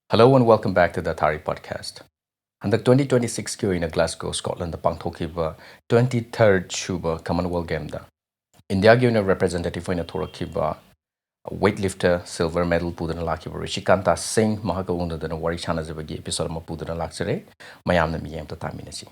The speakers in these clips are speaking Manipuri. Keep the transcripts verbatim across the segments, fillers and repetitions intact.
Hello and welcome back to the Athari Podcast. ꯍꯟꯗꯛ twenty twenty-six ꯀꯤ ꯑꯣꯏꯅ Glasgow, Scotland ꯗ ꯄꯥꯡꯊꯣꯛꯈꯤꯕ twenty-third ꯁꯨꯕ Commonwealth Game ꯗ ꯏꯟꯗꯤꯌꯥꯒꯤ ꯑꯣꯏꯅ representative ꯑꯣꯏꯅ ꯊꯣꯛꯂꯛꯈꯤꯕ weightlifter silver medal ꯄꯨꯗꯨꯅ ꯂꯥꯛꯈꯤꯕ ꯔꯤꯁꯤꯀꯥꯟꯇꯥ ꯁꯤꯡ, ꯃꯍꯥꯛꯀ ꯎꯅꯗꯅ ꯋꯥꯔꯤ ꯁꯥꯟꯅꯖꯕꯒꯤ episode ꯑꯃ ꯄꯨꯗꯨꯅ ꯂꯥꯛꯆꯔꯦ꯫ ꯃꯌꯥꯝꯅ ꯃꯤꯠꯌꯦꯡ ꯑꯝꯇ ꯇꯥꯃꯤꯟꯅꯁꯤ꯫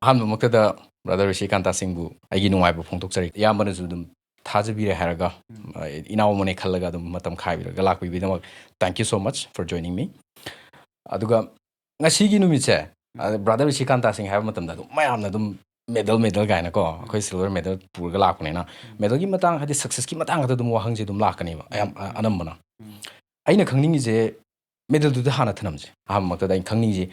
ꯑꯍꯥꯟꯕꯃꯛꯇꯗ brother ꯔꯤꯁꯤꯀꯥꯟꯇꯥ ꯁꯤꯡꯕꯨ ꯑꯩꯒꯤ ꯅꯨꯡꯉꯥꯏꯕ ꯐꯣꯡꯗꯣꯛꯆꯔꯤ꯫ ꯏꯌꯥꯝꯕꯅꯁꯨ ꯑꯗꯨꯝ ꯊꯥꯖꯕꯤꯔꯦ ꯍꯥꯏꯔꯒ, ꯎꯝ꯫ ꯑ, ꯏꯅꯥꯎ ꯑꯃꯅꯦ ꯈꯜꯂꯒ ꯑꯗꯨꯝ ꯃꯇꯝ ꯈꯥꯏꯕꯤꯔꯒ ꯂꯥꯛꯄꯤꯕꯒꯤꯗꯃꯛ thank you so much for joining me꯫ ꯑꯗꯨꯒ ꯉꯁꯤꯒꯤ ꯅꯨꯃꯤꯠꯁꯦ, ꯎꯝ꯫ ꯑ, brother ꯔꯤꯁꯤꯀꯥꯟꯇꯥ ꯁꯤꯡ ꯍꯥꯏꯕ ꯃꯇꯝꯗ ꯑꯗꯨꯝ ꯃꯌꯥꯝꯅ ꯑꯗꯨꯝ medal, medal ꯀꯥꯏꯅꯀꯣ, ꯎꯝ꯫ ꯑꯩꯈꯣꯏ silver medal ꯄꯨꯔꯒ ꯂꯥꯛꯄꯅꯤꯅ, ꯎꯝ꯫ Medal ꯒꯤ ꯃꯇꯥꯡ, ꯍꯥꯏꯗꯤ success ꯀꯤ ꯃꯇꯥꯡ ꯈꯛꯇ ꯑꯗꯨꯝ ꯋꯥꯍꯪꯁꯦ ꯑꯗꯨꯝ ꯂꯥꯛꯀꯅꯦꯕ, ꯑꯌꯥꯝ-, ꯑ, ꯎꯝ꯫ ꯑꯅꯝꯕꯅ꯫ ꯎꯝ꯫ ꯑꯩꯅ ꯈꯪꯅꯤꯡꯉꯤꯁꯦ, medal ꯗꯨꯗ ꯍꯥꯟꯅ ꯊꯅꯝꯁꯦ꯫ ꯑꯍꯥꯟꯕꯃꯛꯇꯗ ꯑꯩꯅ ꯈꯪꯅꯤꯡꯉꯤꯁꯦ,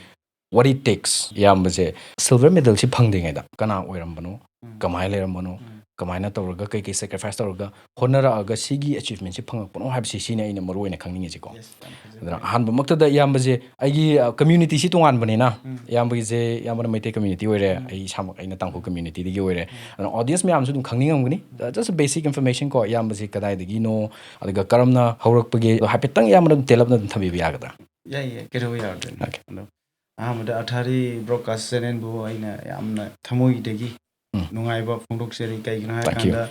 what it takes, ꯏꯌꯥꯝꯕꯁꯦ silver medal ꯁꯤ ꯐꯪꯗ꯭ꯔꯤꯉꯩꯗ ꯀꯅꯥ ꯑꯣꯏꯔꯝꯕꯅꯣ, ꯎꯝ꯫ ꯀꯃꯥꯏꯅ ꯂꯩꯔꯝꯕꯅꯣ, ꯎꯝ꯫ ꯀꯃꯥꯏꯅ ꯇꯧꯔꯒ, ꯀꯩꯀꯩ sacrifice ꯇꯧꯔꯒ ꯍꯣꯠꯅꯔꯛꯑꯒ ꯁꯤꯒꯤ achievement ꯁꯤ ꯐꯪꯉꯛꯄꯅꯣ ꯍꯥꯏꯕꯁꯤ, ꯁꯤꯅꯤ ꯑꯩꯅ ꯃꯔꯨ ꯑꯣꯏꯅ ꯈꯪꯅꯤꯡꯉꯤꯁꯤꯀꯣ꯫ Yes, ꯌꯥꯝ ꯐꯖꯩ꯫ ꯑꯗꯨꯅ ꯑꯍꯥꯟꯕꯃꯛꯇꯗ ꯏꯌꯥꯝꯕꯁꯦ, ꯑꯩꯒꯤ, ꯑ, community ꯁꯤ ꯇꯣꯉꯥꯟꯕꯅꯤꯅ, ꯎꯝ꯫ ꯏꯌꯥꯝꯕꯒꯤꯁꯦ, ꯏꯌꯥꯝꯕꯅ ꯃꯩꯇꯩ community ꯑꯣꯏꯔꯦ, ꯎꯝ꯫ ꯑꯩ ꯏꯁꯥꯃꯛ ꯑꯩꯅ ꯇꯥꯡꯈꯨꯜ community ꯗꯒꯤ ꯑꯣꯏꯔꯦ꯫ ꯎꯝ꯫ ꯑꯗꯨꯅ audience ꯃꯌꯥꯝꯁꯨ ꯑꯗꯨꯝ ꯈꯪꯅꯤꯡꯉꯝꯒꯅꯤ꯫ ꯎꯝ꯫ Just a basic information ꯀꯣ, ꯏꯌꯥꯝꯕꯁꯦ ꯀꯗꯥꯏꯗꯒꯤꯅꯣ, ꯑꯗꯨꯒ ꯀꯔꯝꯅ ꯍꯧꯔꯛꯄꯒꯦ, ꯑꯗꯣ ꯍꯥꯏꯐꯦꯠꯇꯪ ꯏꯌꯥꯝꯕꯅ ꯑꯗꯨꯝ ꯇꯦꯜꯂꯞꯅ ꯑꯗꯨꯝ ꯊꯝꯕꯤꯕ ꯌꯥꯒꯗ꯭ꯔꯥ? ꯌꯥꯏ, ꯌꯥꯏ, ꯀꯩꯗꯧꯕ ꯌꯥꯔꯣꯏꯗꯣꯏꯅꯣ? Okay꯫ ꯑꯗꯣ ꯑꯍꯥꯟꯕꯗ Athari Broadcast Channel ꯕꯨ ꯑꯩꯅ ꯌꯥꯝꯅ ꯊꯃꯣꯏꯗꯒꯤ ꯎꯝ꯫ ꯅꯨꯡꯉꯥꯏꯕ ꯐꯣꯡꯗꯣꯛꯆꯔꯤ꯫ ꯀꯩꯒꯤꯅꯣ ꯍꯥꯏ Thank you꯫ ꯀꯥꯟꯗ,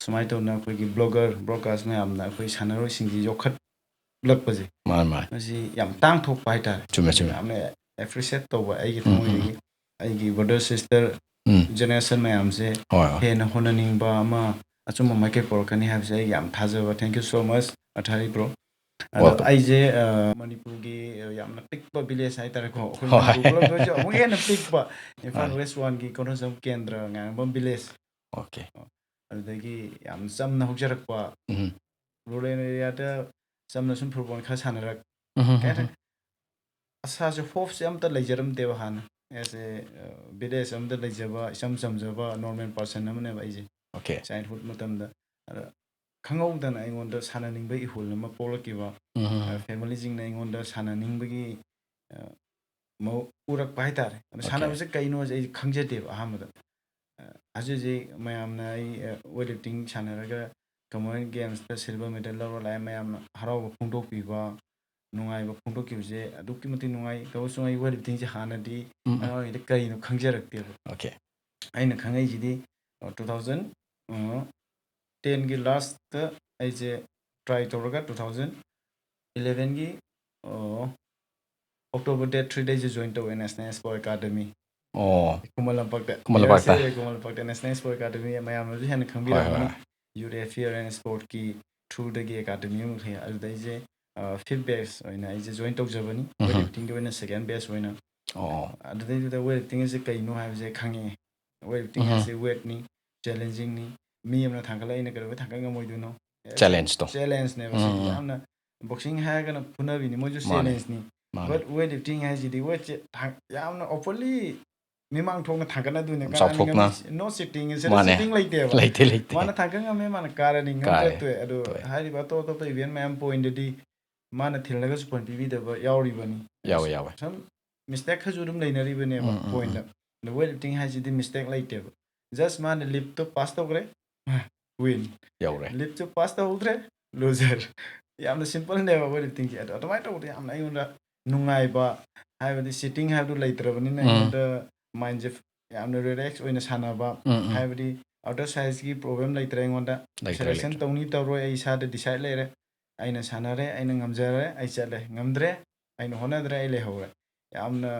ꯁꯨꯃꯥꯏꯅ ꯇꯧꯅ ꯑꯩꯈꯣꯏꯒꯤ blogger, broadcast ꯃꯌꯥꯝꯅ ꯑꯩꯈꯣꯏ ꯁꯥꯟꯅꯔꯣꯏꯁꯤꯡꯁꯤ ꯌꯣꯛꯈꯠꯂꯛꯄꯁꯦ, ꯃꯥꯅꯤ, ꯃꯥꯅꯤ꯫ ꯃꯁꯤ ꯌꯥꯝ ꯇꯥꯡ ꯊꯣꯛꯄ ꯍꯥꯏꯇꯥꯔꯦ꯫ ꯆꯨꯝꯃꯦ, ꯆꯨꯝꯃꯦ꯫ ꯌꯥꯝꯅ appreciate ꯇꯧꯕ ꯑꯩꯒꯤ ꯎꯝ, ꯎꯝ, ꯊꯃꯣꯏꯗꯒꯤ꯫ ꯎꯝ꯫ ꯑꯩꯒꯤ brother sister ꯎꯝ꯫ Generation ꯃꯌꯥꯝꯁꯦ ꯍꯣꯏ, ꯍꯣꯏ꯫ ꯍꯦꯟꯅ ꯍꯣꯠꯅꯅꯤꯡꯕ ꯑꯃ, ꯑꯆꯨꯝꯕ ꯃꯥꯏꯀꯩ ꯄꯨꯔꯛꯀꯅꯤ ꯍꯥꯏꯕꯁꯦ ꯑꯩ ꯌꯥꯝ ꯊꯥꯖꯕ꯫ Thank you so much, Athari bro꯫ ꯑꯗꯣ welcome꯫ ꯑꯩꯁꯦ, ꯑ, ꯃꯅꯤꯄꯨꯔꯒꯤ, ꯑ, ꯌꯥꯝꯅ ꯄꯤꯛꯄ village ꯍꯥꯏꯇꯥꯔꯦꯀꯣ꯫ ꯑꯩꯈꯣꯏ ꯍꯣꯏ꯫ ꯃꯅꯤꯄꯨꯔ ꯄꯨꯂꯞꯇ ꯑꯣꯏꯔꯁꯨ ꯑꯃꯨꯛꯀ ꯍꯦꯟꯅ ꯄꯤꯛꯄ ꯏꯝꯐꯥꯜ ꯍꯣꯏ꯫ West One ꯒꯤ ꯀꯣꯟꯊꯧꯖꯝ ꯀꯦꯟꯗ꯭ꯔ ꯉꯥꯏꯔꯝꯕꯝ village꯫ Okay꯫ ꯑꯗꯨꯗꯒꯤ ꯌꯥꯝ ꯆꯝꯅ ꯍꯧꯖꯔꯛꯄ, ꯎꯝ꯫ Rural area ꯗ ꯆꯝꯅ ꯁꯨꯝ football ꯈꯔ ꯁꯥꯟꯅꯔꯛ-, ꯎꯝ, ꯎꯝ, ꯀꯩ ꯍꯥꯏꯇꯥꯔꯦ? ꯎꯝ꯫ ꯑꯁꯥꯁꯦ, hope ꯁꯦ ꯑꯝꯇ ꯂꯩꯖꯔꯝꯗꯦꯕ ꯍꯥꯟꯅ꯫ As a, ꯑ, village ꯑꯝꯗ ꯂꯩꯖꯕ, ꯏꯆꯝ ꯆꯝꯖꯕ normal person ꯑꯃꯅꯦꯕ ꯑꯩꯁꯦ꯫ Okay꯫ Childhood ꯃꯇꯝꯗ꯫ ꯑꯗ ꯈꯪꯍꯧꯗꯅ ꯑꯩꯉꯣꯟꯗ ꯁꯥꯟꯅꯅꯤꯡꯕꯒꯤ ꯏꯍꯨꯜ ꯑꯃ ꯄꯣꯛꯂꯛꯈꯤꯕ, ꯎꯝ. ꯑ, ꯐꯦꯃꯤꯂꯤꯁꯤꯡꯅ ꯑꯩꯉꯣꯟꯗ ꯁꯥꯟꯅꯅꯤꯡꯕꯒꯤ, ꯑ, ꯃꯑꯣ-, ꯎꯔꯛꯄ ꯍꯥꯏꯇꯥꯔꯦ꯫ ꯑꯗꯣ Okay. ꯁꯥꯟꯅꯕꯁꯦ ꯀꯩꯅꯣꯁꯦ ꯑꯩ ꯈꯪꯖꯗꯦꯕ ꯑꯍꯥꯟꯕꯗ꯫ ꯑ, ꯍꯧꯖꯤꯛ ꯍꯧꯖꯤꯛ ꯃꯌꯥꯝꯅ ꯑꯩ, ꯑ, weight lifting ꯁꯥꯟꯅꯔꯒ Commonwealth Gamesꯇ silver medal ꯂꯧꯔ ꯂꯥꯛꯑꯦ, ꯃꯌꯥꯝꯅ ꯍꯔꯥꯎꯕ ꯐꯣꯡꯗꯣꯛꯄꯤꯕ, ꯅꯨꯡꯉꯥꯏꯕ ꯐꯣꯡꯗꯣꯛꯈꯤꯕꯁꯦ ꯑꯗꯨꯛꯀꯤ ꯃꯇꯤꯛ ꯅꯨꯡꯉꯥꯏ꯫ ꯇꯧꯕꯁꯨ ꯑꯩ weight liftingꯁꯦ ꯍꯥꯟꯅꯗꯤ ꯎꯝ. ꯑꯉꯥꯡ ꯑꯣꯏꯔꯤꯉꯩꯗ ꯀꯔꯤꯅꯣ ꯈꯪꯖꯔꯛꯇꯦꯕ꯫ Okay. ꯑꯩꯅ ꯈꯪꯉꯛꯏꯁꯤꯗꯤ, ꯑ, two thousand, ꯑ, tenꯒꯤ lastꯇ ꯑꯩꯁꯦ try ꯇꯧꯔꯒ two thousand elevenꯒꯤ, ꯑ, October date threeꯗ ꯑꯩꯁꯦ join ꯇꯧꯋꯦ National Sport Academy꯫ ꯑꯣ. ꯈꯨꯃꯟ ꯂꯝꯄꯥꯛꯇ꯫ ꯈꯨꯃꯟ ꯂꯝꯄꯥꯛꯇ꯫ ꯌꯨ ꯑꯦꯁ ꯑꯦ ꯈꯨꯃꯟ ꯂꯝꯄꯥꯛꯇ National Sport Academy ꯃꯌꯥꯝꯅꯁꯨ ꯍꯦꯟꯅ ꯍꯣꯏ, ꯈꯪꯕꯤꯔꯝꯒꯅꯤ꯫ ꯍꯣꯏ. Youth Affairs and Sportꯀꯤ throughꯗꯒꯤ academy ꯑꯃ ꯂꯩ꯫ ꯑꯗꯨꯗ ꯑꯩꯁꯦ, ꯑ, fifth batch ꯑꯣꯏꯅ ꯑꯩꯁꯦ join ꯇꯧꯖꯕꯅꯤ꯫ ꯎꯝ. Weightliftingꯒꯤ ꯑꯣꯏꯅ second batch ꯑꯣꯏꯅ꯫ ꯑꯣ. ꯑꯗꯨꯗꯩꯗꯨꯗ weightlifting ꯑꯁꯦ ꯀꯩꯅꯣ ꯍꯥꯏꯕꯁꯦ ꯈꯪꯉꯛꯑꯦ꯫ Weightlifting ꯎꯝ. ꯍꯥꯏꯁꯦ weightꯅꯤ, challengingꯅꯤ꯫ ꯃꯤ ꯑꯃꯅ ꯊꯥꯡꯒꯠꯂꯒ ꯑꯩꯅ ꯀꯩꯗꯧꯕꯩ ꯊꯥꯡꯒꯠ ꯉꯝꯃꯣꯏꯗꯣꯏꯅꯣ? Challengeꯇꯣ. Challengeꯅꯦꯕ ꯎꯝ, ꯁꯤꯗꯤ꯫ ꯎꯝ. ꯌꯥꯝꯅ boxing ꯍꯥꯏꯔꯒꯅ ꯐꯨꯅꯕꯤꯅꯤ, ꯃꯣꯏꯁꯨ ꯃꯥꯅꯦ. challengeꯅꯤ꯫ ꯃꯥꯅꯦ. But weightlifting ꯍꯥꯏꯁꯤꯗꯤ weightꯁꯦ ꯊꯥꯡ-, ꯌꯥꯝꯅ openly ꯃꯤꯃꯥꯡ ꯊꯣꯛꯅ ꯊꯥꯡꯒꯠꯅꯗꯣꯏꯅꯦ꯫ ꯌꯥꯝ ꯀꯅꯥꯅ ꯆꯥꯎꯊꯣꯛꯅ. ꯉꯝꯃꯤ? No sitting, ꯁꯤꯗ ꯃꯥꯅꯦ. sitting ꯂꯩꯇꯦꯕ꯫ ꯂꯩꯇꯦ, ꯂꯩꯇꯦ. ꯃꯥꯅ ꯊꯥꯡꯒꯠ ꯉꯝꯃꯦ, ꯃꯥꯅ ꯀꯥꯔꯅꯤ, ꯉꯝꯗ꯭ꯔꯦ ꯀꯥꯔꯦ꯫ ꯇꯣꯛꯑꯦ꯫ ꯑꯗꯣ ꯇꯣꯛꯑꯦ. ꯍꯥꯏꯔꯤꯕ ꯑꯇꯣꯞ ꯑꯇꯣꯞꯄ event ꯃꯌꯥꯝ pointꯗꯗꯤ ꯃꯥꯅ ꯊꯤꯜꯂꯒꯁꯨ point ꯄꯤꯕꯤꯗꯕ ꯌꯥꯎꯔꯤꯕꯅꯤ꯫ ꯌꯥꯎꯋꯦ, ꯌꯥꯎꯋꯦ. Some mistake ꯈꯔꯁꯨ ꯑꯗꯨꯝ ꯂꯩꯅꯔꯤꯕꯅꯦꯕ ꯎꯝ, ꯎꯝ, pointꯇ꯫ ꯑꯗꯣ weightlifting ꯍꯥꯏꯁꯤꯗꯤ mistake ꯂꯩꯇꯦꯕ꯫ Just ꯃꯥꯅ leapꯇꯣ pass ꯇꯧꯈ꯭ꯔꯦ, win꯫ ꯌꯧꯔꯦ. Leapꯁꯨ pass ꯇꯧꯍꯧꯗ꯭ꯔꯦ, loser꯫ ꯌꯥꯝꯅ simpleꯅꯦꯕ weightliftingꯁꯦ꯫ ꯑꯗꯣ ꯑꯗꯨꯃꯥꯏꯅ ꯇꯧꯕꯗ ꯌꯥꯝꯅ ꯑꯩꯉꯣꯟꯗ ꯅꯨꯡꯉꯥꯏꯕ, ꯍꯥꯏꯕꯗꯤ sitting ꯍꯥꯏꯕꯗꯨ ꯂꯩꯇ꯭ꯔꯕꯅꯤꯅ ꯎꯝ. ꯑꯩꯉꯣꯟꯗ mindꯁꯦ ꯌꯥꯝꯅ relax ꯑꯣꯏꯅ ꯁꯥꯟꯅꯕ, ꯎꯝ, ꯎꯝ. ꯍꯥꯏꯕꯗꯤ outer sizeꯀꯤ problem ꯂꯩꯇ꯭ꯔꯦ ꯑꯩꯉꯣꯟꯗ꯫ ꯂꯩꯇ꯭ꯔꯦ, Selection ꯂꯩꯇ꯭ꯔꯦ. ꯇꯧꯅꯤ ꯇꯧꯔꯣꯏ ꯑꯩ ꯏꯁꯥꯗ decide ꯂꯩꯔꯦ꯫ ꯑꯩꯅ ꯁꯥꯟꯅꯔꯦ, ꯑꯩꯅ ꯉꯝꯖꯔꯦ, ꯑꯩ ꯆꯠꯂꯦ꯫ ꯉꯝꯗ꯭ꯔꯦ, ꯑꯩꯅ ꯍꯣꯠꯅꯗ꯭ꯔꯦ, ꯑꯩ ꯂꯩꯍꯧꯔꯦ꯫ ꯌꯥꯝꯅ,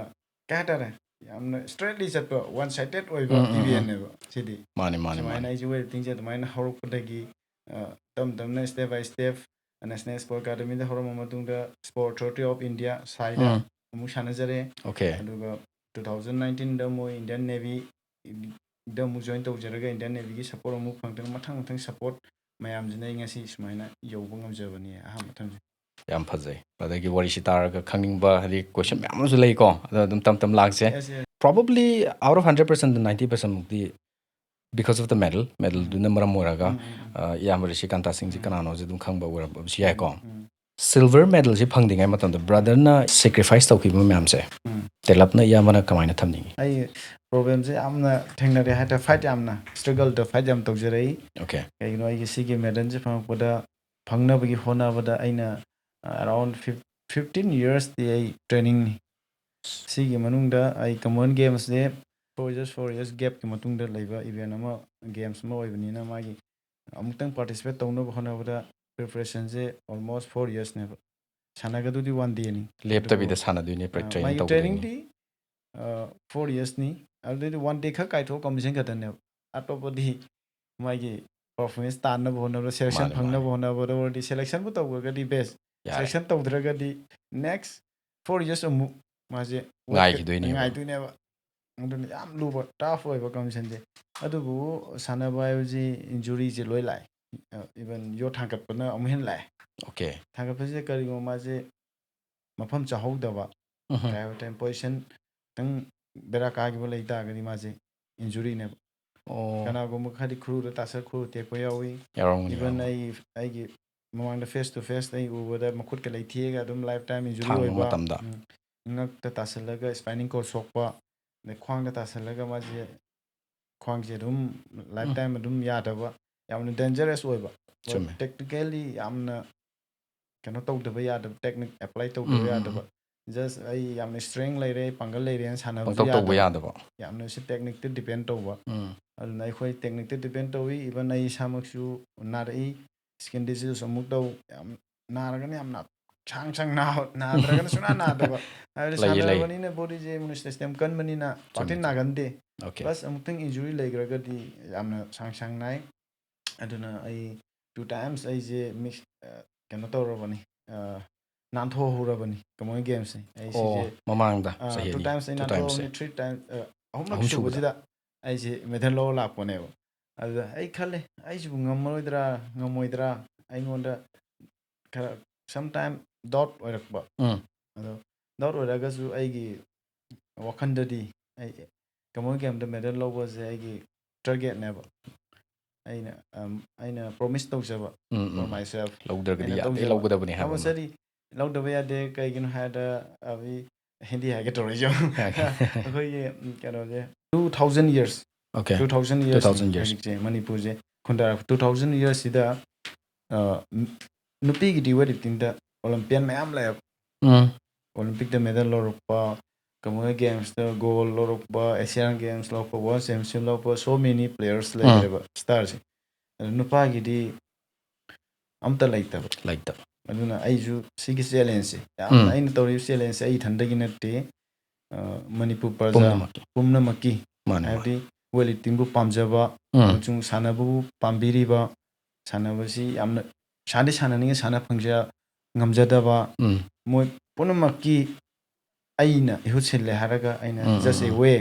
ꯀꯩ ꯍꯥꯏꯇꯥꯔꯦ, ꯌꯥꯝꯅ straightly ꯆꯠꯄ, one sided ꯑꯣꯏꯕ ꯎꯝ, ꯎꯝ, ꯎꯝ. eventꯅꯦꯕ ꯁꯤꯗꯤ꯫ ꯃꯥꯅꯦ, ꯃꯥꯅꯦ, ꯁꯨꯃꯥꯏꯅ ꯃꯥꯅꯦ. ꯑꯩꯁꯦ weightliftingꯁꯦ ꯑꯗꯨꯃꯥꯏꯅ ꯍꯧꯔꯛꯄꯗꯒꯤ, ꯑ, ꯇꯞ ꯇꯞꯅ step by step National Sport Academyꯗ ꯍꯧꯔꯝꯕ ꯃꯇꯨꯡꯗ Sport Authority of India, SAIꯗ ꯎꯝ. ꯑꯃꯨꯛ ꯁꯥꯟꯅꯖꯔꯦ꯫ Okay. ꯑꯗꯨꯒ two thousand nineteenꯗ ꯃꯣꯏ Indian Navyꯗ ꯑꯃꯨꯛ join ꯇꯧꯖꯔꯒ Indian Navyꯒꯤ support ꯑꯃꯨꯛ ꯐꯪꯗꯅ ꯃꯊꯪ ꯃꯊꯪ support ꯃꯌꯥꯝꯁꯤꯅ ꯑꯩ ꯉꯁꯤ ꯁꯨꯃꯥꯏꯅ ꯌꯧꯕ ꯉꯝꯖꯕꯅꯤ ꯑꯍꯥꯟꯕ ꯊꯝꯖꯩ꯫ ꯌꯥꯝ ꯐꯖꯩ꯫ ꯑꯗꯒꯤ ꯋꯥꯔꯤꯁꯤ ꯇꯥꯔꯒ ꯈꯪꯅꯤꯡꯕ, ꯍꯥꯏꯗꯤ, question ꯃꯌꯥꯝ ꯑꯃꯁꯨ ꯂꯩꯀꯣ, ꯑꯗꯣ ꯑꯗꯨꯝ ꯇꯞ ꯇꯞ ꯂꯥꯛꯁꯦ꯫ Yes, yes. Probably out of hundred percent ninety percent ꯃꯨꯛꯇꯤ Because of the medal, medalꯗꯨꯅ ꯃꯔꯝ ꯑꯣꯏꯔꯒ, ꯎꯝ, ꯎꯝ, ꯎꯝ. ꯑ, ꯏꯌꯥꯝꯕ ꯔꯤꯁꯤꯀꯥꯟꯇꯥ ꯁꯤꯡꯁꯤ ꯎꯝ. ꯀꯅꯥꯅꯣꯁꯦ ꯑꯗꯨꯝ ꯈꯪꯕ ꯑꯣꯏꯔꯝꯕꯁꯨ ꯌꯥꯏꯀꯣ꯫ ꯎꯝ, ꯎꯝ. Silver medal ꯁꯤ ꯐꯪꯗ꯭ꯔꯤꯉꯩ ꯃꯇꯝꯗ brother ꯅ sacrifice ꯇꯧꯈꯤꯕ ꯃꯌꯥꯝꯁꯦ ꯎꯝ. ꯇꯦꯂꯞꯅ ꯏꯌꯥꯝꯕꯅ ꯀꯃꯥꯏꯅ ꯊꯝꯅꯤꯡꯉꯤ? ꯑꯩ problem ꯁꯦ ꯌꯥꯝꯅ ꯊꯦꯡꯅꯔꯦ ꯍꯥꯏꯇꯥꯔꯦ, fight ꯌꯥꯝꯅ, struggle ꯗ fight ꯌꯥꯝ ꯇꯧꯖꯔꯛꯏ꯫ Okay. ꯀꯩꯒꯤꯅꯣ, ꯑꯩꯒꯤ ꯁꯤꯒꯤ medal ꯁꯦ ꯐꯪꯉꯛꯄꯗ ꯐꯪꯅꯕꯒꯤ ꯍꯣꯠꯅꯕꯗ ꯑꯩꯅ, ꯑ, around fif-, fifteen years T ꯑꯩ training ꯅꯤ꯫ ꯁꯤꯒꯤ ꯃꯅꯨꯡꯗ ꯑꯩ Commonwealth Games ꯁꯦ four years, four years gap ꯀꯤ ꯃꯇꯨꯡꯗ ꯂꯩꯕ event ꯑꯃ, games ꯑꯃ ꯑꯣꯏꯕꯅꯤꯅ ꯃꯥꯒꯤ ꯑꯃꯨꯛꯇꯪ participate ꯇꯧꯅꯕ ꯍꯣꯠꯅꯕꯗ preparation ꯁꯦ almost four years ꯅꯦꯕ꯫ ꯁꯥꯟꯅꯒꯗꯨꯗꯤ one day ꯅꯤ꯫ ꯂꯦꯞꯇꯕꯤꯗ ꯑꯗꯨꯕꯨ, ꯁꯥꯟꯅꯗꯣꯏꯅꯦ, ꯑ, train ꯃꯥꯒꯤ ꯇꯧꯗꯣꯏꯅꯦ꯫ training ꯗꯤ, ꯑ, four years ꯅꯤ꯫ ꯑꯗꯨꯗꯩꯗꯤ one day ꯈꯛ ꯀꯥꯏꯊꯣꯛꯑ competition ꯈꯛꯇꯅꯦꯕ꯫ ꯑꯇꯣꯞꯄꯗꯤ ꯃꯥꯒꯤ performance ꯇꯥꯟꯅꯕ ꯍꯣꯠꯅꯕꯗ, selection ꯃꯥꯅꯦ, ꯐꯪꯅꯕ ꯃꯥꯅꯦ꯫ ꯍꯣꯠꯅꯕꯗ ꯑꯣꯏꯔꯗꯤ selection ꯕꯨ ꯇꯧꯈ꯭ꯔꯒꯗꯤ best, ꯌꯥꯔꯦ꯫ selection ꯇꯧꯗ꯭ꯔꯒꯗꯤ next four years ꯑꯃꯨꯛ ꯃꯥꯁꯦ wait ꯉꯥꯏꯈꯤꯗꯣꯏꯅꯦꯕ꯫ ꯉꯥꯏꯗꯣꯏꯅꯦꯕ꯫ ꯑꯗꯨꯅ ꯌꯥꯝ ꯂꯨꯕ, tough ꯑꯣꯏꯕ competition ꯁꯦ꯫ ꯑꯗꯨꯕꯨ ꯁꯥꯟꯅꯕ ꯍꯥꯏꯕꯁꯤ injury ꯁꯦ ꯂꯣꯏ ꯂꯥꯛꯑꯦ꯫ ꯑ, even ꯌꯣꯠ ꯊꯥꯡꯒꯠꯄꯅ ꯑꯃꯨꯛ ꯍꯦꯟꯅ ꯂꯥꯛꯑꯦ꯫ Okay. ꯊꯥꯡꯒꯠꯄꯁꯤꯗ ꯀꯔꯤꯒꯨꯝꯕ ꯃꯥꯁꯦ ꯃꯐꯝ ꯆꯥꯍꯧꯗꯕ, ꯎꯝꯍꯨꯝ. ꯀꯩ ꯍꯥꯏꯕ ꯇꯥꯔꯦ, position ꯈꯤꯇꯪ ꯕꯦꯔꯥ ꯀꯥꯈꯤꯕ ꯂꯩ ꯇꯥꯔꯒꯗꯤ ꯃꯥꯁꯦ injury ꯅꯦꯕ꯫ ꯑꯣ. ꯀꯅꯥꯒꯨꯝꯕ ꯈꯔꯗꯤ ꯈꯨꯔꯨꯗ ꯇꯥꯁꯜ, ꯈꯨꯔꯨ ꯇꯦꯛꯄ ꯌꯥꯎꯏ꯫ ꯌꯥꯎꯔꯝꯒꯅꯤ, Even ꯌꯥꯎꯔꯝꯒꯅꯤ꯫ ꯑꯩ, ꯑꯩꯒꯤ ꯃꯃꯥꯡꯗ face to face ꯑꯩ ꯎꯕꯗ ꯃꯈꯨꯠꯀ ꯂꯩꯊꯦꯛꯑꯒ ꯑꯗꯨꯝ lifetime injury ꯊꯥꯡꯕ ꯑꯣꯏꯕ, ꯃꯇꯝꯗ꯫ ꯎꯝ, ꯉꯛꯇ ꯇꯥꯁꯜꯂꯒ spinal cord ꯁꯣꯛꯄ, ꯑꯗꯩ ꯈ꯭ꯋꯥꯡꯗ ꯇꯥꯁꯜꯂꯒ ꯃꯥꯁꯦ ꯈ꯭ꯋꯥꯡꯁꯦ ꯑꯗꯨꯝ ꯎꯝ. lifetime ꯑꯗꯨꯝ ꯌꯥꯗꯕ, ꯌꯥꯝꯅ dangerous ꯑꯣꯏꯕ꯫ ꯆꯨꯝꯃꯦ. Technically ꯌꯥꯝꯅ ꯀꯩꯅꯣ ꯇꯧꯗꯕ ꯌꯥꯗꯕ, technique apply ꯇꯧꯗꯕ ꯎꯝ, ꯎꯝ, ꯌꯥꯗꯕ꯫ Just ꯑꯩ ꯌꯥꯝꯅ strength ꯂꯩꯔꯦ, ꯑꯩ ꯄꯥꯡꯒꯜ ꯂꯩꯔꯦꯅ ꯁꯥꯟꯅꯕꯁꯨ ꯄꯪꯇꯧ ꯇꯧꯕ ꯌꯥꯗꯕ꯫ ꯌꯥꯗꯕ꯫ ꯌꯥꯝꯅꯁꯨ technique ꯇ depend ꯇꯧꯕ꯫ ꯎꯝ. ꯑꯗꯨꯅ ꯑꯩꯈꯣꯏ technique ꯇ depend ꯇꯧꯏ꯫ Even ꯑꯩ ꯏꯁꯥꯃꯛꯁꯨ ꯅꯥꯔꯛꯏ, skin disease ꯑꯃꯨꯛ ꯇꯧ, ꯌꯥꯝ ꯅꯥꯔꯒꯅ ꯌꯥꯝ ꯅꯥ-, ꯁꯥꯡ ꯁꯥꯡ ꯅꯥ-, ꯅꯥꯗ꯭ꯔꯒꯅ ꯁꯨꯡꯅꯥ ꯅꯥꯗꯕ꯫ ꯍꯥꯏꯕꯗꯤ ꯂꯩꯌꯦ, ꯂꯩꯌꯦ꯫ ꯁꯥꯟꯅꯔꯕꯅꯤꯅ body ꯁꯦ immune system ꯀꯟꯕꯅꯤꯅ ꯆꯨꯝꯃꯦ, ꯄꯥꯛꯇꯤ ꯆꯨꯝꯃꯦ꯫ ꯅꯥꯒꯟꯗꯦ꯫ Okay. Plus ꯑꯃꯨꯛꯇꯪ injury ꯂꯩꯈ꯭ꯔꯒꯗꯤ ꯌꯥꯝꯅ ꯁꯥꯡ ꯁꯥꯡ ꯅꯥꯏ꯫ ꯑꯗꯨꯅ ꯑꯩ two times ꯑꯩꯁꯦ mix, ꯑ, ꯀꯩꯅꯣ ꯇꯧꯔꯕꯅꯤ, ꯑ, ꯅꯥꯟꯊꯣꯛꯍꯧꯔꯕꯅꯤ Commonwealth Games ꯁꯦ꯫ ꯑꯩ ꯑꯣ, ꯁꯤꯁꯦ, ꯃꯃꯥꯡꯗ ꯑ, ꯆꯍꯤ two ꯑꯅꯤ, times ꯑꯩ two times ꯁꯦ꯫ ꯅꯥꯟꯊꯣꯛꯍꯧꯔꯕꯅꯤ, three times, ꯑ, ꯑꯍꯨꯝꯂꯛ ꯑꯍꯨꯝ ꯁꯨꯕꯗ꯫ ꯁꯨꯕꯁꯤꯗ ꯑꯩꯁꯦ medal ꯂꯧꯔ ꯂꯥꯛꯄꯅꯦꯕ꯫ ꯑꯗꯨꯗ ꯑꯩ ꯈꯜꯂꯦ, ꯑꯩꯁꯤꯕꯨ ꯉꯝꯃꯔꯣꯏꯗ꯭ꯔꯥ, ꯉꯝꯃꯣꯏꯗ꯭ꯔꯥ? ꯑꯩꯉꯣꯟꯗ ꯈꯔ sometime doubt ꯑꯣꯏꯔꯛꯄ꯫ ꯎꯝ. ꯑꯗꯣ doubt ꯑꯣꯏꯔꯒꯁꯨ ꯑꯩꯒꯤ ꯋꯥꯈꯜꯗꯗꯤ ꯑꯩ Commonwealth Game ꯗ medal ꯂꯧꯕꯁꯦ ꯑꯩꯒꯤ target ꯅꯦꯕ꯫ ꯑꯩꯅ ꯑꯩꯅ promise ꯇꯧꯖꯕ ꯎꯝ, for ꯎꯝ. myself꯫ ꯂꯧꯗ꯭ꯔꯒꯗꯤ ꯑꯩꯅ ꯌꯥꯗꯦ, ꯇꯧꯖꯕ꯫ ꯂꯧꯒꯗꯕꯅꯤ ꯍꯥꯏꯕ ꯑꯃ. Compulsory ꯂꯧꯗꯕ ꯌꯥꯗꯦ꯫ ꯀꯩꯒꯤꯅꯣ ꯍꯥꯏꯔꯗ ꯑꯕꯤ ꯍꯤꯟꯗꯤ ꯍꯥꯏꯒꯦ ꯇꯧꯔꯛꯏꯁꯦ꯫ ꯑꯩꯈꯣꯏꯒꯤ ꯎꯝ, ꯀꯩꯅꯣꯁꯦ two thousand years, Okay. two thousand years Two thousand years. ꯍꯧꯖꯤꯛꯁꯦ ꯃꯅꯤꯄꯨꯔꯁꯦ ꯈꯨꯟꯗꯥꯔꯛꯄ two thousand years ꯁꯤꯗ ꯑ, ꯅꯨ- ꯅꯨꯄꯤꯒꯤꯗꯤ weight lifting ꯗ Olympian ꯃꯌꯥꯝ ꯂꯩꯌꯦꯕ꯫ ꯎꯝ. Olympic ꯇ medal ꯂꯧꯔꯛꯄ, Commonwealth Games ꯇ gold ꯂꯧꯔꯛꯄ, Asian Games ꯂꯧꯔꯛꯄ, World Championship ꯂꯧꯔꯛꯄ, so many players ꯂꯩꯔꯦꯕ star ꯁꯦ꯫ ꯑꯗꯨ ꯅꯨꯄꯥꯒꯤꯗꯤ ꯑꯝꯇ ꯂꯩꯇꯕ꯫ ꯂꯩꯇꯕ. ꯑꯗꯨꯅ ꯑꯩꯁꯨ ꯁꯤꯒꯤ challenge ꯁꯦ ꯌꯥꯝꯅ ꯎꯝ. ꯑꯩꯅ ꯇꯧꯔꯤꯕ challenge ꯁꯦ ꯑꯩ ꯏꯊꯟꯗꯒꯤ ꯅꯠꯇꯦ꯫ ꯑ, ꯃꯅꯤꯄꯨꯔ ꯄ꯭ꯔꯖꯥ ꯄꯨꯝꯅꯃꯛꯀꯤ. ꯄꯨꯝꯅꯃꯛꯀꯤ ꯃꯥꯅꯦ, ꯃꯥꯅꯦ. ꯍꯥꯏꯕꯗꯤ weight lifting ꯕꯨ ꯄꯥꯝꯖꯕ ꯎꯝ. ꯑꯃꯁꯨꯡ ꯁꯥꯟꯅꯕꯕꯨ ꯄꯥꯝꯕꯤꯔꯤꯕ, ꯁꯥꯟꯅꯕꯁꯤ ꯌꯥꯝꯅ ꯁꯥꯟꯗꯤ ꯁꯥꯟꯅꯅꯤꯡꯉꯤ, ꯁꯥꯟꯅ ꯐꯪꯖ ꯉꯝꯖꯗꯕ ꯎꯝ. ꯃꯣꯏ ꯄꯨꯝꯅꯃꯛꯀꯤ ꯑꯩꯅ ꯏꯍꯨꯠ ꯁꯤꯜꯂꯦ ꯍꯥꯏꯔꯒ ꯑꯩꯅ ꯎꯝ, just a um, um. way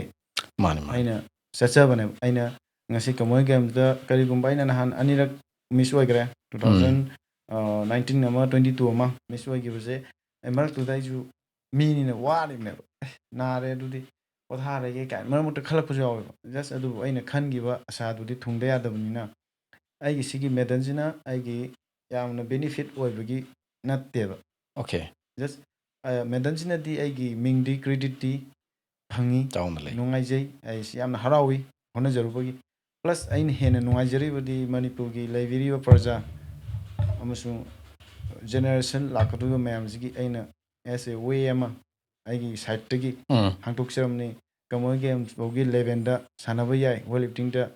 ꯃꯥꯅꯦ, ꯃꯥꯅꯦ. ꯑꯩꯅ ꯆꯠꯆꯕꯅꯦꯕ꯫ ꯑꯩꯅ ꯉꯁꯤ Commonwealth Games ꯇ ꯀꯔꯤꯒꯨꯝꯕ ꯑꯩꯅ ꯅꯍꯥꯟ ꯑꯅꯤꯔꯛ miss ꯑꯣꯏꯈ꯭ꯔꯦ, two thousand nineteen ꯑꯃ, twenty two ꯑꯃ miss ꯑꯣꯏꯈꯤꯕꯁꯦ꯫ ꯑꯩ ꯃꯔꯛꯇꯨꯗ ꯑꯩꯁꯨ ꯃꯤꯅꯤꯅ ꯋꯥꯔꯤꯕꯅꯦꯕ꯫ "ꯑꯦ, ꯅꯥꯔꯦ, ꯑꯗꯨꯗꯤ ꯄꯣꯊꯥꯔꯒꯦ" ꯀꯥꯏꯅ ꯃꯔꯛ ꯃꯔꯛꯇ ꯈꯜꯂꯛꯄꯁꯨ ꯌꯥꯎꯋꯦꯕ꯫ Just ꯑꯗꯨꯕꯨ ꯑꯩꯅ ꯈꯟꯈꯤꯕ ꯑꯁꯥꯗꯨꯗꯤ ꯊꯨꯡꯗ ꯌꯥꯗꯕꯅꯤꯅ ꯑꯩꯒꯤ ꯁꯤꯒꯤ medal ꯁꯤꯅ ꯑꯩꯒꯤ ꯌꯥꯝꯅ benefit ꯑꯣꯏꯕꯒꯤ ꯅꯠꯇꯦꯕ꯫ Okay. Just medal ꯁꯤꯅꯗꯤ ꯑꯩꯒꯤ ꯃꯤꯡꯗꯤ, credit ꯇꯤ ꯐꯪꯉꯤ, ꯆꯥꯎꯅ ꯂꯩ. ꯅꯨꯡꯉꯥꯏꯖꯩ, ꯑꯩꯁꯤ ꯌꯥꯝꯅ ꯍꯔꯥꯎꯏ ꯍꯣꯠꯅꯖꯔꯨꯕꯒꯤ꯫ Plus ꯑꯩꯅ ꯍꯦꯟꯅ ꯅꯨꯡꯉꯥꯏꯖꯔꯤꯕꯗꯤ ꯃꯅꯤꯄꯨꯔꯒꯤ ꯂꯩꯕꯤꯔꯤꯕ ꯄ꯭ꯔꯖꯥ ꯑꯃꯁꯨꯡ generation ꯂꯥꯛꯀꯗꯧꯔꯤꯕ ꯃꯌꯥꯝꯁꯤꯒꯤ ꯑꯩꯅ as a way ꯑꯃ ꯑꯩꯒꯤ side ꯇꯒꯤ ꯎꯝ. ꯍꯥꯡꯗꯣꯛꯆꯔꯝꯅꯤ꯫ Commonwealth Games ꯐꯥꯎꯒꯤ level ꯗ ꯁꯥꯟꯅꯕ ꯌꯥꯏ weight lifting ꯗ,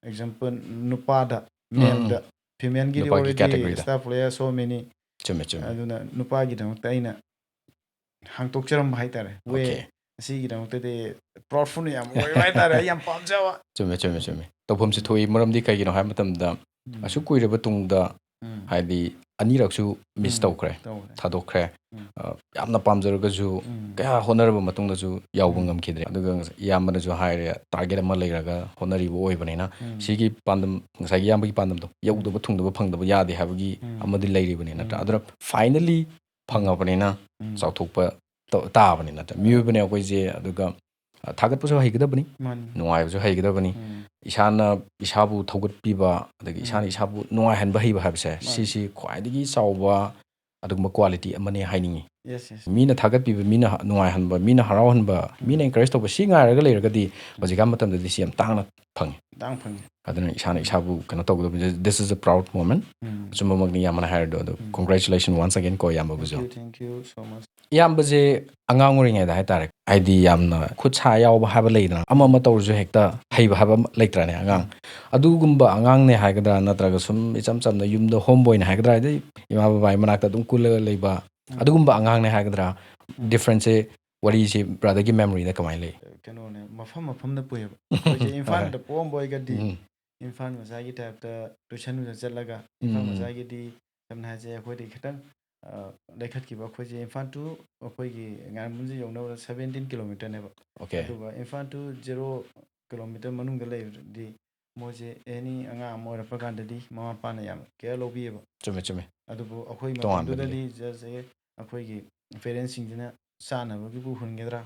example ꯅꯨꯄꯥꯗ, ꯎꯝ, male ꯗ, ꯎꯝ. female ꯒꯤꯗꯤ ꯅꯨꯄꯥꯒꯤ already category ꯗ. Star player so many꯫ ꯆꯨꯝꯃꯦ, ꯆꯨꯝꯃꯦ. ꯑꯗꯨꯅ ꯅꯨꯄꯥꯒꯤꯗꯃꯛꯇ ꯑꯩꯅ ꯍꯥꯡꯗꯣꯛꯆꯔꯝꯕ ꯍꯥꯏꯇꯥꯔꯦ, way꯫ Okay. ꯑꯁꯤꯒꯤꯗꯃꯛꯇꯗꯤ proud ꯐꯨꯜ ꯌꯥꯝ ꯑꯣꯏꯕ ꯍꯥꯏꯇꯥꯔꯦ꯫ ꯑꯩ ꯌꯥꯝ ꯄꯥꯝꯖꯕ꯫ ꯆꯨꯝꯃꯦ, ꯆꯨꯝꯃꯦ, ꯆꯨꯝꯃꯦ. ꯇꯧꯐꯝꯁꯤ ꯊꯣꯛꯏ, ꯃꯔꯝꯗꯤ ꯀꯩꯒꯤꯅꯣ ꯍꯥꯏꯕ ꯃꯇꯝꯗ ꯎꯝ. ꯑꯁꯨꯛ ꯀꯨꯏꯔꯕ ꯇꯨꯡꯗ ꯎꯝ. ꯍꯥꯏꯗꯤ ꯑꯅꯤꯔꯛꯁꯨ miss ꯎꯝ. ꯇꯧꯈ꯭ꯔꯦ, ꯇꯧꯈ꯭ꯔꯦ꯫ ꯊꯥꯗꯣꯛꯈ꯭ꯔꯦ. ꯎꯝ. ꯑ, ꯌꯥꯝꯅ ꯄꯥꯝꯖꯔꯒꯁꯨ ꯎꯝ. ꯀꯌꯥ ꯍꯣꯠꯅꯔꯕ ꯃꯇꯨꯡꯗꯁꯨ ꯌꯥꯎꯕ ꯎꯝ. ꯉꯝꯈꯤꯗ꯭ꯔꯦ. ꯑꯗꯨꯒ ꯉꯁꯥꯏ ꯏꯌꯥꯝꯕꯅꯁꯨ ꯍꯥꯏꯔꯦ, target ꯑꯃ ꯂꯩꯔꯒ ꯍꯣꯠꯅꯔꯤꯕ ꯑꯣꯏꯕꯅꯤꯅ ꯎꯝ. ꯁꯤꯒꯤ ꯄꯥꯟꯗꯝ, ꯉꯁꯥꯏꯒꯤ ꯏꯌꯥꯝꯕꯒꯤ ꯄꯥꯟꯗꯝꯗꯣ ꯌꯧꯗꯕ ꯊꯨꯡꯗꯕ ꯐꯪꯗꯕ ꯌꯥꯗꯦ ꯍꯥꯏꯕꯒꯤ ꯎꯝ. ꯑꯃꯗꯤ ꯂꯩꯔꯤꯕꯅꯤ ꯅꯠꯇ꯭ꯔꯥ? ꯎꯝ. ꯑꯗꯨꯅ finally ꯐꯪꯉꯕꯅꯤꯅ ꯎꯝ. ꯆꯥꯎꯊꯣꯛꯄ ꯇ-, ꯇꯥꯕꯅꯤ ꯅꯠꯇ꯭ꯔꯥ? ꯃꯤꯑꯣꯏꯕꯅꯦ ꯑꯩꯈꯣꯏꯁꯦ, ꯑꯗꯨꯒ ꯑ, ꯊꯥꯒꯠꯄꯁꯨ ꯍꯩꯒꯗꯕꯅꯤ, ꯃꯥꯅꯤ꯫ ꯅꯨꯡꯉꯥꯏꯕꯁꯨ ꯍꯩꯒꯗꯕꯅꯤ꯫ ꯎꯝ꯫ ꯏꯁꯥꯅ ꯏꯁꯥꯕꯨ ꯊꯧꯒꯠꯄꯤꯕ, ꯑꯗꯒꯤ ꯏꯁꯥꯅ ꯎꯝ꯫ ꯏꯁꯥꯕꯨ ꯅꯨꯡꯉꯥꯏꯍꯟꯕ ꯍꯩꯕ ꯍꯥꯏꯕꯁꯦ, ꯃꯥꯅꯤ꯫ ꯁꯤꯁꯤ ꯈ꯭ꯋꯥꯏꯗꯒꯤ ꯆꯥꯎꯕ ꯑꯗꯨꯒꯨꯝꯕ quality ꯑꯃꯅꯤ ꯍꯥꯏꯅꯤꯡꯉꯤ꯫ Yes, yes. ꯃꯤꯅ ꯊꯥꯒꯠꯄꯤꯕ, ꯃꯤꯅ ꯍ-, ꯅꯨꯡꯉꯥꯏꯍꯟꯕ, ꯃꯤꯅ ꯍꯔꯥꯎꯍꯟꯕ, ꯃꯤꯅ ꯎꯝ꯫ Encourage ꯇꯧꯕ, ꯁꯤ ꯉꯥꯏꯔꯒ ꯂꯩꯔꯒꯗꯤ ꯍꯧꯖꯤꯛꯀꯥꯟ ꯃꯇꯝꯗꯗꯤ ꯁꯤ ꯌꯥꯝ ꯇꯥꯡꯅ ꯐꯪꯉꯤ꯫ ꯇꯥꯡ ꯐꯪꯉꯤ꯫ ꯑꯗꯨꯅ ꯏꯁꯥꯅ ꯎꯝ꯫ ꯏꯁꯥꯕꯨ ꯀꯩꯅꯣ ꯇꯧꯒꯗꯕꯅꯤ꯫ This is a proud moment. ꯎꯝ꯫ ꯑꯆꯨꯝꯕꯃꯛꯅꯤ ꯏꯌꯥꯝꯕꯅ ꯍꯥꯏꯔꯤꯗꯣ꯫ ꯑꯗꯣ ꯎꯝ꯫ Congratulations once again ꯀꯣ, ꯏꯌꯥꯝꯕꯕꯨꯁꯨ꯫ Thank you, thank you so much. ꯏꯌꯥꯝꯕꯁꯦ ꯑꯉꯥꯡ ꯑꯣꯏꯔꯤꯉꯩꯗ ꯍꯥꯏꯇꯥꯔꯦ, ꯍꯥꯏꯗꯤ ꯌꯥꯝꯅ ꯈꯨꯠ ꯁꯥ ꯌꯥꯎꯕ ꯍꯥꯏꯕ ꯂꯩꯗꯅ, ꯑꯃ ꯑꯃ ꯇꯧꯔꯁꯨ ꯍꯦꯛꯇ ꯍꯩꯕ ꯍꯥꯏꯕ ꯑꯃ ꯂꯩꯇ꯭ꯔꯥꯅꯦ ꯑꯉꯥꯡ? ꯎꯝ꯫ ꯑꯗꯨꯒꯨꯝꯕ ꯑꯉꯥꯡꯅꯦ ꯍꯥꯏꯒꯗ꯭ꯔꯥ, ꯅꯠꯇ꯭ꯔꯒ ꯁꯨꯝ ꯏꯆꯝ ꯆꯝꯅ ꯌꯨꯝꯗ home boyꯅꯦ ꯍꯥꯏꯒꯗ꯭ꯔꯥ, ꯍꯥꯏꯗꯤ ꯏꯃꯥ ꯕꯕꯥꯒꯤ ꯃꯅꯥꯛꯇ ꯑꯗꯨꯝ ꯀꯨꯜꯂꯒ ꯂꯩꯕ, ꯎꯝ꯫ ꯑꯗꯨꯒꯨꯝꯕ ꯑꯉꯥꯡꯅꯦ ꯍꯥꯏꯒꯗ꯭ꯔꯥ? ꯎꯝ꯫ Differenceꯁꯦ, ꯋꯥꯔꯤꯁꯦ brotherꯒꯤ memoryꯗ ꯀꯃꯥꯏꯅ ꯂꯩ? ꯀꯩꯅꯣꯅꯦ, ꯃꯐꯝ ꯃꯐꯝꯗ ꯄꯨꯏꯌꯦꯕ꯫ ꯑꯩꯈꯣꯏꯁꯦ ꯍꯣꯏ, ꯍꯣꯏ꯫ ꯏꯝꯐꯥꯜꯗ ꯄꯣꯛꯑꯝꯕ ꯑꯣꯏꯔꯒꯗꯤ ꯎꯝ꯫ ꯏꯝꯐꯥꯜ ꯃꯆꯥꯒꯤ typeꯇ tuition ꯑꯣꯏꯅ ꯆꯠꯂꯒ, ꯏꯝꯐꯥꯜ ꯎꯝ꯫ ꯃꯆꯥꯒꯤꯗꯤ ꯁꯝꯅ ꯍꯥꯏꯔꯁꯦ, ꯑꯩꯈꯣꯏꯗꯤ ꯈꯤꯇꯪ, ꯑ, ꯂꯩꯈꯠꯈꯤꯕ, ꯑꯩꯈꯣꯏꯁꯦ ꯏꯝꯐꯥꯜ to ꯑꯩꯈꯣꯏꯒꯤ ꯉꯥꯏꯔꯝꯕꯟꯁꯦ ꯌꯧꯅꯕꯗ seventeen kilometerꯅꯦꯕ꯫ Okay. ꯑꯗꯨꯒ ꯏꯝꯐꯥꯜ to zero kilometer ꯃꯅꯨꯡꯗ ꯂꯩꯔꯗꯤ ꯃꯣꯏꯁꯦ any ꯑꯉꯥꯡ ꯑꯃ ꯑꯣꯏꯔꯛꯄ ꯀꯥꯟꯗꯗꯤ ꯃꯃꯥ ꯃꯄꯥꯅ ꯌꯥꯝ care ꯂꯧꯕꯤꯌꯦꯕ꯫ ꯆꯨꯝꯃꯦ, ꯆꯨꯝꯃꯦ꯫ ꯑꯗꯨꯕꯨ ꯑꯩꯈꯣꯏ ꯇꯣꯉꯥꯟꯕꯗꯤ ꯃꯇꯝꯗꯨꯗꯗꯤ just ꯑꯩꯈꯣꯏꯒꯤ parentsꯁꯤꯡꯁꯤꯅ ꯆꯥꯅꯕꯒꯤꯕꯨ ꯍꯨꯟꯒꯗ꯭ꯔꯥ,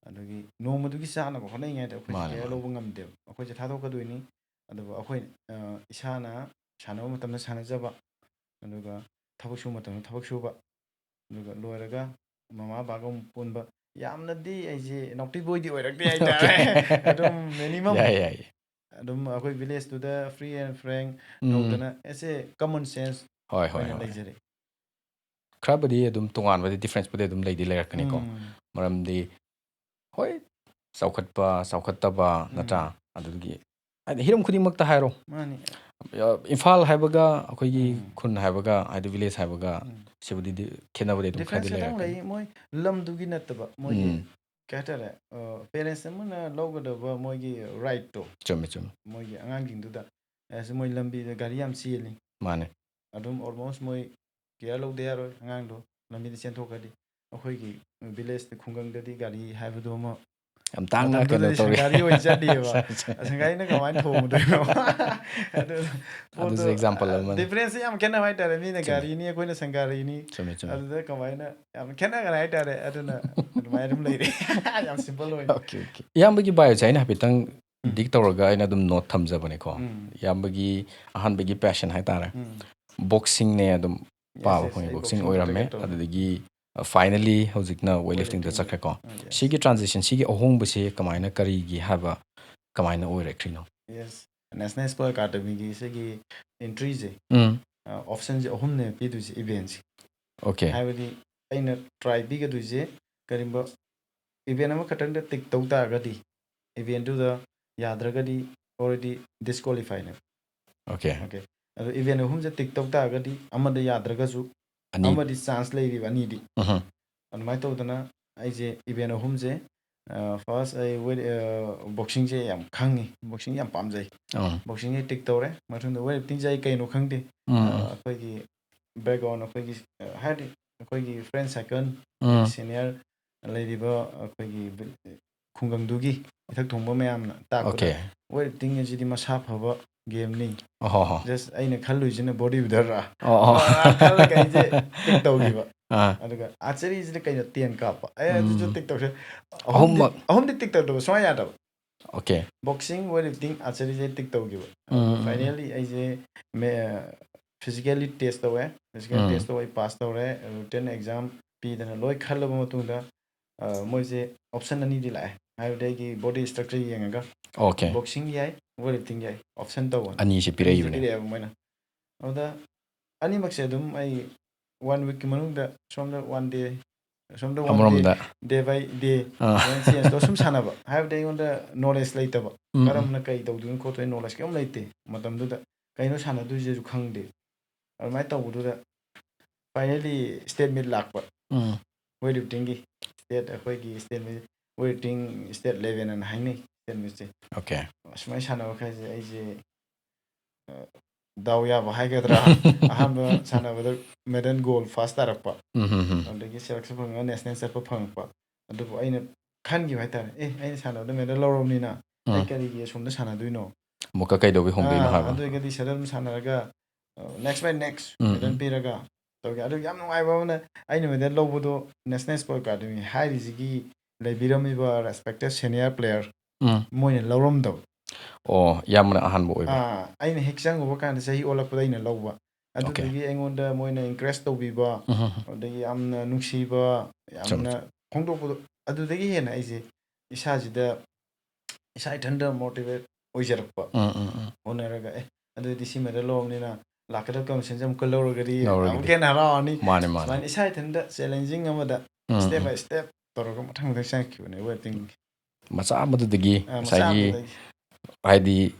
ꯑꯗꯒꯤ ꯅꯣꯡꯃꯗꯨꯒꯤ ꯆꯥꯅꯕ ꯍꯣꯠꯅꯔꯤꯉꯩꯗ ꯑꯩꯈꯣꯏꯁꯦ ꯃꯥꯅꯦ, care ꯃꯥꯅꯦ꯫ ꯂꯧꯕ ꯉꯝꯗꯦꯕ꯫ ꯑꯩꯈꯣꯏꯁꯦ ꯊꯥꯗꯣꯛꯀꯗꯣꯏꯅꯤ, ꯑꯗꯨꯕꯨ ꯑꯩꯈꯣꯏ, ꯑ, ꯏꯁꯥꯅ ꯁꯥꯟꯅꯕ ꯃꯇꯝꯗ ꯁꯥꯟꯅꯖꯕ, ꯑꯗꯨꯒ ꯊꯕꯛ ꯁꯨꯕ ꯃꯇꯝꯗ ꯊꯕꯛ ꯁꯨꯕ, ꯑꯗꯨꯒ ꯂꯣꯏꯔꯒ ꯃꯃꯥ ꯕꯕꯥꯒ ꯑꯃꯨꯛ ꯄꯨꯟꯕ꯫ ꯌꯥꯝꯅꯗꯤ ꯑꯩꯁꯦ naughty boyꯗꯤ ꯑꯣꯏꯔꯛꯇꯦ ꯍꯥꯏꯇꯥꯔꯦ꯫ Okay. ꯑꯗꯨꯝ minimum ꯌꯥꯏ, ꯌꯥꯏ꯫ ꯑꯗꯨꯝ ꯑꯩꯈꯣꯏ villageꯇꯨꯗ free and frank ꯎꯝ꯫ ꯇꯧꯗꯅ as a common sense ꯍꯣꯏ, ꯍꯣꯏ, ꯑꯣꯏꯅ ꯍꯣꯏ꯫ ꯂꯩꯖꯔꯦ꯫ ꯈꯔꯕꯨꯗꯤ ꯑꯗꯨꯝ ꯇꯣꯉꯥꯟꯕꯗꯤ, differenceꯄꯨꯗꯤ ꯑꯗꯨꯝ ꯂꯩꯗꯤ ꯂꯩꯔꯛꯀꯅꯤꯀꯣ꯫ ꯎꯝ꯫ ꯃꯔꯝꯗꯤ ꯍꯣꯏ, ꯆꯥꯎꯈꯠꯄ, ꯆꯥꯎꯈꯠꯇꯕ, ꯎꯝ꯫ ꯅꯠꯇ꯭ꯔꯥ? ꯑꯗꯨꯗꯒꯤ ꯍꯥꯏꯗꯤ ꯍꯤꯔꯝ ꯈꯨꯗꯤꯡꯃꯛꯇ ꯍꯥꯏꯔꯣ, ꯃꯥꯅꯤ꯫ ꯑ, ꯏꯝꯐꯥꯜ ꯍꯥꯏꯕꯒ ꯑꯩꯈꯣꯏꯒꯤ ꯎꯝ꯫ ꯈꯨꯟ ꯍꯥꯏꯕꯒ, ꯍꯥꯏꯗꯤ village ꯍꯥꯏꯕꯒ, ꯎꯝ꯫ ꯁꯤꯕꯨꯗꯤ ꯗꯤ-, ꯈꯦꯠꯅꯕꯗꯤ ꯑꯗꯨꯝ ꯈꯔꯗꯤ Difference ꯈꯤꯇꯪ ꯂꯩꯔꯛꯀꯅꯤ꯫ ꯂꯩ꯫ ꯃꯣꯏ ꯂꯝꯗꯨꯒꯤ ꯅꯠꯇꯕ, ꯃꯣꯏꯒꯤ ꯎꯝ꯫ ꯀꯩ ꯍꯥꯏꯇꯥꯔꯦ, ꯑ, parents ꯑꯃꯅ ꯂꯧꯒꯗꯕ ꯃꯣꯏꯒꯤ rightꯇꯣ, ꯆꯨꯝꯃꯦ, ꯆꯨꯝꯃꯦ꯫ ꯃꯣꯏꯒꯤ ꯑꯉꯥꯡꯁꯤꯡꯗꯨꯗ, ꯑꯦꯁ, ꯃꯣꯏ ꯂꯝꯕꯤꯗ ꯒꯥꯔꯤ ꯌꯥꯝ ꯆꯦꯜꯂꯤ, ꯃꯥꯅꯦ꯫ ꯑꯗꯨꯝ almost ꯃꯣꯏ care ꯂꯧꯗ ꯌꯥꯔꯣꯏ ꯑꯉꯥꯡꯗꯣ, ꯂꯝꯕꯤꯗ ꯆꯦꯟꯊꯣꯛꯈ꯭ꯔꯗꯤ꯫ ꯑꯩꯈꯣꯏꯒꯤ villageꯇ, ꯈꯨꯡꯒꯪꯗꯗꯤ ꯒꯥꯔꯤ ꯍꯥꯏꯕꯗꯣ ꯑꯃ ꯌꯥꯝ ꯇꯥꯡꯅ ꯀꯩꯅꯣ ꯃꯇꯝꯗꯨꯗꯗꯤ ꯇꯧꯔꯤ꯫ ꯁꯪꯒꯥꯔꯤ ꯑꯣꯏꯅ ꯆꯠꯂꯤꯑꯕ꯫ ꯁꯪꯒꯥꯔꯤꯅ ꯀꯃꯥꯏꯅ ꯊꯣꯡꯗꯣꯏꯅꯣ? ꯑꯗꯨ ꯑꯗꯨꯁꯨ example ꯑꯃꯅꯤ꯫ Difference ꯁꯦ ꯌꯥꯝ ꯈꯦꯠꯅꯕ ꯍꯥꯏꯇꯥꯔꯦ꯫ ꯃꯤꯅ ꯆꯨꯝꯃꯦ꯫ ꯒꯥꯔꯤꯅꯤ, ꯑꯩꯈꯣꯏꯅ ꯁꯪꯒꯥꯔꯤꯅꯤ꯫ ꯆꯨꯝꯃꯦ, ꯆꯨꯝꯃꯦ꯫ ꯑꯗꯨꯗ ꯀꯃꯥꯏꯅ ꯌꯥꯝ ꯈꯦꯠꯅꯈ꯭ꯔꯦ ꯍꯥꯏꯇꯥꯔꯦ꯫ ꯑꯗꯨꯅ ꯑꯗꯨꯃꯥꯏꯅ ꯑꯗꯨꯝ ꯂꯩꯔꯦ꯫ ꯌꯥꯝ simple ꯑꯣꯏꯅ꯫ Okay, okay. ꯏꯌꯥꯝꯕꯒꯤ bio ꯁꯦ ꯑꯩꯅ ꯍꯥꯏꯐꯦꯠꯇꯪ ꯎꯝ꯫ dig ꯇꯧꯔꯒ ꯑꯩꯅ ꯑꯗꯨꯝ note ꯊꯝꯖꯕꯅꯦꯀꯣ꯫ ꯎꯝ꯫ ꯏꯌꯥꯝꯕꯒꯤ ꯑꯍꯥꯟꯕꯒꯤ passion ꯍꯥꯏꯇꯥꯔꯦ꯫ ꯎꯝ꯫ Boxing ꯅꯦ ꯑꯗꯨꯝ Yes, ꯄꯥꯕ yes, ꯐꯪꯉꯤ, ꯑꯩ boxing boxing ꯑꯣꯏꯔꯝꯃꯦ꯫ target ꯇꯧꯔꯝꯃꯦ꯫ ꯑꯗꯨꯗꯒꯤ, ꯑ, finally ꯍꯧꯖꯤꯛꯅ weightlifting ꯗ Weightlifting ꯗ꯫ ꯆꯠꯈ꯭ꯔꯦꯀꯣ꯫ ꯎꯝ, yes. ꯁꯤꯒꯤ transition, ꯁꯤꯒꯤ ꯑꯍꯣꯡꯕꯁꯤ ꯀꯃꯥꯏꯅ, ꯀꯔꯤꯒꯤ ꯍꯥꯏꯕ, ꯀꯃꯥꯏꯅ ꯑꯣꯏꯔꯛꯈ꯭ꯔꯤꯅꯣ? Yes. National Sport Academy ꯒꯤ ꯁꯤꯒꯤ entry ꯁꯦ, ꯎꯝ꯫ ꯑ, option ꯁꯦ ꯑꯍꯨꯝꯅꯦ ꯄꯤꯗꯣꯏꯁꯦ event ꯁꯦ꯫ Okay. ꯍꯥꯏꯕꯗꯤ ꯑꯩꯅ try ꯄꯤꯒꯗꯣꯏꯁꯦ ꯀꯔꯤꯒꯨꯝꯕ event ꯑꯃꯈꯛꯇꯪꯗ tick ꯇꯧ ꯇꯥꯔꯒꯗꯤ, event ꯗꯨꯗ ꯌꯥꯗ꯭ꯔꯒꯗꯤ already disqualify ꯅꯦꯕ꯫ Okay. Okay. ꯑꯗꯣ event ꯑꯍꯨꯝꯁꯦ tick ꯇꯧ ꯇꯥꯔꯒꯗꯤ ꯑꯃꯗ ꯌꯥꯗ꯭ꯔꯒꯁꯨ ꯑꯅꯤ꯫ ꯑꯃꯗꯤ chance ꯂꯩꯔꯤꯕ ꯑꯅꯤꯗꯤ꯫ ꯎꯝ꯫ ꯑꯗꯨꯃꯥꯏꯅ ꯇꯧꯗꯅ ꯑꯩꯁꯦ event ꯑꯍꯨꯝꯁꯦ, ꯑ, first ꯑꯩ weight, ꯑ, boxing ꯁꯦ ꯌꯥꯝ ꯈꯪꯉꯤ, boxing ꯌꯥꯝ ꯄꯥꯝꯖꯩ꯫ ꯑꯥ꯫ Boxing ꯁꯦ tick ꯇꯧꯔꯦ꯫ ꯃꯊꯪꯗ weightlifting ꯁꯦ ꯑꯩ ꯀꯩꯅꯣ ꯈꯪꯗꯦ꯫ ꯎꯝ, ꯑ, ꯎꯝ꯫ ꯑꯩꯈꯣꯏꯒꯤ background, ꯑꯩꯈꯣꯏꯒꯤ, ꯑ, ꯍꯥꯏꯗꯤ ꯑꯩꯈꯣꯏꯒꯤ friend circle, ꯎꯝ꯫ senior ꯂꯩꯔꯤꯕ ꯑꯩꯈꯣꯏꯒꯤ ꯈꯨꯡꯒꯪꯗꯨꯒꯤ ꯏꯊꯛ ꯊꯣꯡꯕ ꯃꯌꯥꯝꯅ ꯇꯥꯛꯄꯗ, Okay. weightlifting ꯑꯁꯤꯗꯤ ꯃꯁꯥ ꯐꯕ game ꯅꯤ꯫ ꯑꯣꯍꯣ ꯍꯣ꯫ Just ꯑꯩꯅ ꯈꯜꯂꯨꯏꯁꯤꯅ bodybuilder ꯔ꯫ ꯑꯣ, ꯑꯣ꯫ ꯑ, ꯈꯜꯂꯒ ꯑꯩꯁꯦ tick ꯇꯧꯈꯤꯕ꯫ ꯑꯥ꯫ ꯑꯗꯨꯒ archery ꯁꯤꯗ ꯀꯩꯅꯣ ten ꯀꯥꯞꯄ꯫ ꯑꯩ ꯑꯗꯨꯁꯨ ꯎꯝ꯫ tick ꯇꯧꯁꯦ꯫ ꯑꯍꯨꯝꯗꯤ, ꯑꯍꯨꯝꯃꯛ꯫ ꯑꯍꯨꯝꯗꯤ tick ꯇꯧꯗꯕ ꯁꯨꯡꯌꯥ ꯌꯥꯗꯕ꯫ Okay. Boxing, weightlifting, archery ꯁꯦ tick ꯇꯧꯈꯤꯕ꯫ ꯎꯝ, ꯎꯝ, ꯎꯝ꯫ Finally ꯑꯩꯁꯦ ꯃꯦ-, physically test ꯇꯧꯋꯦ꯫ Physical ꯎꯝ꯫ test ꯇꯧꯕ ꯑꯩ pass ꯇꯧꯔꯦ꯫ Written exam ꯄꯤꯗꯅ ꯂꯣꯏ ꯈꯜꯂꯕ ꯃꯇꯨꯡꯗ, ꯑ, ꯃꯣꯏꯁꯦ option ꯑꯅꯤꯗꯤ ꯂꯥꯛꯑꯦ꯫ ꯍꯥꯏꯕꯗꯤ ꯑꯩꯒꯤ body structure ꯌꯦꯡꯉꯒ Okay. boxing ꯌꯥꯏ, weightlifting ꯌꯥꯏ, option ꯇꯧꯕ꯫ ꯑꯅꯤꯁꯦ ꯄꯤꯔꯛꯏꯕꯅꯦ꯫ ꯄꯤꯔꯛꯑꯦꯕ ꯃꯣꯏꯅ꯫ ꯑꯗꯨꯗ ꯑꯅꯤꯃꯛꯁꯦ ꯑꯗꯨꯝ ꯑꯩ one week ꯀꯤ ꯃꯅꯨꯡꯗ ꯁꯣꯝꯗ one day, ꯁꯣꯝꯗ one day, ꯑꯃꯔꯣꯝꯗ꯫ day by day ꯑꯥ꯫ ꯑꯗꯨꯃꯥꯏꯅ change ꯇꯧꯔ ꯁꯨꯝ ꯁꯥꯟꯅꯕ꯫ ꯍꯥꯏꯕꯗꯤ ꯑꯩꯉꯣꯟꯗ knowledge ꯂꯩꯇꯕ꯫ ꯎꯝ, ꯎꯝ꯫ ꯀꯔꯝꯅ ꯀꯩ ꯇꯧꯗꯣꯏꯅꯣ ꯈꯣꯠꯇꯣꯏꯅꯣ knowledge ꯀꯩꯝ ꯂꯩꯇꯦ꯫ ꯃꯇꯝꯗꯨꯗ ꯀꯩꯅꯣ ꯁꯥꯟꯅꯗꯣꯏꯁꯦꯁꯨ ꯈꯪꯗꯦ꯫ ꯑꯗꯨꯃꯥꯏꯅ ꯇꯧꯕꯗꯨꯗ finally state meet ꯂꯥꯛꯄ꯫ ꯎꯝ꯫ Weightlifting ꯒꯤ state, ꯑꯩꯈꯣꯏꯒꯤ state meet, weightlifting state level ꯑꯅ ꯍꯥꯏꯅꯩ state meet ꯁꯦ꯫ Okay. ꯑꯁꯨꯃꯥꯏꯅ ꯁꯥꯟꯅꯕ ꯈꯔꯁꯦ ꯑꯩꯁꯦ, ꯑ, ꯗꯥꯎ ꯌꯥꯕ ꯍꯥꯏꯒꯗ꯭ꯔꯥ? ꯑꯍꯥꯟꯕ ꯁꯥꯟꯅꯕꯗ medal gold first ꯇꯥꯔꯛꯄ꯫ ꯎꯝ, ꯎꯝ, ꯎꯝ꯫ ꯑꯗꯒꯤ selection ꯐꯪꯉꯒ national ꯆꯠꯄ ꯐꯪꯉꯛꯄ꯫ ꯑꯗꯨꯕꯨ ꯑꯩꯅ ꯈꯟꯈꯤꯕ ꯍꯥꯏꯇꯥꯔꯦ꯫ ꯑꯦ, ꯑꯩꯅ ꯁꯥꯟꯅꯕꯗ ꯃꯦꯗꯜ ꯂꯧꯔꯕꯅꯤꯅ ꯑꯩ ꯎꯝ. ꯀꯔꯤꯒꯤ ꯑꯁꯣꯝꯗ ꯁꯥꯟꯅꯗꯣꯏꯅꯣ? ꯑꯃꯨꯛꯀ ꯀꯩꯗꯧꯕꯩ ꯍꯣꯡꯗꯣꯏꯅꯣ ꯑꯥ, ꯍꯥꯏꯕ꯫ ꯑꯗꯨ ꯑꯣꯏꯔꯒꯗꯤ ꯁꯗꯟ ꯁꯥꯟꯅꯔꯒ, next by next um, medal um. ꯄꯤꯔꯒ ꯇꯧꯒꯦ꯫ ꯑꯗꯨ ꯌꯥꯝ ꯅꯨꯡꯉꯥꯏꯕ ꯑꯃꯅ, ꯑꯩꯅ ꯃꯦꯗꯜ ꯂꯧꯕꯗꯣ National Sports Academy ꯍꯥꯏꯔꯤꯁꯤꯒꯤ ꯂꯩꯕꯤꯔꯝꯃꯤꯕ respected senior player ꯎꯝ. ꯃꯣꯏꯅ ꯂꯧꯔꯝꯗꯕ꯫ ꯑꯣ, ꯏꯌꯥꯝꯕꯅ ꯑꯍꯥꯟꯕ ꯑꯣꯏꯕ꯫ ꯑꯥ, ꯑꯩꯅ ꯍꯦꯛ ꯆꯪꯉꯨꯕ ꯀꯥꯟꯗ ꯆꯍꯤ ꯑꯣꯜꯂꯛꯄꯗ ꯑꯩꯅ ꯂꯧꯕ꯫ Okay. ꯑꯗꯨꯗꯒꯤ ꯑꯩꯉꯣꯟꯗ ꯃꯣꯏꯅ encourage ꯇꯧꯕꯤꯕ, ꯎꯝ, ꯎꯝ, ꯎꯝ. ꯑꯗꯒꯤ ꯌꯥꯝꯅ ꯅꯨꯡꯁꯤꯕ, ꯌꯥꯝꯅ ꯐꯣꯡꯗꯣꯛꯄꯗꯣ, ꯑꯗꯨꯗꯒꯤ ꯍꯦꯟꯅ ꯑꯩꯁꯦ ꯏꯁꯥꯁꯤꯗ, ꯏꯁꯥ ꯏꯊꯟꯗ motivate ꯑꯣꯏꯖꯔꯛꯄ꯫ ꯎꯝ, ꯎꯝ, ꯎꯝ. ꯍꯣꯠꯅꯔꯒ, "ꯑꯦ, ꯑꯗꯨꯗꯤ ꯁꯤ ꯃꯦꯗꯜ ꯂꯧꯔꯕꯅꯤꯅ ꯂꯥꯛꯀꯗꯕ competitionꯁꯦ ꯑꯃꯨꯛꯀ ꯂꯧꯔꯒꯗꯤ ꯂꯧꯔꯒꯗꯤ꯫ ꯑꯃꯨꯛꯀ ꯍꯦꯟꯅ ꯍꯔꯥꯎꯔꯅꯤ"꯫ ꯃꯥꯅꯦ, ꯃꯥꯅꯦ꯫ ꯁꯨꯃꯥꯏꯅ ꯏꯁꯥ ꯏꯊꯟꯗ challenging ꯑꯃꯗ ꯎꯝ, step ꯎꯝ. by step ꯇꯧꯔꯒ ꯃꯊꯪ ꯃꯊꯪ ꯆꯪꯉꯛꯈꯤꯕꯅꯦ weightlifting꯫ ꯃꯆꯥ ꯑꯃꯗꯨꯗꯒꯤ ꯑꯥ, ꯃꯆꯥ ꯉꯁꯥꯏꯒꯤ ꯑꯃꯗꯨꯗꯒꯤ꯫ ꯍꯥꯏꯗꯤ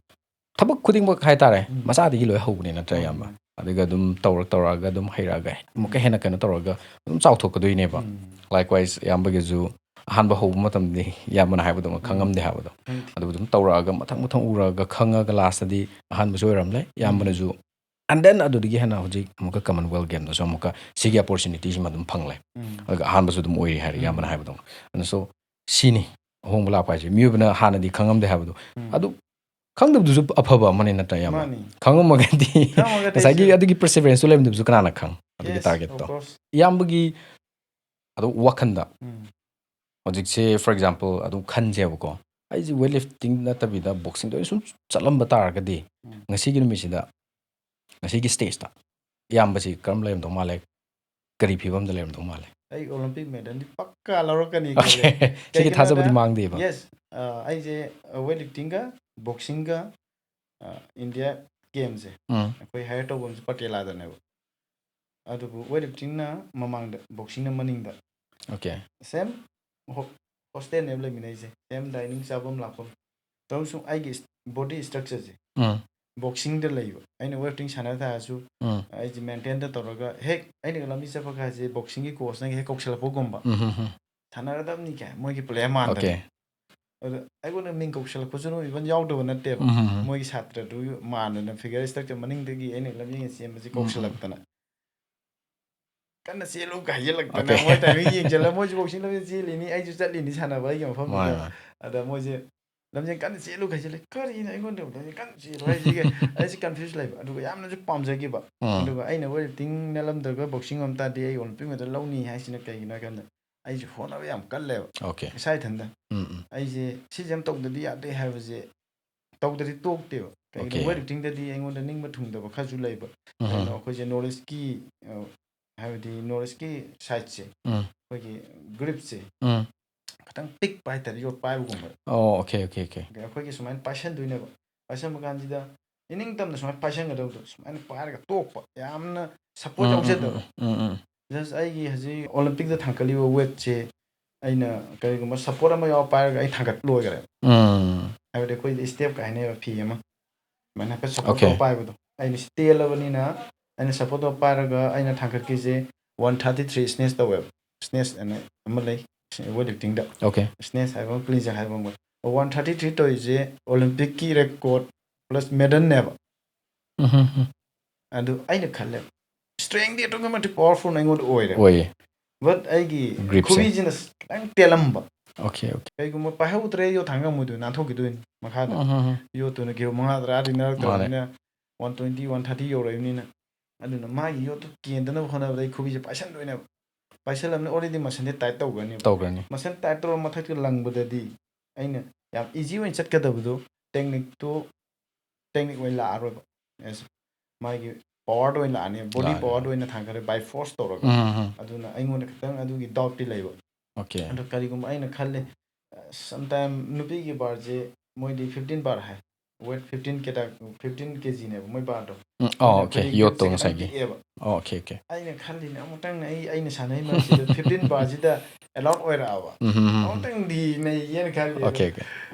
ꯊꯕꯛ ꯈꯨꯗꯤꯡꯃꯛ ꯍꯥꯏꯇꯥꯔꯦ, ꯎꯝ. ꯃꯆꯥꯗꯒꯤ ꯂꯣꯏ ꯍꯧꯕꯅꯦ ꯅꯠꯇ꯭ꯔꯥ, ꯃꯥꯅꯦ, ꯏꯌꯥꯝꯕ? ꯃꯥꯅꯦ꯫ ꯑꯗꯨꯒ ꯑꯗꯨꯝ ꯇꯧꯔ ꯇꯧꯔꯛꯑꯒ ꯑꯗꯨꯝ ꯍꯩꯔꯛꯑꯒ ꯑꯃꯨꯛꯀ ꯎꯝ. ꯍꯦꯟꯅ ꯀꯩꯅꯣ ꯇꯧꯔꯒ ꯑꯗꯨꯝ ꯆꯥꯎꯊꯣꯛꯀꯗꯣꯏꯅꯦꯕ꯫ ꯎꯝ. Likewise, ꯏꯌꯥꯝꯕꯒꯤꯁꯨ ꯑꯍꯥꯟꯕ ꯍꯧꯕ ꯃꯇꯝꯗꯤ ꯏꯌꯥꯝꯕꯅ ꯍꯥꯏꯕꯗꯧꯅ ꯎꯝ. ꯈꯪꯉꯝꯗꯦ ꯍꯥꯏꯕꯗꯣ, ꯈꯪꯗꯦ꯫ ꯑꯗꯨ ꯑꯗꯨꯝ ꯇꯧꯔꯛꯑꯒ ꯃꯊꯪ ꯃꯊꯪ ꯎꯔꯛꯑꯒ ꯈꯪꯉꯒ lastꯇꯗꯤ ꯑꯍꯥꯟꯕꯁꯨ ꯑꯣꯏꯔꯝꯂꯦ ꯎꯝ. ꯏꯌꯥꯝꯕꯅꯁꯨ꯫ And then ꯑꯗꯨꯗꯒꯤ ꯍꯦꯟꯅ ꯍꯧꯖꯤꯛ ꯑꯃꯨꯛꯀ Commonwealth Gamesꯇꯁꯨ ꯑꯃꯨꯛꯀ ꯁꯤꯒꯤ opportunityꯁꯤꯃ ꯑꯗꯨꯝ ꯐꯪꯂꯦ꯫ ꯎꯝ. ꯑꯗꯨꯒ ꯑꯍꯥꯟꯕꯁꯨ ꯑꯗꯨꯝ ꯑꯣꯏꯔꯤ ꯍꯥꯏꯔꯦ ꯎꯝ. ꯏꯌꯥꯝꯕꯅ ꯍꯥꯏꯕꯗꯧꯅ꯫ ꯑꯗꯨꯅ so ꯁꯤꯅꯤ ꯑꯍꯣꯡꯕ ꯂꯥꯛꯄ ꯍꯥꯏꯁꯦ꯫ ꯃꯤꯑꯣꯏꯕꯅ ꯍꯥꯟꯅꯗꯤ ꯈꯪꯉꯝꯗꯦ ꯍꯥꯏꯕꯗꯣ, ꯎꯝ. ꯑꯗꯨ ꯈꯪꯗꯕꯗꯨꯁꯨ ꯑꯐꯕ ꯑꯃꯅꯤ ꯅꯠꯇ꯭ꯔꯥ, ꯏꯌꯥꯝꯕ? ꯃꯥꯅꯤ꯫ ꯈꯪꯉꯝꯃꯒꯗꯤ ꯈꯪꯉꯝꯃꯒꯗꯤ ꯉꯁꯥꯏꯒꯤ ꯑꯩꯁꯨ ꯑꯗꯨꯒꯤ perseveranceꯇꯨ ꯂꯩꯔꯝꯗꯕꯁꯨ ꯀꯅꯥꯅ ꯈꯪ ꯑꯗꯨꯒꯤ Yes, targetꯇꯣ? of course. ꯏꯌꯥꯝꯕꯒꯤ ꯑꯗꯨ ꯋꯥꯈꯟꯗ ꯎꯝ. ꯍꯧꯖꯤꯛꯁꯦ, for example, ꯑꯗꯨꯝ ꯈꯟꯁꯦꯕꯀꯣ, ꯑꯩꯁꯦ weightlifting ꯅꯠꯇꯕꯤꯗ boxingꯗ ꯑꯣꯏꯅ ꯁꯨꯝ ꯆꯠꯂꯝꯕ ꯇꯥꯔꯒꯗꯤ, ꯎꯝ. ꯉꯁꯤꯒꯤ ꯅꯨꯃꯤꯠꯁꯤꯗ, ꯉꯁꯤꯒꯤ stageꯇ ꯏꯌꯥꯝꯕꯁꯤ ꯀꯔꯝ ꯂꯩꯔꯝꯗꯧ ꯃꯥꯜꯂꯦ? ꯀꯔꯤ ꯐꯤꯕꯝꯗ ꯂꯩꯔꯝꯗꯧ ꯃꯥꯜꯂꯦ? ꯑꯩ Olympic medalꯗꯤ ꯄꯛꯀꯥ ꯂꯧꯔꯛꯀꯅꯤ Okay. ꯈꯜꯂꯦ꯫ ꯁꯤꯒꯤ ꯀꯩꯒꯤꯅꯣꯗ, ꯊꯥꯖꯕꯗꯤ ꯃꯥꯡꯗꯦꯕ꯫ Yes, ꯑ, ꯑꯩꯁꯦ, ꯑ, weightliftingꯒ boxingꯒ, ꯑ, India Gamesꯁꯦ ꯎꯝ. ꯑꯩꯈꯣꯏ hire ꯇꯧꯐꯝꯁꯦ ꯄꯇꯦꯂꯥꯗꯅꯦꯕ꯫ ꯑꯗꯨꯕꯨ weightliftingꯅ ꯃꯃꯥꯡꯗ, boxingꯅ ꯃꯅꯤꯡꯗ꯫ Okay. Same ho-, hostelꯅꯦꯕ ꯂꯩꯃꯤꯟꯅꯩꯁꯦ, same dining, ꯆꯥꯐꯝ ꯂꯥꯛꯐꯝ꯫ ꯇꯧꯁꯨ ꯑꯩꯒꯤ is-, body structureꯁꯦ ꯎꯝ. boxingꯗ ꯂꯩꯕ꯫ ꯑꯩꯅ weightlifting ꯁꯥꯟꯅ ꯇꯥꯔꯁꯨ ꯎꯝ. ꯑꯩꯁꯦ maintainꯗ ꯇꯧꯔꯒ ꯍꯦꯛ ꯑꯩꯅꯒ ꯂꯝꯕꯤ ꯆꯠꯄ ꯀꯥꯟꯁꯦ boxingꯒꯤ coachꯅꯒ ꯍꯦꯛ ꯀꯧꯁꯜꯂꯛꯄꯒꯨꯝꯕ꯫ ꯎꯝ, ꯎꯝ, ꯎꯝ. ꯁꯥꯟꯅꯔꯗꯕꯅꯤ ꯀꯥꯏ, ꯃꯣꯏꯒꯤ player ꯃꯥꯟꯗꯅ꯫ Okay. ꯑꯗ ꯑꯩꯉꯣꯟꯗ ꯃꯤꯡ ꯀꯧꯁꯜꯂꯛꯄꯁꯨ ꯑꯗꯨꯝ even ꯌꯥꯎꯗꯕ ꯅꯠꯇꯦꯕ꯫ ꯎꯝ, ꯎꯝ, ꯎꯝ. ꯃꯣꯏꯒꯤ ꯁꯥꯇ꯭ꯔꯗꯨ ꯃꯥꯟꯗꯅ figure structure ꯃꯅꯤꯡꯗꯒꯤ ꯑꯩꯅ ꯂꯝꯖꯦꯟ ꯆꯦꯟꯕꯁꯦ ꯎꯝ, ꯎꯝ. ꯀꯧꯁꯜꯂꯛꯇꯅ꯫ ꯀꯟꯅ ꯆꯦꯜꯂꯨ ꯀꯥꯏꯁꯤꯜꯂꯛꯇꯅ꯫ Okay. ꯃꯣꯏ ꯇꯥꯏꯃꯤꯡ ꯌꯦꯡꯁꯤꯜꯂ ꯃꯣꯏꯁꯨ ꯕꯣꯛꯁꯤꯡ ꯂꯝꯖꯦꯜ ꯆꯦꯜꯂꯤꯅꯤ, ꯑꯩꯁꯨ ꯆꯠꯂꯤꯅꯤ ꯁꯥꯟꯅꯕ ꯑꯩꯒꯤ ꯃꯐꯝꯗꯨꯗ꯫ ꯃꯥꯅꯦ, ꯃꯥꯅꯦ꯫ ꯑꯗ ꯃꯣꯏꯁꯦ ꯂꯝꯖꯦꯜ ꯀꯟꯅ ꯆꯦꯜꯂꯨ ꯀꯥꯏꯁꯤꯜꯂꯦ꯫ "ꯀꯔꯤꯅꯣ ꯑꯩꯉꯣꯟꯗ ꯂꯝꯖꯦꯜ ꯀꯟꯅ ꯆꯦꯜꯂꯨ ꯍꯥꯏꯁꯤꯒꯦ?" ꯑꯩꯁꯦ ꯀꯟꯐ꯭ꯌꯨꯁ ꯂꯩꯕ꯫ ꯑꯗꯨꯒ ꯌꯥꯝꯅꯁꯨ ꯄꯥꯝꯖꯈꯤꯕ꯫ ꯎꯝ꯫ ꯑꯗꯨꯒ ꯑꯩꯅ ꯋꯦꯠ ꯂꯤꯐꯇꯤꯡ ꯅꯠꯂꯝꯗ꯭ꯔꯒ ꯕꯣꯛꯁꯤꯡ ꯑꯣꯏꯔꯝ ꯇꯥꯔꯗꯤ ꯑꯩ ꯑꯣꯂꯤꯝꯄꯤꯛ ꯃꯦꯗꯜ ꯂꯧꯅꯤ ꯍꯥꯏꯁꯤꯅ ꯀꯩꯒꯤꯅꯣ ꯍꯥꯏ ꯀꯥꯟꯗ ꯑꯩꯁꯨ ꯍꯣꯠꯅꯕ ꯌꯥꯝ ꯀꯜꯂꯦꯕ꯫ Okay. ꯏꯁꯥ ꯏꯊꯟꯗ꯫ ꯎꯝ, ꯎꯝ꯫ ꯑꯩꯁꯦ ꯁꯤꯁꯦ ꯑꯃ ꯇꯧꯗꯗꯤ ꯌꯥꯗꯦ ꯍꯥꯏꯕꯁꯦ ꯇꯧꯗ꯭ꯔꯗꯤ ꯇꯣꯛꯇꯦꯕ꯫ ꯀꯩꯒꯤꯅꯣ, Okay. ꯋꯦꯠ ꯂꯤꯐꯇꯤꯡꯗꯗꯤ ꯑꯩꯉꯣꯟꯗ ꯅꯤꯡꯕ ꯊꯨꯡꯗꯕ ꯈꯔꯁꯨ ꯂꯩꯕ꯫ ꯎꯝ꯫ ꯀꯩꯅꯣ, ꯑꯩꯈꯣꯏꯁꯦ ꯅꯣꯔꯠ ꯏꯁꯀꯤ, ꯑ, ꯍꯥꯏꯕꯗꯤ ꯅꯣꯔꯠ ꯏꯁꯀꯤ ꯁꯥꯏꯠꯁꯦ, ꯎꯝ꯫ ꯑꯩꯈꯣꯏꯒꯤ ꯒ꯭ꯔꯤꯞꯁꯦ ꯎꯝ꯫ ꯈꯤꯇꯪ ꯄꯤꯛꯄ ꯍꯥꯏꯇꯥꯔꯦ, ꯌꯣꯠ ꯄꯥꯏꯕꯒꯨꯝꯕ꯫ ꯑꯣ, okay, okay, okay. ꯑꯩꯈꯣꯏꯒꯤ ꯁꯨꯃꯥꯏꯅ ꯄꯥꯏꯁꯟꯗꯣꯏꯅꯦꯕ꯫ ꯄꯥꯏꯁꯟꯕ ꯀꯥꯟꯁꯤꯗ ꯏꯅꯤꯡꯇꯝꯅ ꯁꯨꯃꯥꯏꯅ ꯄꯥꯏꯁꯟꯒꯗꯕꯗꯣ, ꯁꯨꯃꯥꯏꯅ ꯄꯥꯏꯔꯒ ꯇꯣꯛꯄ, ꯌꯥꯝꯅ ꯁꯞꯄꯣꯔꯠ ꯎꯝ, ꯎꯝ, ꯌꯥꯎꯖꯗꯕ꯫ ꯎꯝ, ꯎꯝ, ꯎꯝ꯫ Just ꯑꯩꯒꯤ ꯍꯧꯖꯤꯛ ꯑꯣꯂꯤꯝꯄꯤꯛꯇ ꯊꯥꯡꯒꯠꯂꯤꯕ ꯋꯦꯠꯁꯦ ꯑꯩꯅ ꯀꯔꯤꯒꯨꯝꯕ ꯁꯞꯄꯣꯔꯠ ꯑꯃ ꯌꯥꯎꯔ ꯄꯥꯏꯔꯒ ꯑꯩ ꯊꯥꯡꯒꯠ ꯂꯣꯏꯈ꯭ꯔꯦ꯫ ꯎꯝ꯫ ꯍꯥꯏꯕꯗꯤ ꯑꯩꯈꯣꯏꯗꯤ ꯁ꯭ꯇꯦꯞꯀ ꯍꯥꯏꯅꯩꯕ, ꯐꯤ ꯑꯃ꯫ ꯑꯗꯨꯃꯥꯏꯅ ꯍꯥꯏꯐꯦꯠ ꯁꯞꯄꯣꯔꯠ Okay. ꯇꯧꯔ ꯄꯥꯏꯕꯗꯣ꯫ ꯑꯩꯅ ꯁꯤ ꯇꯦꯜꯂꯕꯅꯤꯅ ꯑꯩꯅ ꯁꯞꯄꯣꯔꯠ ꯇꯧꯔ ꯄꯥꯏꯔꯒ ꯑꯩꯅ ꯊꯥꯡꯒꯠꯈꯤꯁꯦ ꯋꯥꯟ ꯊꯥꯔꯇꯤ ꯊ꯭ꯔꯤ ꯁ꯭ꯅꯦꯁ ꯇꯧꯋꯦꯕ꯫ ꯁ꯭ꯅꯦꯁ ꯑꯅ ꯑꯃ ꯂꯩ ꯋꯦꯠ ꯂꯤꯐꯇꯤꯡꯗ꯫ Okay. ꯁ꯭ꯅꯦꯁ ꯍꯥꯏꯕ ꯑꯃ, ꯀ꯭ꯂꯤꯟꯁ ꯍꯥꯏꯕ ꯑꯃ꯫ ꯋꯥꯟ ꯊꯥꯔꯇꯤ ꯊ꯭ꯔꯤ ꯇꯧꯔꯤꯁꯦ ꯑꯣꯂꯤꯝꯄꯤꯛꯀꯤ ꯔꯦꯀꯣꯔꯠ ꯄ꯭ꯂꯁ ꯃꯦꯗꯜꯅꯦꯕ꯫ ꯎꯝ, ꯎꯝ, ꯎꯝ꯫ ꯑꯗꯨ ꯑꯩꯅ ꯈꯜꯂꯦ, ꯁ꯭ꯇ꯭ꯔꯦꯡꯗꯤ ꯑꯗꯨꯛꯀꯤ ꯃꯇꯤꯛ ꯄꯋꯥꯔꯐꯨꯜ ꯑꯩꯉꯣꯟꯗ ꯑꯣꯏꯔꯦ꯫ ꯑꯣꯏꯌꯦ꯫ But ꯑꯩꯒꯤ Gripꯁꯦ꯫ ꯈꯨꯕꯤꯁꯤꯅ ꯈꯤꯇꯪ ꯇꯦꯜꯂꯝꯕ꯫ Okay, okay. ꯀꯩꯒꯨꯝꯕ ꯄꯥꯏꯍꯧꯗ꯭ꯔꯦ, ꯌꯣꯠ ꯊꯥꯡ ꯉꯝꯃꯣꯏꯗꯣꯏꯅꯤ, ꯅꯥꯟꯊꯣꯛꯈꯤꯗꯣꯏꯅꯤ ꯃꯈꯥꯗ꯫ ꯎꯝ, ꯎꯝ, ꯎꯝ꯫ ꯌꯣꯠꯇꯨꯅ ꯀꯤꯂꯣ ꯃꯉꯥ ꯇꯔꯥꯗꯤ ꯅꯥꯔꯛꯇ꯭ꯔꯕꯅꯤꯅ, ꯃꯥꯅꯦ꯫ ꯋꯥꯟ ꯇ꯭ꯋꯦꯟꯇꯤ, ꯋꯥꯟ ꯊꯥꯔꯇꯤ ꯌꯧꯔꯛꯏꯕꯅꯤꯅ꯫ ꯑꯗꯨꯅ ꯃꯥꯒꯤ ꯌꯣꯠꯇꯨ ꯀꯦꯟꯗꯅꯕ ꯍꯣꯠꯅꯕꯗ ꯑꯩ ꯈꯨꯕꯤꯁꯦ ꯄꯥꯏꯁꯟꯗꯣꯏꯅꯦꯕ꯫ ꯄꯥꯏꯁꯜꯂꯕꯅꯤꯅ already ꯃꯁꯜꯁꯦ ꯇꯥꯏꯠ ꯇꯧꯈ꯭ꯔꯅꯦꯕ꯫ ꯇꯧꯈ꯭ꯔꯅꯤ꯫ ꯃꯁꯜ ꯇꯥꯏꯠ ꯇꯧꯔ ꯃꯊꯛꯇ ꯂꯪꯕꯗꯗꯤ ꯑꯩꯅ ꯌꯥꯝ ꯏꯖꯤ ꯑꯣꯏꯅ ꯆꯠꯀꯗꯕꯗꯣ, ꯇꯦꯛꯅꯤꯛꯇꯨ, ꯇꯦꯛꯅꯤꯛ ꯑꯣꯏꯅ ꯂꯥꯛꯑꯔꯣꯏꯕ꯫ ꯑꯦꯁ, ꯃꯥꯒꯤ ꯄꯋꯥꯔꯗ ꯑꯣꯏꯅ ꯂꯥꯛꯑꯅꯤ, ꯕꯣꯗꯤ ꯂꯥꯛꯑꯅꯤ꯫ ꯄꯋꯥꯔꯗ ꯑꯣꯏꯅ ꯊꯥꯡꯒꯠꯂꯦ, by force ꯇꯧꯔꯒ꯫ ꯎꯝ, ꯎꯝ, ꯎꯝ꯫ ꯑꯗꯨꯅ ꯑꯩꯉꯣꯟꯗ ꯈꯤꯇꯪ ꯑꯗꯨꯒꯤ ꯗꯥꯎꯠꯇꯤ ꯂꯩꯕ꯫ Okay. ꯑꯗꯣ ꯀꯔꯤꯒꯨꯝꯕ ꯑꯩꯅ ꯈꯜꯂꯦ, sometime ꯅꯨꯄꯤꯒꯤ ꯕꯥꯔꯁꯦ ꯃꯣꯏꯗꯤ ꯐꯤꯐꯇꯤꯟ ꯕꯥꯔ ꯍꯥꯏ, ꯋꯦꯠ ꯐꯤꯐꯇꯤꯟ ꯀꯦꯇꯥ-, ꯐꯤꯐꯇꯤꯟ ꯀꯦꯖꯤꯅꯦꯕ ꯃꯣꯏ ꯕꯥꯔꯗꯣ꯫ ꯎꯝ, ꯑꯣ, ꯑꯗꯨꯅ okay, ꯑꯩꯈꯣꯏꯗꯤ ꯌꯣꯠꯇꯣ ꯒ꯭ꯔꯤꯞꯁꯦ ꯈꯤꯇꯪ ꯉꯁꯥꯏꯒꯤ꯫ ꯄꯤꯛꯑꯦꯕ꯫ ꯑꯣ, okay, okay. ꯑꯩꯅ ꯈꯜꯂꯤꯅꯦ, ꯑꯃꯨꯛꯇꯪ ꯑꯩ, ꯑꯩꯅ ꯁꯥꯟꯅꯔꯤ ꯃꯔꯛꯁꯤꯗ ꯐꯤꯐꯇꯤꯟ ꯕꯥꯔꯁꯤꯗ ꯑꯦꯂꯥꯎꯠ ꯑꯣꯏꯔꯛꯑꯕ꯫ ꯎꯝ, ꯎꯝ, ꯎꯝ, ꯎꯝ꯫ ꯑꯃꯨꯛꯇꯪꯗꯤ ꯅꯩꯒꯦꯅ ꯈꯜꯂꯤ꯫ ꯑꯗꯣ Okay, okay.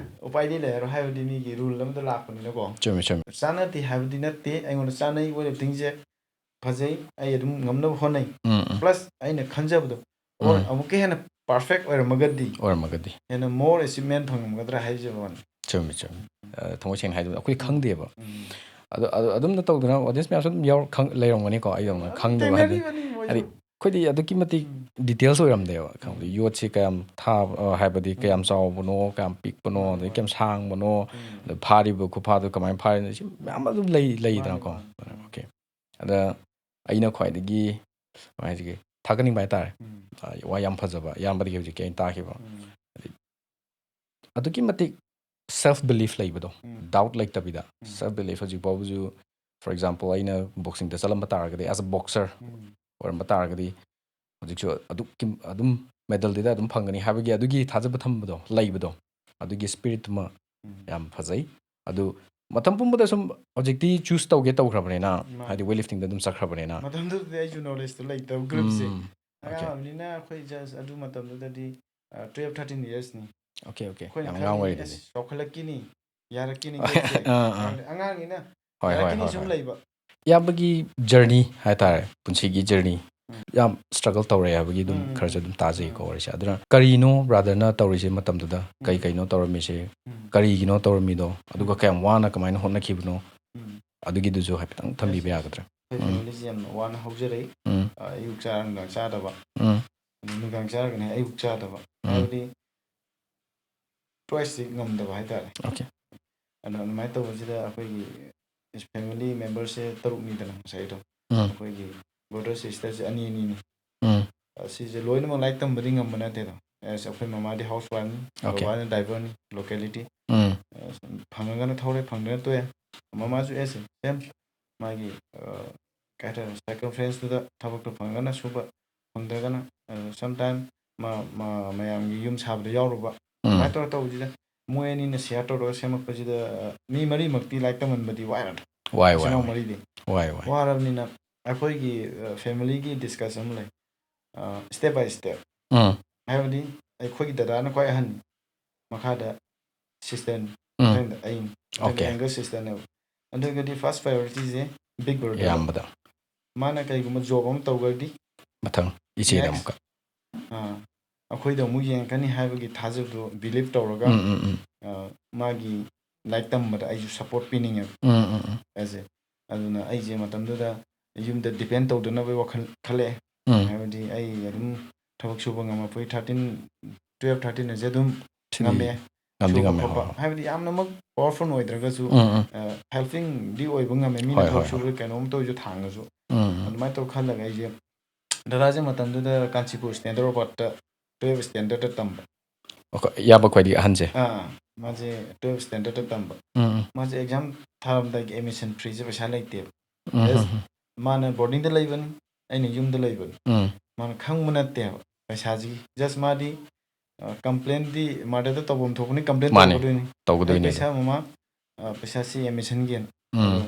ꯎꯄꯥꯏꯗꯤ ꯂꯩꯔꯔꯣꯏ, ꯍꯥꯏꯕꯗꯤ ꯃꯤꯒꯤ ꯔꯨꯜ ꯑꯃꯗ ꯂꯥꯛꯄꯅꯤꯅꯀꯣ꯫ ꯆꯨꯝꯃꯤ, ꯆꯨꯝꯃꯤ꯫ ꯆꯥꯟꯅꯗꯦ ꯍꯥꯏꯕꯗꯤ ꯅꯠꯇꯦ, ꯑꯩꯉꯣꯟꯗ ꯆꯥꯟꯅꯩ, ꯋꯦꯠ ꯂꯤꯐꯇꯤꯡꯁꯦ ꯐꯖꯩ, ꯑꯩ ꯑꯗꯨꯝ ꯉꯝꯅꯕ ꯍꯣꯠꯅꯩ꯫ ꯎꯝ, ꯎꯝ꯫ Plus ꯑꯩꯅ ꯈꯟꯖꯕꯗꯣ, or ꯎꯝ꯫ ꯑꯃꯨꯛꯀ ꯍꯦꯟꯅ ꯄꯔꯐꯦꯛ ꯑꯣꯏꯔꯝꯃꯒꯗꯤ, ꯑꯣꯏꯔꯝꯃꯒꯗꯤ꯫ ꯍꯦꯟꯅ more achievement ꯐꯪꯉꯝꯒꯗ꯭ꯔꯥ ꯍꯥꯏꯖꯕ ꯋꯥꯅꯤ꯫ ꯆꯨꯝꯃꯤ, ꯆꯨꯝꯃꯤ꯫ ꯑ, ꯊꯃꯣꯏ ꯁꯦꯡꯅ ꯍꯥꯏꯗꯨꯅ ꯑꯩꯈꯣꯏ ꯎꯝ꯫ ꯈꯪꯗꯦꯕ꯫ ꯎꯝ꯫ ꯑꯗꯣ, ꯑꯗꯣ, ꯑꯗꯨꯝꯅ ꯇꯧꯗꯅ audience ꯃꯌꯥꯝꯁꯨ ꯑꯗꯨꯝ ꯌꯥꯎꯔ-, ꯈꯪ-, ꯂꯩꯔꯝꯒꯅꯤꯀꯣ, ꯑꯩꯗꯧꯅ ꯑꯗꯨꯝ ꯈꯪꯗꯕ ꯍꯥꯏꯗꯤ, ꯊꯦꯡꯅꯔꯤꯕꯅꯤ ꯃꯣꯏꯁꯨ꯫ ꯍꯥꯏꯗꯤ ꯑꯩꯈꯣꯏꯗꯤ ꯑꯗꯨꯛꯀꯤ ꯃꯇꯤꯛ details ꯑꯣꯏꯔꯝꯗꯦꯕ, ꯈꯪꯕꯗꯤ ꯌꯣꯠꯁꯦ ꯀꯌꯥꯝ ꯊꯥꯕ, ꯑ, ꯍꯥꯏꯕꯗꯤ ꯀꯌꯥꯝ ꯆꯥꯎꯕꯅꯣ, ꯀꯌꯥꯝ ꯄꯤꯛꯄꯅꯣ, ꯑꯗꯩ ꯀꯌꯥꯝ ꯁꯥꯡꯕꯅꯣ, ꯑꯗ ꯐꯥꯔꯤꯕ ꯈꯨꯐꯥꯗꯣ ꯀꯃꯥꯏꯅ ꯐꯥꯔꯤꯅꯣ, ꯁꯤ ꯃꯌꯥꯝ ꯑꯗꯨꯝ ꯂꯩ ꯂꯩꯗꯅꯀꯣ꯫ ꯃꯥꯅꯦ, ꯃꯥꯅꯦ꯫ ꯑꯣꯀꯦ꯫ ꯑꯗ ꯑꯩꯅ ꯈ꯭ꯋꯥꯏꯗꯒꯤ, ꯀꯃꯥꯏ ꯍꯥꯏꯁꯤꯒꯦ, ꯊꯥꯒꯠꯅꯤꯡꯕ ꯍꯥꯏꯇꯥꯔꯦ, ꯎꯝ꯫ ꯑ, ꯋꯥ ꯌꯥꯝ ꯐꯖꯕ, ꯏꯌꯥꯝꯕꯗꯒꯤ ꯍꯧꯖꯤꯛꯀꯤ ꯑꯩꯅ ꯇꯥꯈꯤꯕ, ꯎꯝ꯫ ꯍꯥꯏꯗꯤ ꯑꯗꯨꯛꯀꯤ ꯃꯇꯤꯛ self belief ꯂꯩꯕꯗꯣ, ꯎꯝ꯫ Doubt ꯂꯩꯇꯕꯤꯗ, ꯎꯝ꯫ Self belief ꯍꯧꯖꯤꯛ ꯐꯥꯎꯕꯁꯨ, for example, ꯑꯩꯅ boxingꯗ ꯆꯠꯂꯝꯕ ꯇꯥꯔꯒꯗꯤ, as a boxer ꯎꯝ꯫ ꯑꯣꯏꯔꯝꯕ ꯇꯥꯔꯒꯗꯤ, ꯍꯧꯖꯤꯛꯁꯨ ꯑꯗꯨꯛꯀꯤ ꯑꯗꯨꯝ medalꯗꯨꯗ ꯑꯗꯨꯝ ꯐꯪꯒꯅꯤ ꯍꯥꯏꯕꯒꯤ ꯑꯗꯨꯒꯤ ꯊꯥꯖꯕ ꯊꯝꯕꯗꯣ, ꯂꯩꯕꯗꯣ, ꯑꯗꯨꯒꯤ spiritꯇꯨꯃ ꯎꯝ꯫ ꯌꯥꯝ ꯐꯖꯩ꯫ ꯑꯗꯨ ꯃꯇꯝ ꯄꯨꯝꯕꯗ ꯁꯨꯝ ꯍꯧꯖꯤꯛꯇꯤ choose ꯇꯧꯒꯦ ꯇꯧꯈ꯭ꯔꯕꯅꯤꯅ, ꯃꯥꯅꯦ꯫ ꯍꯥꯏꯗꯤ weightliftingꯗ ꯑꯗꯨꯝ ꯆꯠꯈ꯭ꯔꯕꯅꯤꯅ꯫ ꯃꯇꯝꯗꯨꯗꯗꯤ ꯑꯩꯁꯨ knowledgeꯇꯣ ꯂꯩꯇꯕ groupꯁꯦ꯫ ꯎꯝ, ꯑꯉꯥꯡ okay꯫ ꯑꯣꯏꯕꯅꯤꯅ ꯑꯩꯈꯣꯏ just ꯑꯗꯨ ꯃꯇꯝꯗꯨꯗꯗꯤ, ꯑ, twelve, thirteen yearsꯅꯤ꯫ Okay, okay꯫ ꯑꯩꯈꯣꯏꯅ ꯌꯥꯝ ꯑꯉꯥꯡ ꯈꯜꯂꯤꯅꯤ, ꯑꯣꯏꯔꯤꯗꯨꯗꯤ꯫ "ꯑꯁ, ꯆꯥꯎꯈꯠꯂꯛꯈꯤꯅꯤ, ꯌꯥꯔꯛꯈꯤꯅꯤ groupꯁꯦ"꯫ ꯑꯥ, ꯑꯥ꯫ ꯑꯉꯥꯡꯅꯤꯅ ꯍꯣꯏ, ꯍꯣꯏ, ꯌꯥꯔꯛꯈꯤꯅꯤ ꯍꯣꯏ, ꯁꯨꯝ ꯍꯣꯏ꯫ ꯂꯩꯕ꯫ ꯏꯌꯥꯝꯕꯒꯤ journey ꯍꯥꯏꯇꯥꯔꯦ, ꯄꯨꯟꯁꯤꯒꯤ journey ꯎꯝ꯫ ꯌꯥꯝ struggle ꯇꯧꯔꯛꯑꯦ ꯍꯥꯏꯕꯒꯤ ꯑꯗꯨꯝ ꯎꯝ, ꯎꯝ, ꯈꯔꯁꯨ ꯎꯝ꯫ ꯑꯗꯨꯝ ꯇꯥꯖꯩꯀꯣ ꯎꯝ꯫ ꯋꯥꯔꯤꯁꯦ꯫ ꯑꯗꯨꯅ ꯀꯔꯤꯅꯣ brotherꯅ ꯇꯧꯔꯤꯁꯦ ꯃꯇꯝꯗꯨꯗ? ꯀꯩ ꯎꯝ꯫ ꯀꯩꯅꯣ ꯇꯧꯔꯝꯃꯤꯁꯦ? ꯎꯝ꯫ ꯀꯔꯤꯒꯤꯅꯣ ꯇꯧꯔꯝꯃꯤꯗꯣ? ꯑꯗꯨꯒ ꯎꯝ꯫ ꯀꯌꯥꯝ ꯋꯥꯅ ꯀꯃꯥꯏꯅ ꯍꯣꯠꯅꯈꯤꯕꯅꯣ? ꯎꯝ꯫ ꯑꯗꯨꯒꯤꯗꯨꯁꯨ ꯍꯥꯏꯐꯦꯠꯇꯪ ꯊꯝꯕꯤꯕ ꯑꯁ, ꯌꯥꯒꯗ꯭ꯔꯥ? ꯑꯩꯈꯣꯏ ꯎꯝ꯫ Familyꯁꯦ ꯌꯥꯝꯅ ꯋꯥꯅ ꯍꯧꯖꯔꯛꯏ꯫ ꯎꯝ꯫ ꯑ, ꯑꯌꯨꯛ ꯆꯥꯔ ꯅꯨꯡꯗꯥꯡ ꯆꯥꯗꯕ꯫ ꯎꯝ꯫ ꯑꯗꯨ ꯅꯨꯡꯗꯥꯡ ꯆꯥꯔꯒꯅ ꯑꯌꯨꯛ ꯆꯥꯗꯕ꯫ ꯎꯝ꯫ ꯍꯥꯏꯕꯗꯤ choiceꯁꯤ ꯉꯝꯗꯕ ꯍꯥꯏꯇꯥꯔꯦ꯫ Okay꯫ ꯑꯗꯣ ꯑꯗꯨꯃꯥꯏꯅ ꯇꯧꯕꯁꯤꯗ ꯑꯩꯈꯣꯏꯒꯤ family memberꯁꯦ ꯇꯔꯨꯛꯅꯤꯗꯅ ꯉꯁꯥꯏꯗꯣ꯫ ꯎꯝ꯫ ꯑꯩꯈꯣꯏꯒꯤ brother sisterꯁꯦ ꯑꯅꯤ ꯑꯅꯤꯅꯤ꯫ ꯎꯝ꯫ ꯑ, ꯁꯤꯁꯦ ꯂꯣꯏꯅꯃꯛ ꯂꯥꯏꯔꯤꯛ ꯇꯝꯕꯗꯤ ꯉꯝꯕ ꯅꯠꯇꯦꯗꯣ꯫ ꯑꯦꯁ, ꯑꯩꯈꯣꯏ ꯃꯃꯥꯗꯤ house wifeꯅꯤ, okay꯫ ꯕꯕꯥꯅ driverꯅꯤ, locality꯫ ꯎꯝ꯫ ꯑ, ꯐꯪꯉꯒꯅ ꯊꯧꯔꯦ, ꯐꯪꯗ꯭ꯔꯒꯅ ꯇꯣꯛꯑꯦ꯫ ꯃꯃꯥꯁꯨ ꯑꯦꯁ, same꯫ ꯃꯥꯒꯤ, ꯑ, ꯀꯩ ꯍꯥꯏꯇꯥꯔꯦ, circumferenceꯇꯨꯗ ꯊꯕꯛꯇꯣ ꯐꯪꯉꯒꯅ ꯁꯨꯕ, ꯐꯪꯗ꯭ꯔꯒꯅ, ꯑ, sometime ꯃꯥ, ꯃꯥ, ꯃꯌꯥꯝꯒꯤ ꯌꯨꯝ ꯁꯥꯕꯗ ꯌꯥꯎꯔꯨꯕ, ꯎꯝ꯫ ꯑꯗꯨꯃꯥꯏꯅ ꯇꯧꯔ ꯇꯧꯕꯁꯤꯗ ꯃꯣꯏ ꯑꯅꯤꯅ share ꯇꯧꯔꯒ ꯁꯦꯝꯃꯛꯄꯁꯤꯗ, ꯑ, ꯃꯤ ꯃꯔꯤꯃꯛꯇꯤ ꯂꯥꯏꯔꯤꯛ ꯇꯝꯍꯟꯕꯗꯤ ꯋꯥꯏꯔꯅꯤ꯫ ꯋꯥꯏ, ꯃꯆꯤꯟ ꯋꯥꯏ, ꯃꯅꯥꯎ ꯋꯥꯏ꯫ ꯃꯔꯤꯗꯤ꯫ ꯋꯥꯏ, ꯋꯥꯏ꯫ ꯋꯥꯔꯕꯅꯤꯅ ꯑꯩꯈꯣꯏꯒꯤ, ꯑ, familyꯒꯤ discuss ꯑꯃ ꯂꯩ꯫ ꯑ, step by step꯫ ꯎꯝ꯫ ꯍꯥꯏꯕꯗꯤ ꯑꯩꯈꯣꯏꯒꯤ ꯗꯗꯥꯅ ꯈ꯭ꯋꯥꯏ ꯑꯍꯟ, ꯃꯈꯥꯗ sisterꯅꯤ, ꯎꯝ꯫ ꯃꯊꯪꯗ ꯑꯩꯅꯤ, ꯃꯊꯪꯗ okay꯫ Younger sisterꯅꯦꯕ꯫ ꯑꯗꯨꯒꯗꯤ first priorityꯁꯦ big brother꯫ ꯏꯌꯥꯝꯕꯗ꯫ ꯃꯥꯅ ꯀꯩꯒꯨꯝꯕ job ꯑꯃ ꯇꯧꯈ꯭ꯔꯗꯤ ꯃꯊꯪ ꯏꯆꯦꯗ next, ꯑꯃꯨꯛꯀ꯫ ꯑꯥ, ꯑꯩꯈꯣꯏꯗ ꯑꯃꯨꯛ ꯌꯦꯡꯉꯛꯀꯅꯤ ꯍꯥꯏꯕꯒꯤ ꯊꯥꯖꯕꯗꯣ believe ꯇꯧꯔꯒ, ꯎꯝ, ꯎꯝ, ꯎꯝ꯫ ꯑꯥ, ꯃꯥꯒꯤ ꯂꯥꯏꯔꯤꯛ ꯇꯝꯕꯗ ꯑꯩꯁꯨ support ꯄꯤꯅꯤꯡꯉꯦꯕ꯫ ꯎꯝ, ꯎꯝ, ꯎꯝ꯫ ꯑꯩꯁꯦ, ꯑꯗꯨꯅ ꯑꯩꯁꯦ ꯃꯇꯝꯗꯨꯗ ꯌꯨꯝꯗ depend ꯇꯧꯗꯅꯕꯒꯤ ꯋꯥꯈꯜ ꯈꯜꯂꯛꯑꯦ꯫ ꯎꯝ꯫ ꯍꯥꯏꯕꯗꯤ ꯑꯩ ꯑꯗꯨꯝ ꯊꯕꯛ ꯁꯨꯕ ꯉꯝꯃꯛꯄꯒꯤ ꯊꯥꯔꯇꯤꯟ, ꯇꯨꯌꯦꯜꯞ ꯊꯥꯔꯇꯤꯟ ꯑꯁꯦ ꯑꯗꯨꯝ ꯁꯤꯗꯤ ꯉꯝꯃꯦ꯫ ꯉꯝꯗꯤ ꯁꯨꯕ ꯉꯝꯃꯦ, ꯈꯣꯠꯄ ꯍꯣꯏ꯫ ꯍꯥꯏꯕꯗꯤ ꯌꯥꯝꯅꯃꯛ ꯄꯋꯥꯔꯐꯨꯜ ꯑꯣꯏꯗ꯭ꯔꯒꯁꯨ ꯎꯝ, ꯎꯝ꯫ ꯍꯦꯜꯄꯤꯡꯗꯤ ꯑꯣꯏꯕ ꯉꯝꯃꯦ, ꯃꯤꯅ ꯍꯣꯏ, ꯊꯕꯛ ꯍꯣꯏ, ꯁꯨꯕꯗ ꯀꯩꯅꯣꯝ ꯇꯧꯔꯁꯨ ꯊꯥꯡꯉꯁꯨ꯫ ꯎꯝ, ꯎꯝ꯫ ꯑꯗꯨꯃꯥꯏꯅ ꯇꯧꯔ ꯈꯜꯂꯒ ꯑꯩꯁꯦ ꯗꯗꯥꯁꯦ ꯃꯇꯝꯗꯨꯗ ꯀꯥꯟꯆꯤꯄꯨꯔ ꯁ꯭ꯇꯦꯟꯗꯔꯠ ꯔꯣꯕꯥꯔꯠꯇ ꯇꯨꯌꯦꯜꯞ ꯁ꯭ꯇꯦꯟꯗꯔꯠꯇ ꯇꯝꯕ꯫ ꯑꯩꯈꯣꯏ ꯏꯌꯥꯝꯕ ꯈ꯭ꯋꯥꯏꯗꯒꯤ ꯑꯍꯟꯁꯦ꯫ ꯑꯥ, ꯃꯥꯁꯦ ꯇꯨꯌꯦꯜꯞ ꯁ꯭ꯇꯦꯟꯗꯔꯠꯇ ꯇꯝꯕ꯫ ꯎꯝ, ꯎꯝ꯫ ꯃꯥꯁꯦ ꯑꯦꯛꯖꯥꯝ ꯊꯥꯔꯝꯗꯥꯏꯒꯤ ꯑꯦꯗꯃꯤꯁꯟ ꯐ꯭ꯔꯤꯁꯦ ꯄꯩꯁꯥ ꯂꯩꯇꯦꯕ꯫ ꯎꯝ, Just ꯎꯝ, ꯎꯝ꯫ ꯃꯥꯅ ꯕꯣꯔꯗꯤꯡꯗ ꯂꯩꯕꯅꯤ, ꯑꯩꯅ ꯌꯨꯝꯗ ꯂꯩꯕꯅꯤ꯫ ꯎꯝ꯫ ꯃꯥꯅ ꯈꯪꯕ ꯅꯠꯇꯦꯕ ꯄꯩꯁꯥꯁꯤꯒꯤ꯫ Just ꯃꯥꯗꯤ, ꯑ, ꯀꯝꯄ꯭ꯂꯦꯟꯗꯤ ꯃꯥꯗꯔꯗ ꯇꯧꯐꯝ ꯊꯣꯛꯄꯅꯤ, ꯀꯝꯄ꯭ꯂꯦꯟ ꯃꯥꯅꯦ, ꯇꯧꯒꯗꯣꯏꯅꯤ꯫ ꯇꯧꯒꯗꯣꯏꯅꯦ ꯑꯩ ꯄꯩꯁꯥ ꯃꯃꯥ, ꯑ, ꯄꯩꯁꯥꯁꯤ ꯑꯦꯗꯃꯤꯁꯟꯒꯤꯅ꯫ ꯎꯝ꯫ ꯑꯗꯣ,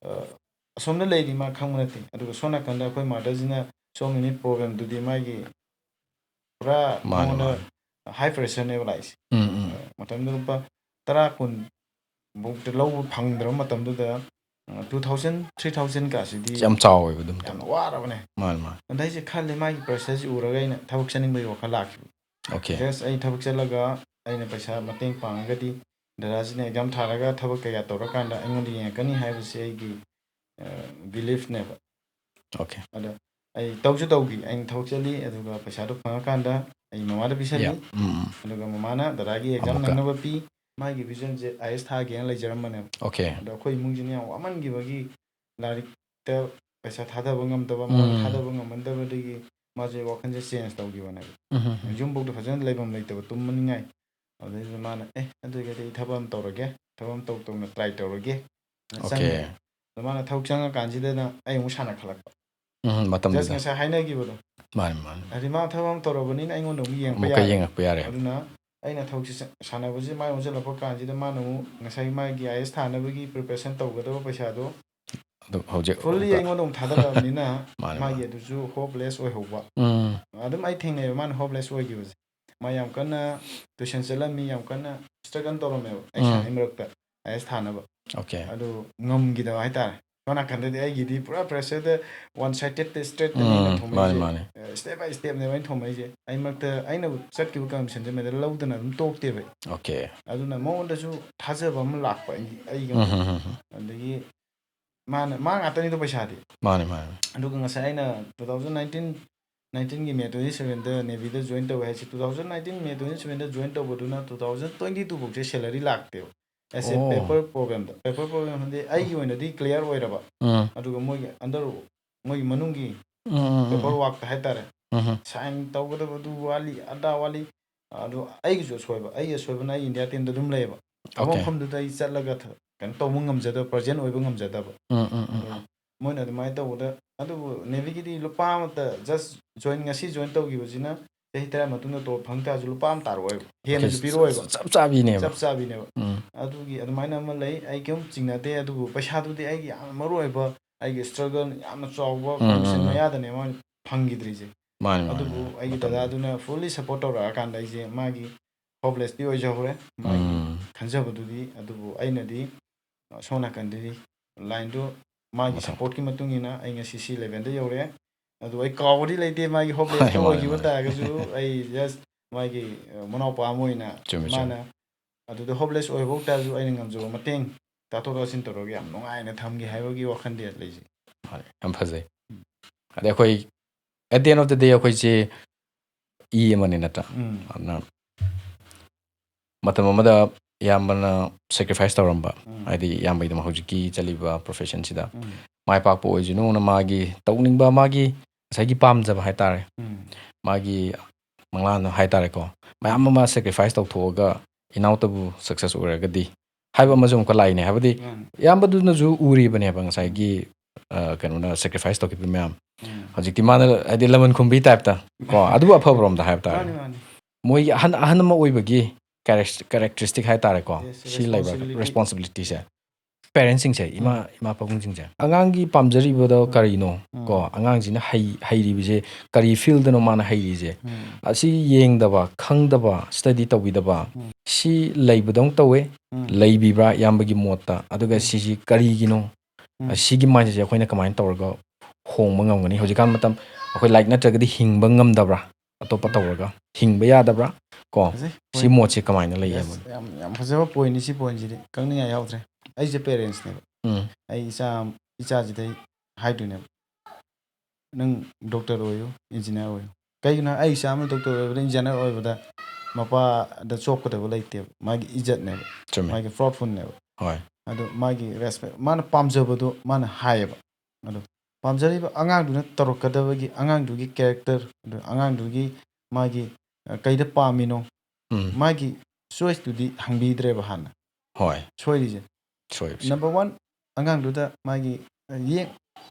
ꯑ, ꯑꯁꯣꯝꯗ ꯂꯩꯔꯤ ꯃꯥ ꯈꯪꯕ ꯅꯠꯇꯦ꯫ ꯑꯗꯨꯒ ꯁꯣꯝ ꯅꯥꯀꯟꯗ ꯑꯩꯈꯣꯏ ꯃꯥꯗꯔꯁꯤꯅ ꯁꯣꯝꯒꯤꯅꯤ ꯄ꯭ꯔꯣꯕ꯭ꯂꯦꯝꯗꯨꯗꯤ ꯃꯥꯒꯤ ꯄꯨꯔꯥ ꯃꯥꯅꯦ, ꯃꯉꯣꯟꯗ ꯃꯥꯅꯦ꯫ ꯍꯥꯏ ꯄ꯭ꯔꯦꯁꯔꯅꯦꯕ ꯂꯥꯛꯏꯁꯦ꯫ ꯎꯝ, ꯎꯝ꯫ ꯃꯇꯝꯗꯨꯗ ꯂꯨꯄꯥ ꯇꯔꯥ ꯀꯨꯟ ꯐꯧꯗ ꯂꯧꯕ ꯐꯪꯗ꯭ꯔꯕ ꯃꯇꯝꯗꯨꯗ, ꯑ, two thousand, three thousand ꯀꯥꯁꯤꯗꯤ ꯌꯥꯝ ꯆꯥꯎꯋꯦꯕ ꯑꯗꯨꯝ꯫ ꯌꯥꯝꯅ ꯋꯥꯔꯕꯅꯦ꯫ ꯃꯥꯅꯦ, ꯃꯥꯅꯦ꯫ ꯑꯗ ꯑꯩꯁꯦ ꯈꯜꯂꯦ, ꯃꯥꯒꯤ ꯄ꯭ꯔꯦꯁꯔꯁꯤ ꯎꯔꯒ ꯑꯩꯅ ꯊꯕꯛ ꯆꯠꯅꯤꯡꯕꯒꯤ ꯋꯥꯈꯜ ꯂꯥꯛꯈꯤꯕ꯫ Okay꯫ Just ꯑꯩ ꯊꯕꯛ ꯆꯠꯂꯒ ꯑꯩꯅ ꯄꯩꯁꯥ ꯃꯇꯦꯡ ꯄꯥꯡꯉꯒꯗꯤ ꯗꯗꯥꯁꯤꯅ ꯑꯦꯛꯖꯥꯝ ꯊꯥꯔꯒ ꯊꯕꯛ ꯀꯩꯀꯥ ꯇꯧꯔꯀꯥꯟꯗ ꯑꯩꯉꯣꯟꯗ ꯌꯦꯡꯉꯛꯀꯅꯤ ꯍꯥꯏꯕꯁꯤ ꯑꯩꯒꯤ, ꯑ, ꯕꯤꯂꯤꯐꯅꯦꯕ꯫ Okay꯫ ꯑꯗ ꯑꯩ ꯇꯧꯁꯨ ꯇꯧꯈꯤ꯫ ꯑꯩꯅ ꯊꯕꯛ ꯆꯠꯂꯤ, ꯑꯗꯨꯒ ꯄꯩꯁꯥꯗꯣ ꯐꯪꯉꯀꯥꯟꯗ ꯑꯩ ꯃꯃꯥꯗ ꯄꯤꯁꯜꯂꯤ꯫ Yeah꯫ ꯎꯝ, ꯎꯝ꯫ ꯑꯗꯨꯒ ꯃꯃꯥꯅ ꯗꯗꯥꯒꯤ ꯑꯦꯛꯖꯥꯝ ꯑꯃꯨꯛꯀ꯫ ꯅꯪꯅꯕ ꯄꯤ꯫ ꯃꯥꯒꯤ ꯚꯤꯖꯟꯁꯦ ꯑꯥꯏ ꯑꯦꯁ ꯊꯥꯒꯦꯅ ꯂꯩꯖꯔꯝꯕꯅꯦꯕ꯫ Okay꯫ ꯑꯗꯣ ꯑꯩꯈꯣꯏ ꯏꯃꯨꯡꯁꯤꯅ ꯌꯥꯝ ꯋꯥꯃꯟꯈꯤꯕꯒꯤ ꯂꯥꯏꯔꯤꯛꯇ ꯄꯩꯁꯥ ꯊꯥꯗꯕ ꯉꯝꯗꯕ, ꯃꯉꯣꯟꯗ ꯎꯝ꯫ ꯊꯥꯗꯕ ꯉꯝꯃꯟꯗꯕꯗꯒꯤ ꯃꯥꯁꯦ ꯋꯥꯈꯜꯁꯦ ꯆꯦꯟꯖ ꯇꯧꯈꯤꯕꯅꯦꯕ꯫ ꯎꯝ, ꯎꯝ, ꯎꯝ꯫ ꯌꯨꯝꯐꯧꯗ ꯐꯖꯅ ꯂꯩꯐꯝ ꯂꯩꯇꯕ, ꯇꯨꯝꯃꯅꯤꯡꯉꯥꯏ꯫ ꯑꯗꯨꯗꯩꯗꯨꯗ ꯃꯥꯅ, "ꯑꯦ, ꯑꯗꯨ ꯑꯣꯏꯔꯒꯗꯤ ꯑꯩ ꯊꯕꯛ ꯑꯃ ꯇꯧꯔꯒꯦ, ꯊꯕꯛ ꯑꯃ ꯇꯧ ꯇꯧꯅ ꯇ꯭ꯔꯥꯏ ꯇꯧꯔꯒꯦ" ꯅ Okay꯫ ꯆꯪꯉꯦ꯫ ꯑꯗꯣ ꯃꯥꯅ ꯊꯕꯛ ꯆꯪꯉꯀꯥꯟꯁꯤꯗꯅ ꯑꯩ ꯑꯃꯨꯛ ꯁꯥꯟꯅꯈꯠꯂꯛꯄ꯫ ꯎꯝ, Just ꯃꯇꯝꯗꯨꯗ꯫ ꯉꯁꯥꯏ ꯍꯥꯏꯅꯈꯤꯕꯗꯣ꯫ ꯃꯥꯅꯦ, ꯃꯥꯅꯦ꯫ ꯍꯥꯏꯗꯤ ꯃꯥ ꯊꯕꯛ ꯑꯃ ꯇꯧꯔꯕꯅꯤꯅ ꯑꯩꯉꯣꯟꯗ ꯑꯃꯨꯛ ꯌꯦꯡꯉꯛꯄ ꯑꯃꯨꯛꯀ ꯌꯥꯔꯦ꯫ ꯌꯦꯡꯉꯛꯄ ꯌꯥꯔꯦ꯫ ꯑꯗꯨꯅ ꯑꯩꯅ ꯊꯕꯛꯁꯦ ꯁꯥꯟꯅꯕꯁꯦ ꯃꯥꯏ ꯑꯣꯟꯁꯤꯜꯂꯛꯄ ꯀꯥꯟꯁꯤꯗ ꯃꯥꯅ ꯑꯃꯨꯛ ꯉꯁꯥꯏ ꯃꯥꯒꯤ ꯑꯥꯏ ꯑꯦꯁ ꯊꯥꯅꯕꯒꯤ ꯄ꯭ꯔꯤꯄꯦꯔꯦꯁꯟ ꯇꯧꯒꯗꯕ ꯄꯩꯁꯥꯗꯣ ꯑꯗꯨ ꯍꯧꯖꯤꯛ ꯐꯨꯜꯂꯤ ꯑꯃꯨꯛꯀ ꯑꯩꯉꯣꯟꯗ ꯑꯃꯨꯛ ꯊꯥꯗꯔꯛꯑꯕꯅꯤꯅ ꯃꯥꯅꯦ, ꯃꯥꯒꯤ ꯃꯥꯅꯦ꯫ ꯑꯗꯨꯁꯨ ꯍꯣꯞꯂꯦꯁ ꯑꯣꯏꯍꯧꯕ꯫ ꯎꯝ꯫ ꯑꯗꯨꯝ ꯑꯩ ꯊꯦꯡꯅꯩꯑꯕ ꯃꯥꯅ ꯍꯣꯞꯂꯦꯁ ꯑꯣꯏꯈꯤꯕꯁꯦ꯫ ꯃꯥ ꯌꯥꯝ ꯀꯟꯅ ꯇꯨꯏꯁꯟ ꯆꯠꯂꯝꯃꯤ, ꯌꯥꯝ ꯀꯟꯅ ꯁ꯭ꯇ꯭ꯔꯒꯜ ꯇꯧꯔꯝꯃꯦꯕ ꯑꯩ ꯎꯝ꯫ ꯁꯥꯟꯅꯩ ꯃꯔꯛꯇ ꯑꯥꯏ ꯑꯦꯁ ꯊꯥꯅꯕ꯫ Okay꯫ ꯑꯗꯨ ꯉꯝꯈꯤꯗꯕ ꯍꯥꯏꯇꯥꯔꯦ꯫ ꯁꯣꯝ ꯅꯥꯀꯟꯗꯗꯤ ꯑꯩꯒꯤꯗꯤ ꯄꯨꯔꯥ ꯄ꯭ꯔꯦꯁꯔꯗ ꯋꯥꯟ ꯁꯥꯏꯗꯦꯠꯇ ꯏꯁꯇ꯭ꯔꯦꯠꯇ ꯎꯝ, ꯅꯦꯅ ꯃꯥꯅꯦ, ꯊꯣꯝꯃꯛꯏꯁꯦ꯫ ꯃꯥꯅꯦ꯫ ꯁ꯭ꯇꯦꯞ ꯕꯥꯏ ꯁ꯭ꯇꯦꯞꯅꯦꯕ ꯑꯩꯅ ꯊꯣꯝꯃꯛꯏꯁꯦ꯫ ꯑꯩ ꯃꯔꯛꯇ ꯑꯩꯅ ꯆꯠꯈꯤꯕ ꯀꯃꯤꯁꯟꯁꯦ ꯃꯦꯗꯜ ꯂꯧꯗꯅ ꯑꯗꯨꯝ ꯇꯣꯛꯇꯦꯕ ꯑꯩ꯫ Okay꯫ ꯑꯗꯨꯅ ꯃꯉꯣꯟꯗꯁꯨ ꯊꯥꯖꯕ ꯑꯃ ꯂꯥꯛꯄ ꯑꯩ, ꯑꯩꯒ ꯎꯝ, ꯎꯝ, ꯎꯝ, ꯎꯝ꯫ ꯑꯗꯒꯤ ꯃꯥꯅ ꯃꯥ ꯉꯥꯛꯇꯅꯤꯗꯣ ꯄꯩꯁꯥꯗꯤ꯫ ꯃꯥꯅꯦ ꯃꯥꯅꯦ ꯑꯗꯨꯒ ꯉꯁꯥꯏ ꯑꯩꯅ two thousand nineteen nineteen ꯒꯤ May twenty seven ꯗ Navy ꯗ join ꯇꯧꯋꯦ ꯍꯥꯏꯁꯦ, two thousand nineteen May twenty seven ꯗ join ꯇꯧꯕꯗꯨꯅ two thousand twenty two ꯐꯥꯎꯁꯦ salary ꯂꯥꯛꯇꯦꯕ꯫ As a ꯑꯣ꯫ paper problem ꯗ, paper problem ꯍꯥꯏꯗꯤ ꯑꯩꯒꯤ ꯑꯣꯏꯅꯗꯤ clear ꯑꯣꯏꯔꯕ, ꯎꯝ ꯑꯗꯨꯒ ꯃꯣꯏꯒꯤ under, ꯃꯣꯏꯒꯤ ꯃꯅꯨꯡꯒꯤ ꯎꯝ ꯎꯝ paper ꯎꯝ work ꯇ ꯍꯥꯏꯇꯥꯔꯦ, ꯎꯝ sign ꯇꯧꯒꯗꯕꯗꯨ ꯋꯥꯠꯂꯤ, ꯑꯗꯥ ꯋꯥꯠꯂꯤ꯫ ꯑꯗꯨ ꯑꯩꯒꯤꯁꯨ ꯑꯁꯣꯏꯕ, ꯑꯩꯒꯤ ꯑꯁꯣꯏꯕꯅ ꯑꯩ India team ꯗ ꯑꯗꯨꯝ ꯂꯩꯌꯦꯕ꯫ ꯊꯕꯛ Okay. ꯃꯐꯝꯗꯨꯗ ꯑꯩ ꯆꯠꯂꯒ ꯊ- ꯀꯩꯅꯣ ꯇꯧꯕ ꯉꯝꯖꯗꯕ, present ꯑꯣꯏꯕ ꯉꯝꯖꯗꯕ꯫ ꯎꯝ ꯎꯝ ꯎꯝ ꯑꯗꯣ ꯃꯣꯏꯅ ꯑꯗꯨꯃꯥꯏꯅ ꯇꯧꯕꯗ, ꯑꯗꯨꯕꯨ Navy ꯒꯤꯗꯤ ꯂꯨꯄꯥ ꯑꯃꯇ, just join, ꯉꯁꯤ join ꯇꯧꯈꯤꯕꯁꯤꯅ ꯆꯍꯤ ꯇꯔꯥ ꯃꯇꯨꯡꯗ ꯇꯣꯂꯣꯞ ꯐꯪ ꯇꯥꯔꯁꯨ ꯂꯨꯄꯥ ꯑꯃ ꯇꯥꯔꯛꯑꯣꯏꯕ, ꯍꯦꯟꯅꯁꯨ ꯄꯤꯔꯛꯑꯣꯏꯕ꯫ ꯆꯞ ꯆꯥꯕꯤꯅꯦꯕ꯫ ꯆꯞ ꯆꯥꯕꯤꯅꯦꯕ꯫ ꯎꯝ ꯑꯗꯨꯒꯤ ꯑꯗꯨꯃꯥꯏꯅ ꯑꯃ ꯂꯩ, ꯑꯩ ꯀꯩꯝ ꯆꯤꯡꯅꯗꯦ꯫ ꯑꯗꯨꯕꯨ ꯄꯩꯁꯥꯗꯨꯗꯤ ꯑꯩꯒꯤ ꯌꯥꯝꯅ ꯃꯔꯨ ꯑꯣꯏꯕ, ꯑꯩꯒꯤ struggle ꯌꯥꯝꯅ ꯆꯥꯎꯕ ꯎꯝ, condition ꯎꯝ, ꯎꯝ꯫ ꯃꯌꯥꯗꯅꯦ ꯃꯣꯏꯅ ꯐꯪꯈꯤꯗ꯭ꯔꯤꯁꯦ꯫ ꯃꯥꯅꯦ ꯃꯥꯅꯦ ꯑꯗꯨꯕꯨ ꯃꯥꯅꯦ꯫ ꯑꯩꯒꯤ ꯃꯇꯝ- ꯗꯗꯥꯗꯨꯅ fully support ꯇꯧꯔꯛꯑꯀꯥꯟꯗ ꯑꯩꯁꯦ ꯃꯥꯒꯤ hopeless ꯇꯤ ꯑꯣꯏꯖꯍꯧꯔꯦ, ꯃꯥꯒꯤ ꯎꯝ ꯈꯟꯖꯕꯗꯨꯗꯤ꯫ ꯑꯗꯨꯕꯨ ꯑꯩꯅꯗꯤ ꯁꯣꯝ ꯅꯥꯀꯟꯗꯗꯤ line ꯗꯣ ꯃꯥꯒꯤ ꯃꯊꯪ꯫ support ꯀꯤ ꯃꯇꯨꯡ ꯏꯟꯅ ꯑꯩ ꯉꯁꯤ ꯁꯤ level ꯗ ꯌꯧꯔꯦ꯫ ꯑꯗꯨ ꯑꯩ ꯀꯥꯎꯕꯗꯤ ꯂꯩꯇꯦ, ꯃꯥꯒꯤ hopeless ꯃꯥꯅꯦ, ꯇ ꯃꯥꯅꯦ, ꯑꯣꯏꯈꯤꯕ ꯃꯥꯅꯦ꯫ ꯇꯥꯔꯒꯁꯨ ꯑꯩ just ꯃꯥꯒꯤ, ꯑ, ꯃꯅꯥꯎꯄꯥ ꯑꯃ ꯑꯣꯏꯅ ꯆꯨꯝꯃꯦ, ꯆꯨꯝꯃꯦ꯫ ꯃꯥꯅ ꯑꯗꯨꯗ hopeless ꯑꯣꯏꯍꯧ ꯇꯥꯔꯁꯨ ꯑꯩꯅ ꯉꯝꯖꯕ ꯃꯇꯦꯡ ꯇꯥꯊꯣꯛ ꯇꯥꯁꯤꯟ ꯇꯧꯔꯒ ꯌꯥꯝ ꯅꯨꯡꯉꯥꯏꯅ ꯊꯝꯒꯦ ꯍꯥꯏꯕꯒꯤ ꯋꯥꯈꯜꯗꯤ ꯂꯩꯖꯩ꯫ ꯃꯥꯅꯦ, ꯌꯥꯝ ꯐꯖꯩ꯫ ꯑꯗꯩ ꯑꯩꯈꯣꯏ at the end of the day ꯑꯩꯈꯣꯏꯁꯦ ꯏ ꯑꯃꯅꯤ ꯅꯠꯇ꯭ꯔꯥ? ꯎꯝ꯫ ꯑꯗꯨꯅ ꯃꯇꯝ ꯑꯃꯗ ꯏꯌꯥꯝꯕꯅ sacrifice ꯇꯧꯔꯝꯕ, ꯎꯝ꯫ ꯍꯥꯏꯗꯤ ꯏꯌꯥꯝꯕꯒꯤꯗꯃꯛ ꯍꯧꯖꯤꯛꯀꯤ ꯆꯠꯂꯤꯕ profession ꯁꯤꯗ ꯎꯝ꯫ ꯃꯥꯏ ꯄꯥꯛꯄ ꯑꯣꯏꯁꯅꯨꯅ ꯃꯥꯒꯤ ꯇꯧꯅꯤꯡꯕ, ꯃꯥꯒꯤ ꯉꯁꯥꯏꯒꯤ ꯄꯥꯝꯖꯕ ꯍꯥꯏꯇꯥꯔꯦ, ꯎꯝ꯫ ꯃꯥꯒꯤ ꯃꯪꯂꯥꯟꯗꯣ ꯍꯥꯏꯇꯥꯔꯦꯀꯣ, ꯃꯌꯥꯝ ꯑꯃ sacrifice ꯇꯧꯊꯣꯛꯑꯒ ꯏꯅꯥꯎꯇꯕꯨ success ꯑꯣꯏꯔꯒꯗꯤ ꯍꯥꯏꯕ ꯑꯃꯁꯨ ꯑꯃꯨꯛꯀ ꯂꯥꯛꯏꯅꯦ꯫ ꯍꯥꯏꯕꯗꯤ ꯃꯥꯅꯤ꯫ ꯏꯌꯥꯝꯕꯗꯨꯅꯁꯨ ꯎꯔꯤꯕꯅꯦꯕ ꯉꯁꯥꯏꯒꯤ, ꯑ, ꯀꯩꯅꯣꯅ sacrifice ꯇꯧꯈꯤꯕ ꯃꯌꯥꯝ꯫ ꯎꯝ꯫ ꯍꯧꯖꯤꯛꯇꯤ ꯃꯥꯅ ꯍꯥꯏꯗꯤ ꯂꯃꯟ ꯈꯨꯝꯕꯤ type ꯇ ꯀꯣ, ꯑꯗꯨꯕꯨ ꯑꯐꯕꯔꯣꯝꯗ ꯍꯥꯏꯕ ꯇꯥꯔꯦ꯫ ꯃꯥꯅꯤ, ꯃꯥꯅꯤ꯫ ꯃꯣꯏꯒꯤ ꯑꯍꯟ, ꯑꯍꯟ ꯑꯃ ꯑꯣꯏꯕꯒꯤ character-, characteristic ꯍꯥꯏ ꯇꯥꯔꯦꯀꯣ, Yes, ꯁꯤ ꯂꯩꯕ responsibility꯫ responsibility ꯁꯦ꯫ Parents ꯁꯤꯡꯁꯦ, ꯏꯃꯥ, ꯎꯝ꯫ ꯏꯃꯥ ꯄꯥꯕꯨꯡꯁꯤꯡꯁꯦ, ꯑꯉꯥꯡꯒꯤ ꯄꯥꯝꯖꯔꯤꯕꯗꯣ ꯀꯔꯤꯅꯣ ꯎꯝ꯫ ꯀꯣ, ꯑꯉꯥꯡꯁꯤꯅ ꯍꯩ-, ꯍꯩꯔꯤꯕꯁꯦ ꯀꯔꯤ field ꯅꯣ ꯃꯥꯅ ꯍꯩꯔꯤꯁꯦ, ꯎꯝ꯫ ꯑꯁꯤ ꯌꯦꯡꯗꯕ, ꯈꯪꯗꯕ, study ꯇꯧꯕꯤꯗꯕ, ꯎꯝ꯫ ꯁꯤ ꯂꯩꯕꯗꯧ ꯇꯧꯋꯦ, ꯎꯝ꯫ ꯂꯩꯕꯤꯕ꯭ꯔꯥ ꯏꯌꯥꯝꯕꯒꯤ ꯃꯣꯠꯇ? ꯑꯗꯨꯒ ꯎꯝ꯫ ꯁꯤꯁꯤ ꯀꯔꯤꯒꯤꯅꯣ? ꯎꯝ꯫ ꯁꯤꯒꯤ mindset ꯁꯦ ꯑꯩꯈꯣꯏꯅ ꯀꯃꯥꯏꯅ ꯇꯧꯔꯒ ꯍꯣꯡꯕ ꯉꯝꯒꯅꯤ? ꯍꯧꯖꯤꯛꯀꯥꯟ ꯃꯇꯝ ꯑꯩꯈꯣꯏ ꯂꯥꯏꯔꯤꯛ ꯅꯠꯇ꯭ꯔꯒꯗꯤ ꯍꯤꯡꯕ ꯉꯝꯗꯕ꯭ꯔꯥ? ꯑꯇꯣꯞꯄ ꯇꯧꯔꯒ ꯍꯤꯡꯕ ꯌꯥꯗꯕ꯭ꯔꯥ? ꯀꯣ, ꯐꯖꯩ꯫ ꯁꯤ ꯃꯣꯠꯁꯦ ꯀꯃꯥꯏꯅ ꯂꯩ Yes, ꯏꯌꯥꯝꯕ? ꯌꯥꯝ, ꯌꯥꯝ ꯐꯖꯕ point ꯅꯤ꯫ ꯁꯤ point ꯁꯤꯗꯤ ꯀꯛꯅꯤꯡꯉꯥꯏ ꯌꯥꯎꯗ꯭ꯔꯦ꯫ ꯑꯩꯁꯦ parents ꯅꯦꯕ꯫ ꯎꯝ꯫ ꯑꯩ ꯏꯆꯥ ꯏꯆꯥꯁꯤꯗ ꯑꯩ ꯍꯥꯏꯗꯣꯏꯅꯦꯕ, "ꯅꯪ ꯗꯣꯛꯇꯔ ꯑꯣꯏꯌꯨ, ꯏꯟꯖꯤꯅꯤꯌꯥꯔ ꯑꯣꯏꯌꯨ"꯫ ꯀꯩꯒꯤꯅꯣ? ꯑꯩ ꯏꯆꯥ ꯑꯃ ꯗꯣꯛꯇꯔ ꯑꯣꯏꯕꯗ, ꯏꯟꯖꯤꯅꯤꯌꯥꯔ ꯑꯣꯏꯕꯗ ꯃꯄꯥꯗ ꯆꯣꯞꯀꯗꯕ ꯂꯩꯇꯦꯕ꯫ ꯃꯥꯒꯤ ꯏꯖꯠꯅꯦꯕ, ꯆꯨꯝꯃꯦ꯫ ꯃꯥꯒꯤ ꯄ꯭ꯔꯥꯎꯠꯐꯨꯜꯅꯦꯕ꯫ ꯍꯣꯏ꯫ ꯑꯗꯣ ꯃꯥꯒꯤ ꯔꯦꯁꯄꯦꯛ, ꯃꯥꯅ ꯄꯥꯝꯖꯕꯗꯣ ꯃꯥꯅ ꯍꯥꯏꯌꯦꯕ꯫ ꯑꯗꯣ ꯄꯥꯝꯖꯔꯤꯕ ꯑꯉꯥꯡꯗꯨꯅ ꯇꯧꯔꯛꯀꯗꯕꯒꯤ, ꯑꯉꯥꯡꯗꯨꯒꯤ ꯀꯦꯔꯦꯛꯇꯔ, ꯑꯗꯣ ꯑꯉꯥꯡꯗꯨꯒꯤ ꯃꯥꯒꯤ, ꯑ, ꯀꯩꯗ ꯄꯥꯝꯃꯤꯅꯣ, ꯎꯝ꯫ ꯃꯥꯒꯤ ꯆꯣꯏꯁꯇꯨꯗꯤ ꯍꯪꯕꯤꯗ꯭ꯔꯦꯕ ꯍꯥꯟꯅ꯫ ꯍꯣꯏ꯫ ꯁꯣꯏꯔꯤꯁꯦ꯫ ꯁꯣꯏꯕꯁꯦ꯫ ꯅꯝꯕꯔ ꯋꯥꯟ, ꯑꯉꯥꯡꯗꯨꯗ ꯃꯥꯒꯤ, ꯑ, ꯌꯦꯡ-,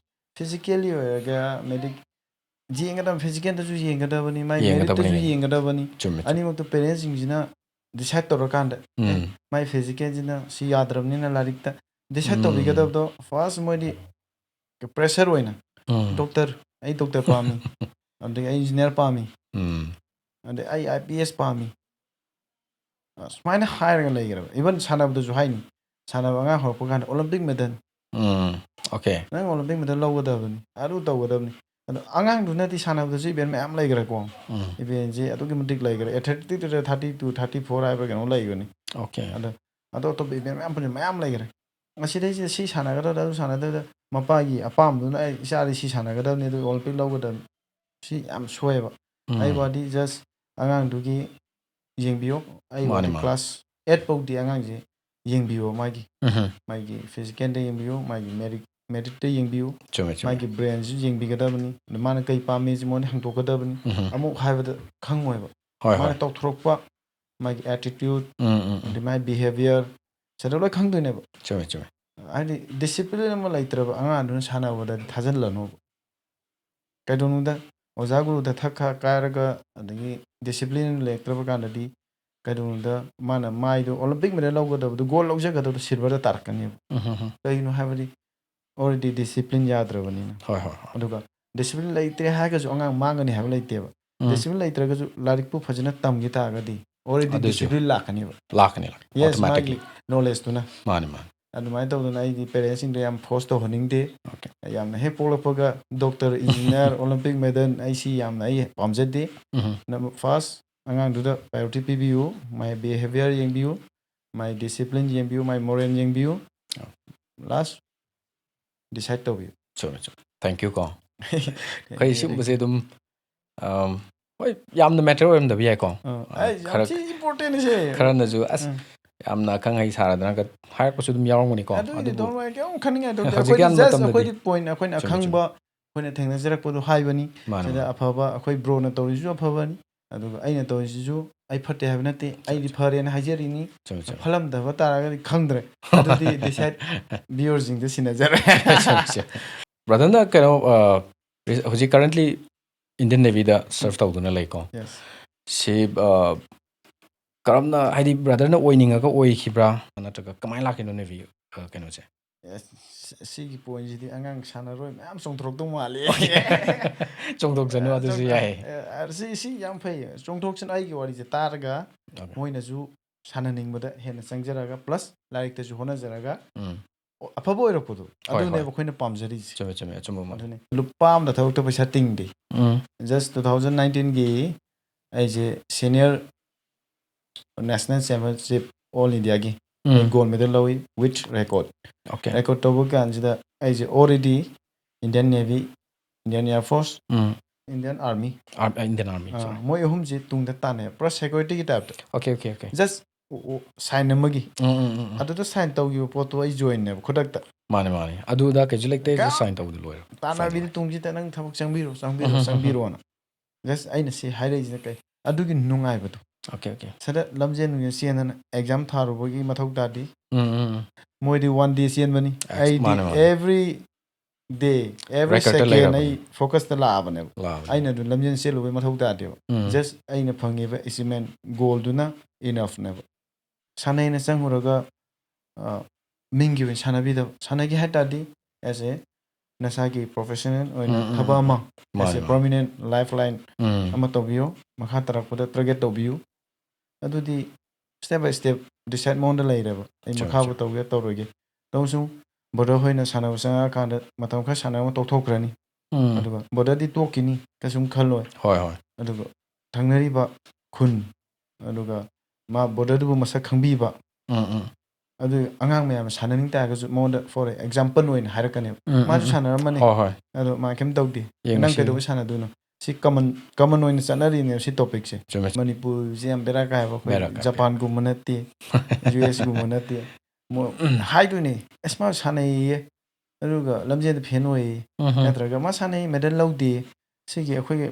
ꯐꯤꯖꯤꯀꯦꯜꯂꯤ ꯑꯣꯏꯔꯒ ꯃꯦꯗꯤꯛ-, ꯌꯦꯡꯒꯗꯕ, ꯐꯤꯖꯤꯀꯦꯜꯗꯁꯨ ꯌꯦꯡꯒꯗꯕꯅꯤ, ꯃꯥꯒꯤ ꯌꯦꯡꯒꯗꯕꯅꯤ, ꯃꯦꯔꯤꯠꯇꯁꯨ ꯌꯦꯡꯒꯗꯕꯅꯤ꯫ ꯌꯦꯡꯒꯗꯕꯅꯤ꯫ ꯆꯨꯝꯃꯦ, ꯆꯨꯝꯃꯦ꯫ ꯑꯅꯤꯃꯛꯇꯣ ꯄꯦꯔꯦꯟꯁꯁꯤꯡꯁꯤꯅ ꯗꯤꯁꯥꯏꯠ ꯇꯧꯔꯀꯥꯟꯗ, "ꯑꯦ, ꯎꯝ꯫ ꯃꯥꯏ ꯐꯤꯖꯤꯀꯦꯜꯁꯤꯅ ꯁꯤ ꯌꯥꯗ꯭ꯔꯕꯅꯤꯅ ꯂꯥꯏꯔꯤꯛꯇ" ꯗꯤꯁꯥꯏꯠ ꯎꯝ꯫ ꯇꯧꯕꯤꯒꯗꯕꯗꯣ ꯐꯥꯔꯁ ꯃꯣꯏꯗꯤ ꯄ꯭ꯔꯦꯁꯔ ꯑꯣꯏꯅ, ꯎꯝ꯫ "ꯗꯣꯛꯇꯔ, ꯑꯩ ꯗꯣꯛꯇꯔ ꯄꯥꯝꯃꯤ", ꯑꯗꯒꯤ "ꯑꯩ ꯏꯟꯖꯤꯅꯤꯌꯥꯔ ꯄꯥꯝꯃꯤ", ꯎꯝ꯫ ꯑꯗꯩ "ꯑꯩ ꯑꯥꯏ ꯄꯤ ꯑꯦꯁ ꯄꯥꯝꯃꯤ", ꯑ, ꯁꯨꯃꯥꯏꯅ ꯍꯥꯏꯔꯒ ꯂꯩꯈ꯭ꯔꯦꯕ꯫ ꯏꯚꯟ ꯁꯥꯟꯅꯕꯗꯁꯨ ꯍꯥꯏꯅꯤ, ꯁꯥꯟꯅꯕ ꯑꯉꯥꯡ ꯍꯧꯔꯛꯄ ꯀꯥꯟꯗ ꯑꯣꯂꯦꯝꯄꯤꯛ ꯃꯦꯗꯜ, ꯎꯝ꯫ ꯑꯣꯀꯦ꯫ "ꯅꯪ ꯑꯣꯂꯦꯝꯄꯤꯛ ꯃꯦꯗꯜ ꯂꯧꯒꯗꯕꯅꯤ, ꯑꯗꯨ ꯇꯧꯒꯗꯕꯅꯤ", ꯑꯗꯣ ꯑꯉꯥꯡꯗꯨꯅꯗꯤ ꯁꯥꯟꯅꯕꯗꯁꯨ ꯏꯚꯦꯟ ꯃꯌꯥꯝ ꯂꯩꯈ꯭ꯔꯦꯀꯣ꯫ ꯎꯝ꯫ ꯏꯚꯦꯟꯁꯦ ꯑꯗꯨꯛꯀꯤ ꯃꯇꯤꯛ ꯂꯩꯈ꯭ꯔꯦ꯫ ꯑꯦꯊꯂꯦꯇꯤꯛꯇ ꯊꯥꯔꯇꯤ ꯇꯨ, ꯊꯥꯔꯇꯤ ꯐꯣꯔ ꯍꯥꯏꯕ꯭ꯔꯥ ꯀꯩꯅꯣꯝ ꯂꯩꯕꯅꯤ꯫ ꯑꯣꯀꯦ꯫ ꯑꯗꯣ ꯑꯇꯣꯞ ꯑꯇꯣꯞꯄ ꯏꯚꯦꯟ ꯃꯌꯥꯝ ꯄꯨꯟꯅ ꯃꯌꯥꯝ ꯂꯩꯈ꯭ꯔꯦ꯫ ꯑꯁꯤꯗꯩꯁꯤꯗ ꯁꯤ ꯁꯥꯟꯅꯒꯗꯕꯗ, ꯑꯗꯨ ꯁꯥꯟꯅꯗꯕꯗ, ꯃꯄꯥꯒꯤ ꯑꯄꯥꯝꯕꯗꯨꯅ "ꯑꯩ ꯏꯆꯥꯗꯤ ꯁꯤ ꯁꯥꯟꯅꯒꯗꯕꯅꯤ, ꯑꯗꯨ ꯑꯣꯂꯦꯝꯄꯤꯛ ꯂꯧꯒꯗꯕꯅꯤ", ꯁꯤ ꯌꯥꯝ ꯁꯣꯏꯑꯦꯕ꯫ ꯎꯝ꯫ ꯑꯩ ꯋꯥꯗꯤ ꯖꯁ ꯑꯉꯥꯡꯗꯨꯒꯤ ꯌꯦꯡꯕꯤꯌꯣ꯫ ꯑꯩ ꯃꯥꯅꯦ, ꯋꯥꯗꯤ ꯃꯥꯅꯦ꯫ ꯀ꯭ꯂꯥꯁ ꯑꯦꯠ ꯐꯥꯎꯗꯤ ꯑꯉꯥꯡꯁꯦ ꯌꯦꯡꯕꯤꯌꯣ, ꯃꯥꯒꯤ ꯎꯝ꯫ ꯃꯥꯒꯤ ꯐꯤꯖꯤꯀꯦꯜꯗ ꯌꯦꯡꯕꯤꯌꯨ, ꯃꯥꯒꯤ ꯃꯦꯔꯤꯠ, ꯃꯦꯔꯤꯠꯇ ꯌꯦꯡꯕꯤꯌꯨ, ꯆꯨꯝꯃꯦ, ꯆꯨꯝꯃꯦ꯫ ꯃꯥꯒꯤ ꯕ꯭ꯔꯦꯟꯁꯨ ꯌꯦꯡꯕꯤꯒꯗꯕꯅꯤ꯫ ꯑꯗꯨ ꯃꯥꯅ ꯀꯩ ꯄꯥꯝꯃꯤꯁꯤ ꯃꯉꯣꯟꯗ ꯍꯪꯗꯣꯛꯀꯗꯕꯅꯤ꯫ ꯎꯝ꯫ ꯑꯃꯨꯛ ꯍꯥꯏꯕꯗ ꯈꯪꯉꯣꯏꯕ꯫ ꯍꯣꯏ, ꯃꯥꯅ ꯍꯣꯏ꯫ ꯇꯧꯊꯣꯔꯛꯄ, ꯃꯥꯒꯤ ꯑꯦꯇꯤꯇ꯭ꯌꯨꯠ, ꯎꯝ, ꯎꯝ, ꯎꯝ꯫ ꯑꯗꯩ ꯃꯥꯒꯤ ꯕꯤꯍꯦꯕꯤꯌꯔ, ꯁꯤꯗ ꯂꯣꯏ ꯈꯪꯗꯣꯏꯅꯦꯕ꯫ ꯆꯨꯝꯃꯦ, ꯆꯨꯝꯃꯦ꯫ ꯍꯥꯏꯗꯤ ꯗꯤꯁꯤꯄ꯭ꯂꯤꯟ ꯑꯃ ꯂꯩꯇ꯭ꯔꯕ ꯑꯉꯥꯡꯗꯨꯅ ꯁꯥꯟꯅꯕꯗꯗꯤ ꯊꯥꯖꯤꯜꯂꯅꯣꯕ꯫ ꯀꯩꯗꯧꯅꯨꯡꯗ ꯑꯣꯖꯥ ꯒꯨꯔꯨꯗ ꯊꯛ ꯈꯥ ꯀꯥꯏꯔꯒ, ꯑꯗꯒꯤ ꯗꯤꯁꯤꯄ꯭ꯂꯤꯟ ꯂꯩꯔꯛꯇ꯭ꯔꯕ ꯀꯥꯟꯗꯗꯤ, ꯀꯩꯗꯧꯅꯨꯡꯗ ꯃꯥꯅ ꯃꯥꯏꯗꯣ ꯑꯣꯂꯦꯝꯄꯤꯛ ꯃꯦꯗꯜ ꯂꯧꯒꯗꯕꯗꯣ, ꯒꯣꯜ ꯂꯧꯖꯒꯗꯕꯗꯣ ꯁꯤꯜꯚꯔꯗ ꯇꯥꯔꯛꯀꯅꯦꯕ꯫ ꯎꯝ, ꯎꯝ, ꯎꯝ꯫ ꯀꯩꯒꯤꯅꯣ ꯍꯥꯏꯕꯗꯤ already ꯗꯤꯁꯤꯄ꯭ꯂꯤꯟ ꯌꯥꯗ꯭ꯔꯕꯅꯤꯅ꯫ ꯍꯣꯏ, ꯍꯣꯏ, ꯍꯣꯏ꯫ ꯑꯗꯨꯒ ꯗꯤꯁꯤꯄ꯭ꯂꯤꯟ ꯂꯩꯇ꯭ꯔꯦ ꯍꯥꯏꯔꯒꯁꯨ ꯑꯉꯥꯡ ꯃꯥꯡꯒꯅꯤ ꯍꯥꯏꯕ ꯂꯩꯇꯦꯕ꯫ ꯎꯝ꯫ ꯗꯤꯁꯤꯄ꯭ꯂꯤꯟ ꯂꯩꯇ꯭ꯔꯒꯁꯨ ꯂꯥꯏꯔꯤꯛꯄꯨ ꯐꯖꯅ ꯇꯝꯈꯤ ꯇꯥꯔꯒꯗꯤ already ꯑꯗꯨꯗꯤ ꯗꯤꯁꯤꯄ꯭ꯂꯤꯟ ꯂꯥꯛꯀꯅꯦꯕ꯫ ꯂꯥꯛꯀꯅꯤ, ꯂꯥꯛꯀꯅꯤ꯫ ꯌꯦꯁ, ꯃꯥꯒꯤ Automatically꯫ ꯅꯣꯂꯦꯖꯇꯨꯅ꯫ ꯃꯥꯅꯤ, ꯃꯥꯅꯤ꯫ ꯑꯗꯨꯃꯥꯏꯅ ꯇꯧꯗꯅ ꯑꯩꯗꯤ ꯄꯦꯔꯦꯟꯁꯁꯤꯡꯗ ꯌꯥꯝ ꯐꯣꯔꯁ ꯇꯧꯍꯟꯅꯤꯡꯗꯦ꯫ ꯑꯣꯀꯦ꯫ ꯌꯥꯝꯅ ꯍꯦꯛ ꯄꯣꯛꯂꯛꯄꯒ ꯗꯣꯛꯇꯔ, ꯏꯟꯖꯤꯅꯤꯌꯥꯔ, ꯑꯣꯂꯦꯝꯄꯤꯛ ꯃꯦꯗꯜ, ꯑꯩ ꯁꯤ ꯌꯥꯝꯅ ꯑꯩ ꯄꯥꯝꯖꯗꯦ꯫ ꯎꯝ꯫ ꯅꯝꯕꯔ ꯐꯥꯔꯁ, ꯑꯉꯥꯡꯗꯨꯗ ꯄ꯭ꯔꯥꯏꯌꯣꯔꯤꯇꯤ ꯄꯤꯕꯤꯌꯨ, ꯃꯥꯏ ꯕꯤꯍꯦꯕꯤꯌꯔ ꯌꯦꯡꯕꯤꯌꯨ, ꯃꯥꯏ ꯗꯤꯁꯤꯄ꯭ꯂꯤꯟ ꯌꯦꯡꯕꯤꯌꯨ, ꯃꯥꯏ ꯃꯣꯔꯦꯜ ꯌꯦꯡꯕꯤꯌꯨ꯫ ꯑꯣ꯫ ꯂꯥꯁ ꯗꯤꯁꯥꯏꯠ ꯇꯧꯕꯤꯌꯨ꯫ ꯆꯨꯝꯃꯦ, ꯆꯨꯝꯃꯦ. Thank you ꯀꯣ. ꯑꯩꯈꯣꯏ ꯁꯤꯒꯨꯝꯕꯁꯦ ꯑꯗꯨꯝ, um, ꯍꯣꯏ, ꯌꯥꯝꯅ ꯃꯦꯇꯔ ꯑꯣꯏꯔꯝꯗꯕ ꯌꯥꯏꯀꯣ. ꯑꯥ, ꯑꯥ, ꯑꯩ ꯌꯥꯝ ꯈꯔ- ꯊꯤ ꯏꯝꯄꯣꯔꯇꯦꯟꯁꯦ꯫ ꯈꯔꯅꯁꯨ ꯑꯁ ꯎꯝ. ꯌꯥꯝꯅ ꯑꯈꯪ ꯑꯍꯩ ꯁꯥꯔꯗꯅꯒ ꯍꯥꯏꯔꯛꯄꯁꯨ ꯑꯗꯨꯝ ꯌꯥꯎꯔꯝꯒꯅꯤꯀꯣ. ꯑꯗꯨꯒꯤꯗꯤ ꯑꯗꯨꯕꯨ don't worry, ꯀꯩꯝ ꯈꯟꯅꯤꯡꯉꯥꯏ ꯊꯣꯛꯇꯦ꯫ ꯍꯧꯖꯤꯛꯀꯤ ꯑꯩꯈꯣꯏꯗꯤ just ꯃꯇꯝꯗꯗꯤ- ꯑꯩꯈꯣꯏꯗꯤ ꯄꯣꯏꯟ ꯑꯩꯈꯣꯏꯅ ꯆꯨꯝꯃꯦ, ꯑꯈꯪꯕ ꯑꯩꯈꯣꯏꯅ ꯊꯦꯡꯅꯖꯔꯛꯄꯗꯣ ꯍꯥꯏꯕꯅꯤ꯫ ꯃꯥꯅꯦ, ꯁꯤꯗ ꯃꯥꯅꯦ. ꯑꯐꯕ ꯑꯩꯈꯣꯏ ꯕ꯭ꯔꯣꯅ ꯇꯧꯔꯤꯁꯤꯁꯨ ꯑꯐꯕꯅꯤ, ꯑꯗꯨꯒ ꯑꯩꯅ ꯇꯧꯔꯤꯁꯤꯁꯨ ꯑꯩ ꯐꯠꯇꯦ ꯍꯥꯏꯕ ꯅꯠꯇꯦ, ꯑꯩꯗꯤ ꯐꯔꯦꯅ ꯍꯥꯏꯖꯔꯤꯅꯤ꯫ ꯆꯨꯝꯃꯦ, ꯆꯨꯝꯃꯦ. ꯐꯠꯂꯝꯗꯕ ꯇꯥꯔꯒꯗꯤ ꯈꯪꯗ꯭ꯔꯦ, ꯑꯗꯨꯗꯤ ꯗꯤꯁꯥꯏꯠ ꯚꯤꯌꯨꯔꯁꯤꯡꯗ ꯁꯤꯟꯅꯖꯔꯦ꯫ ꯕ꯭ꯔꯗꯔꯅ ꯀꯩꯅꯣ, ꯑ, ꯍꯧꯖꯤꯛ ꯀꯔꯦꯟꯂꯤ ꯏꯟꯗꯤꯌꯟ ꯅꯦꯚꯤꯗ ꯁꯔꯐ ꯇꯧꯗꯨꯅ ꯂꯩꯀꯣ. Yes. ꯁꯤ, ꯑ, ꯀꯔꯝꯅ, ꯍꯥꯏꯗꯤ ꯕ꯭ꯔꯗꯔꯅ ꯑꯣꯏꯅꯤꯡꯉꯒ ꯑꯣꯏꯈꯤꯕ꯭ꯔꯥ, ꯅꯠꯇ꯭ꯔꯒ ꯀꯃꯥꯏꯅ ꯂꯥꯛꯀꯅꯣ ꯅꯦꯚꯤ, ꯑ, ꯀꯩꯅꯣꯁꯦ? Yes, ꯁꯤꯒꯤ ꯄꯣꯏꯟꯁꯤꯗꯤ ꯑꯉꯥꯡ ꯁꯥꯟꯅꯔꯣꯏ ꯃꯌꯥꯝ ꯆꯣꯡꯊꯣꯔꯛꯇꯧ ꯃꯥꯜꯂꯤ꯫ ꯆꯣꯡꯊꯣꯛꯆꯅꯨ, ꯑꯗꯨꯁꯨ ꯆꯣꯡ- ꯌꯥꯏ. ꯑ, ꯑ, ꯁꯤ, ꯁꯤ ꯌꯥꯝ ꯐꯩ, ꯆꯣꯡꯊꯣꯛꯁꯅꯨ꯫ ꯑꯩꯒꯤ ꯋꯥꯔꯤꯁꯦ ꯇꯥꯔꯒ Okay. ꯃꯣꯏꯅꯁꯨ ꯁꯥꯟꯅꯅꯤꯡꯕꯗ ꯍꯦꯟꯅ ꯆꯪꯖꯔꯒ, ꯄ꯭ꯂꯁ ꯂꯥꯏꯔꯤꯛꯇꯁꯨ ꯍꯣꯠꯅꯖꯔꯒ, ꯎꯝ. ꯑꯣ, ꯑꯐꯕ ꯑꯣꯏꯔꯛꯄꯗꯣ, ꯍꯣꯏ, ꯑꯗꯨꯅꯦꯕ ꯍꯣꯏ. ꯑꯩꯈꯣꯏꯅ ꯄꯥꯝꯖꯔꯤꯁꯦ꯫ ꯆꯨꯝꯃꯦ, ꯆꯨꯝꯃꯦ, ꯑꯆꯨꯝꯕ ꯃꯛ. ꯑꯗꯨꯅꯦ, ꯂꯨꯄꯥ ꯑꯃꯗ ꯊꯕꯛꯇ ꯄꯩꯁꯥ ꯇꯤꯡꯗꯦ꯫ ꯎꯝ. Just two thousand nineteenꯒꯤ ꯑꯩꯁꯦ senior national championship all Indiaꯒꯤ ꯎꯝ. gold medal ꯂꯧꯏ with record꯫ Okay. Record ꯇꯧꯕ ꯀꯥꯟꯁꯤꯗ ꯑꯩꯁꯦ already Indian Navy, Indian Air Force, ꯎꯝ. Indian Army, Ar-, Indian Army, ꯑꯥ, sorry. ꯃꯣꯏ ꯑꯍꯨꯝꯁꯦ ꯇꯨꯡꯗ ꯇꯥꯟꯅꯩ, ꯄꯨꯔꯥ securityꯒꯤ typeꯇ꯫ Okay, okay, okay. Just sign ꯑꯃꯒꯤ, ꯎꯝ, ꯎꯝ, ꯎꯝ, ꯎꯝ. ꯑꯗꯨꯗ sign ꯇꯧꯈꯤꯕ ꯄꯣꯠꯇꯣ ꯑꯩ joinꯅꯦꯕ ꯈꯨꯗꯛꯇ꯫ ꯃꯥꯅꯦ, ꯃꯥꯅꯦ. ꯑꯗꯨꯗ ꯀꯩꯁꯨ ꯂꯩꯇꯦ, ꯀꯥ- just sign ꯇꯧꯕꯗꯤ ꯂꯣꯏꯔꯦ. ꯇꯥꯟꯅꯕꯤꯗ Sign. ꯇꯨꯡꯁꯤꯗ ꯅꯪ ꯊꯕꯛ ꯆꯪꯕꯤꯔꯣ, ꯆꯪꯕꯤꯔꯣ, ꯎꯝ, ꯎꯝ, ꯎꯝ. ꯆꯪꯕꯤꯔꯣꯅ꯫ Just ꯑꯩꯅ ꯁꯤ ꯍꯥꯏꯔꯛꯏꯁꯤꯅ ꯀꯩ, ꯑꯗꯨꯒꯤ ꯅꯨꯡꯉꯥꯏꯕꯗꯣ꯫ Okay, okay. ꯁꯤꯗ ꯂꯝꯖꯦꯟ ꯅꯨꯡꯖꯦꯟ ꯆꯦꯟꯗꯅ exam ꯊꯥꯔꯨꯕꯒꯤ ꯃꯊꯧ ꯇꯥꯗꯦ꯫ ꯎꯝ, ꯎꯝ, ꯎꯝ. ꯃꯣꯏꯗꯤ one day ꯆꯦꯟꯕꯅꯤ, ꯑꯁ, ꯑꯩꯗꯤ ꯃꯥꯅꯦ, ꯃꯥꯅꯦ. every day, every Recordꯇ second ꯂꯩꯔꯕꯅꯤ. ꯑꯩ focusedꯇ ꯂꯥꯛꯑꯕꯅꯦꯕ꯫ ꯂꯥꯛꯑꯕꯅꯤ. ꯑꯩꯅ ꯑꯗꯨ ꯂꯝꯖꯦꯟ ꯆꯦꯜꯂꯨꯕꯒꯤ ꯃꯊꯧ ꯇꯥꯗꯦꯕ꯫ ꯎꯝ. Just ꯑꯩꯅ ꯐꯪꯉꯤꯕ achievement goalꯗꯨꯅ enoughꯅꯦꯕ꯫ ꯁꯥꯟꯅꯩꯅ ꯆꯪꯉꯨꯔꯒ, ꯑ, ꯃꯤꯡꯒꯤ ꯑꯣꯏꯅ ꯁꯥꯟꯅꯕꯤꯗꯕ, ꯁꯥꯟꯅꯒꯦ ꯍꯥꯏ ꯇꯥꯔꯗꯤ as a ꯅꯁꯥꯒꯤ professional ꯑꯣꯏꯅ ꯎꯝ, ꯎꯝ, ꯊꯕꯛ ꯎꯝ. ꯑꯃ, ꯃꯥꯅꯦ, as a ꯃꯥꯅꯦ. prominent lifeline ꯎꯝ. ꯑꯃ ꯇꯧꯕꯤꯌꯨ, ꯃꯈꯥ ꯇꯥꯔꯛꯄꯗ target ꯇꯧꯕꯤꯌꯨ꯫ ꯑꯗꯨꯗꯤ step by step decide ꯃꯉꯣꯟꯗ ꯂꯩꯔꯦꯕ, ꯑꯩ ꯆꯨꯝꯃꯦ, ꯃꯈꯥꯕꯨ ꯆꯨꯝꯃꯦ. ꯇꯧꯒꯦ ꯇꯧꯔꯣꯏꯒꯦ꯫ ꯇꯧꯁꯨ brother ꯍꯣꯏꯅ ꯁꯥꯟꯅꯕ ꯆꯪꯉꯛꯑꯀꯥꯟꯗ ꯃꯇꯝ ꯈꯔ ꯁꯥꯟꯅꯔꯒ ꯇꯣꯛꯊꯣꯛꯈ꯭ꯔꯅꯤ꯫ ꯎꯝ. ꯑꯗꯨꯒ brotherꯗꯤ ꯇꯣꯛꯈꯤꯅꯤ ꯀꯩꯁꯨꯝ ꯈꯜꯂꯣꯏ꯫ ꯍꯣꯏ, ꯍꯣꯏ. ꯑꯗꯨꯒ ꯊꯪꯅꯔꯤꯕ ꯈꯨꯟ, ꯑꯗꯨꯒ ꯃꯥ brotherꯗꯨꯕꯨ ꯃꯁꯛ ꯈꯪꯕꯤꯕ, ꯎꯝ, ꯎꯝ. ꯑꯗꯨ ꯑꯉꯥꯡ ꯃꯌꯥꯝꯅ ꯁꯥꯟꯅꯅꯤꯡ ꯇꯥꯔꯒꯁꯨ ꯃꯉꯣꯟꯗ for example ꯑꯣꯏꯅ ꯍꯥꯏꯔꯛꯀꯅꯦꯕ꯫ ꯎꯝ, ꯃꯥꯁꯨ ꯎꯝ, ꯎꯝ꯫ ꯁꯥꯟꯅꯔꯝꯃꯅꯤ꯫ ꯍꯣꯏ, ꯍꯣꯏ꯫ ꯑꯗꯣ ꯃꯥ ꯀꯩꯝ ꯇꯧꯗꯦ꯫ ꯌꯦꯡꯉꯨ ꯅꯪ ꯁꯤ꯫ ꯀꯩꯗꯧꯕꯩ ꯁꯥꯟꯅꯗꯣꯏꯅꯣ? ꯁꯤ common common ꯑꯣꯏꯅ ꯆꯠꯅꯔꯤꯅꯦꯕ ꯁꯤ topicꯁꯦ꯫ ꯆꯨꯝꯃꯦ꯫ ꯃꯅꯤꯄꯨꯔꯁꯦ ꯌꯥꯝ ꯕꯦꯔꯥ ꯀꯥꯏꯕ꯫ ꯑꯩꯈꯣꯏ ꯕꯦꯔꯥ ꯀꯥꯏ꯫ ꯖꯄꯥꯟꯒꯨꯝꯕ ꯅꯠꯇꯦ, USꯒꯨꯝꯕ ꯅꯠꯇꯦ꯫ ꯃꯣꯏ ꯍꯥꯏꯗꯣꯏꯅꯦ, "ꯑꯁ, ꯃꯥ ꯁꯥꯟꯅꯩꯌꯦ, ꯑꯗꯨꯒ ꯂꯝꯖꯦꯜꯗ fan ꯑꯣꯏꯌꯦ", ꯎꯝ, ꯎꯝ꯫ ꯅꯠꯇ꯭ꯔꯒ "ꯃꯥ ꯁꯥꯟꯅꯩ, medal ꯂꯧꯗꯦ"꯫ ꯁꯤꯒꯤ ꯑꯩꯈꯣꯏꯒꯤ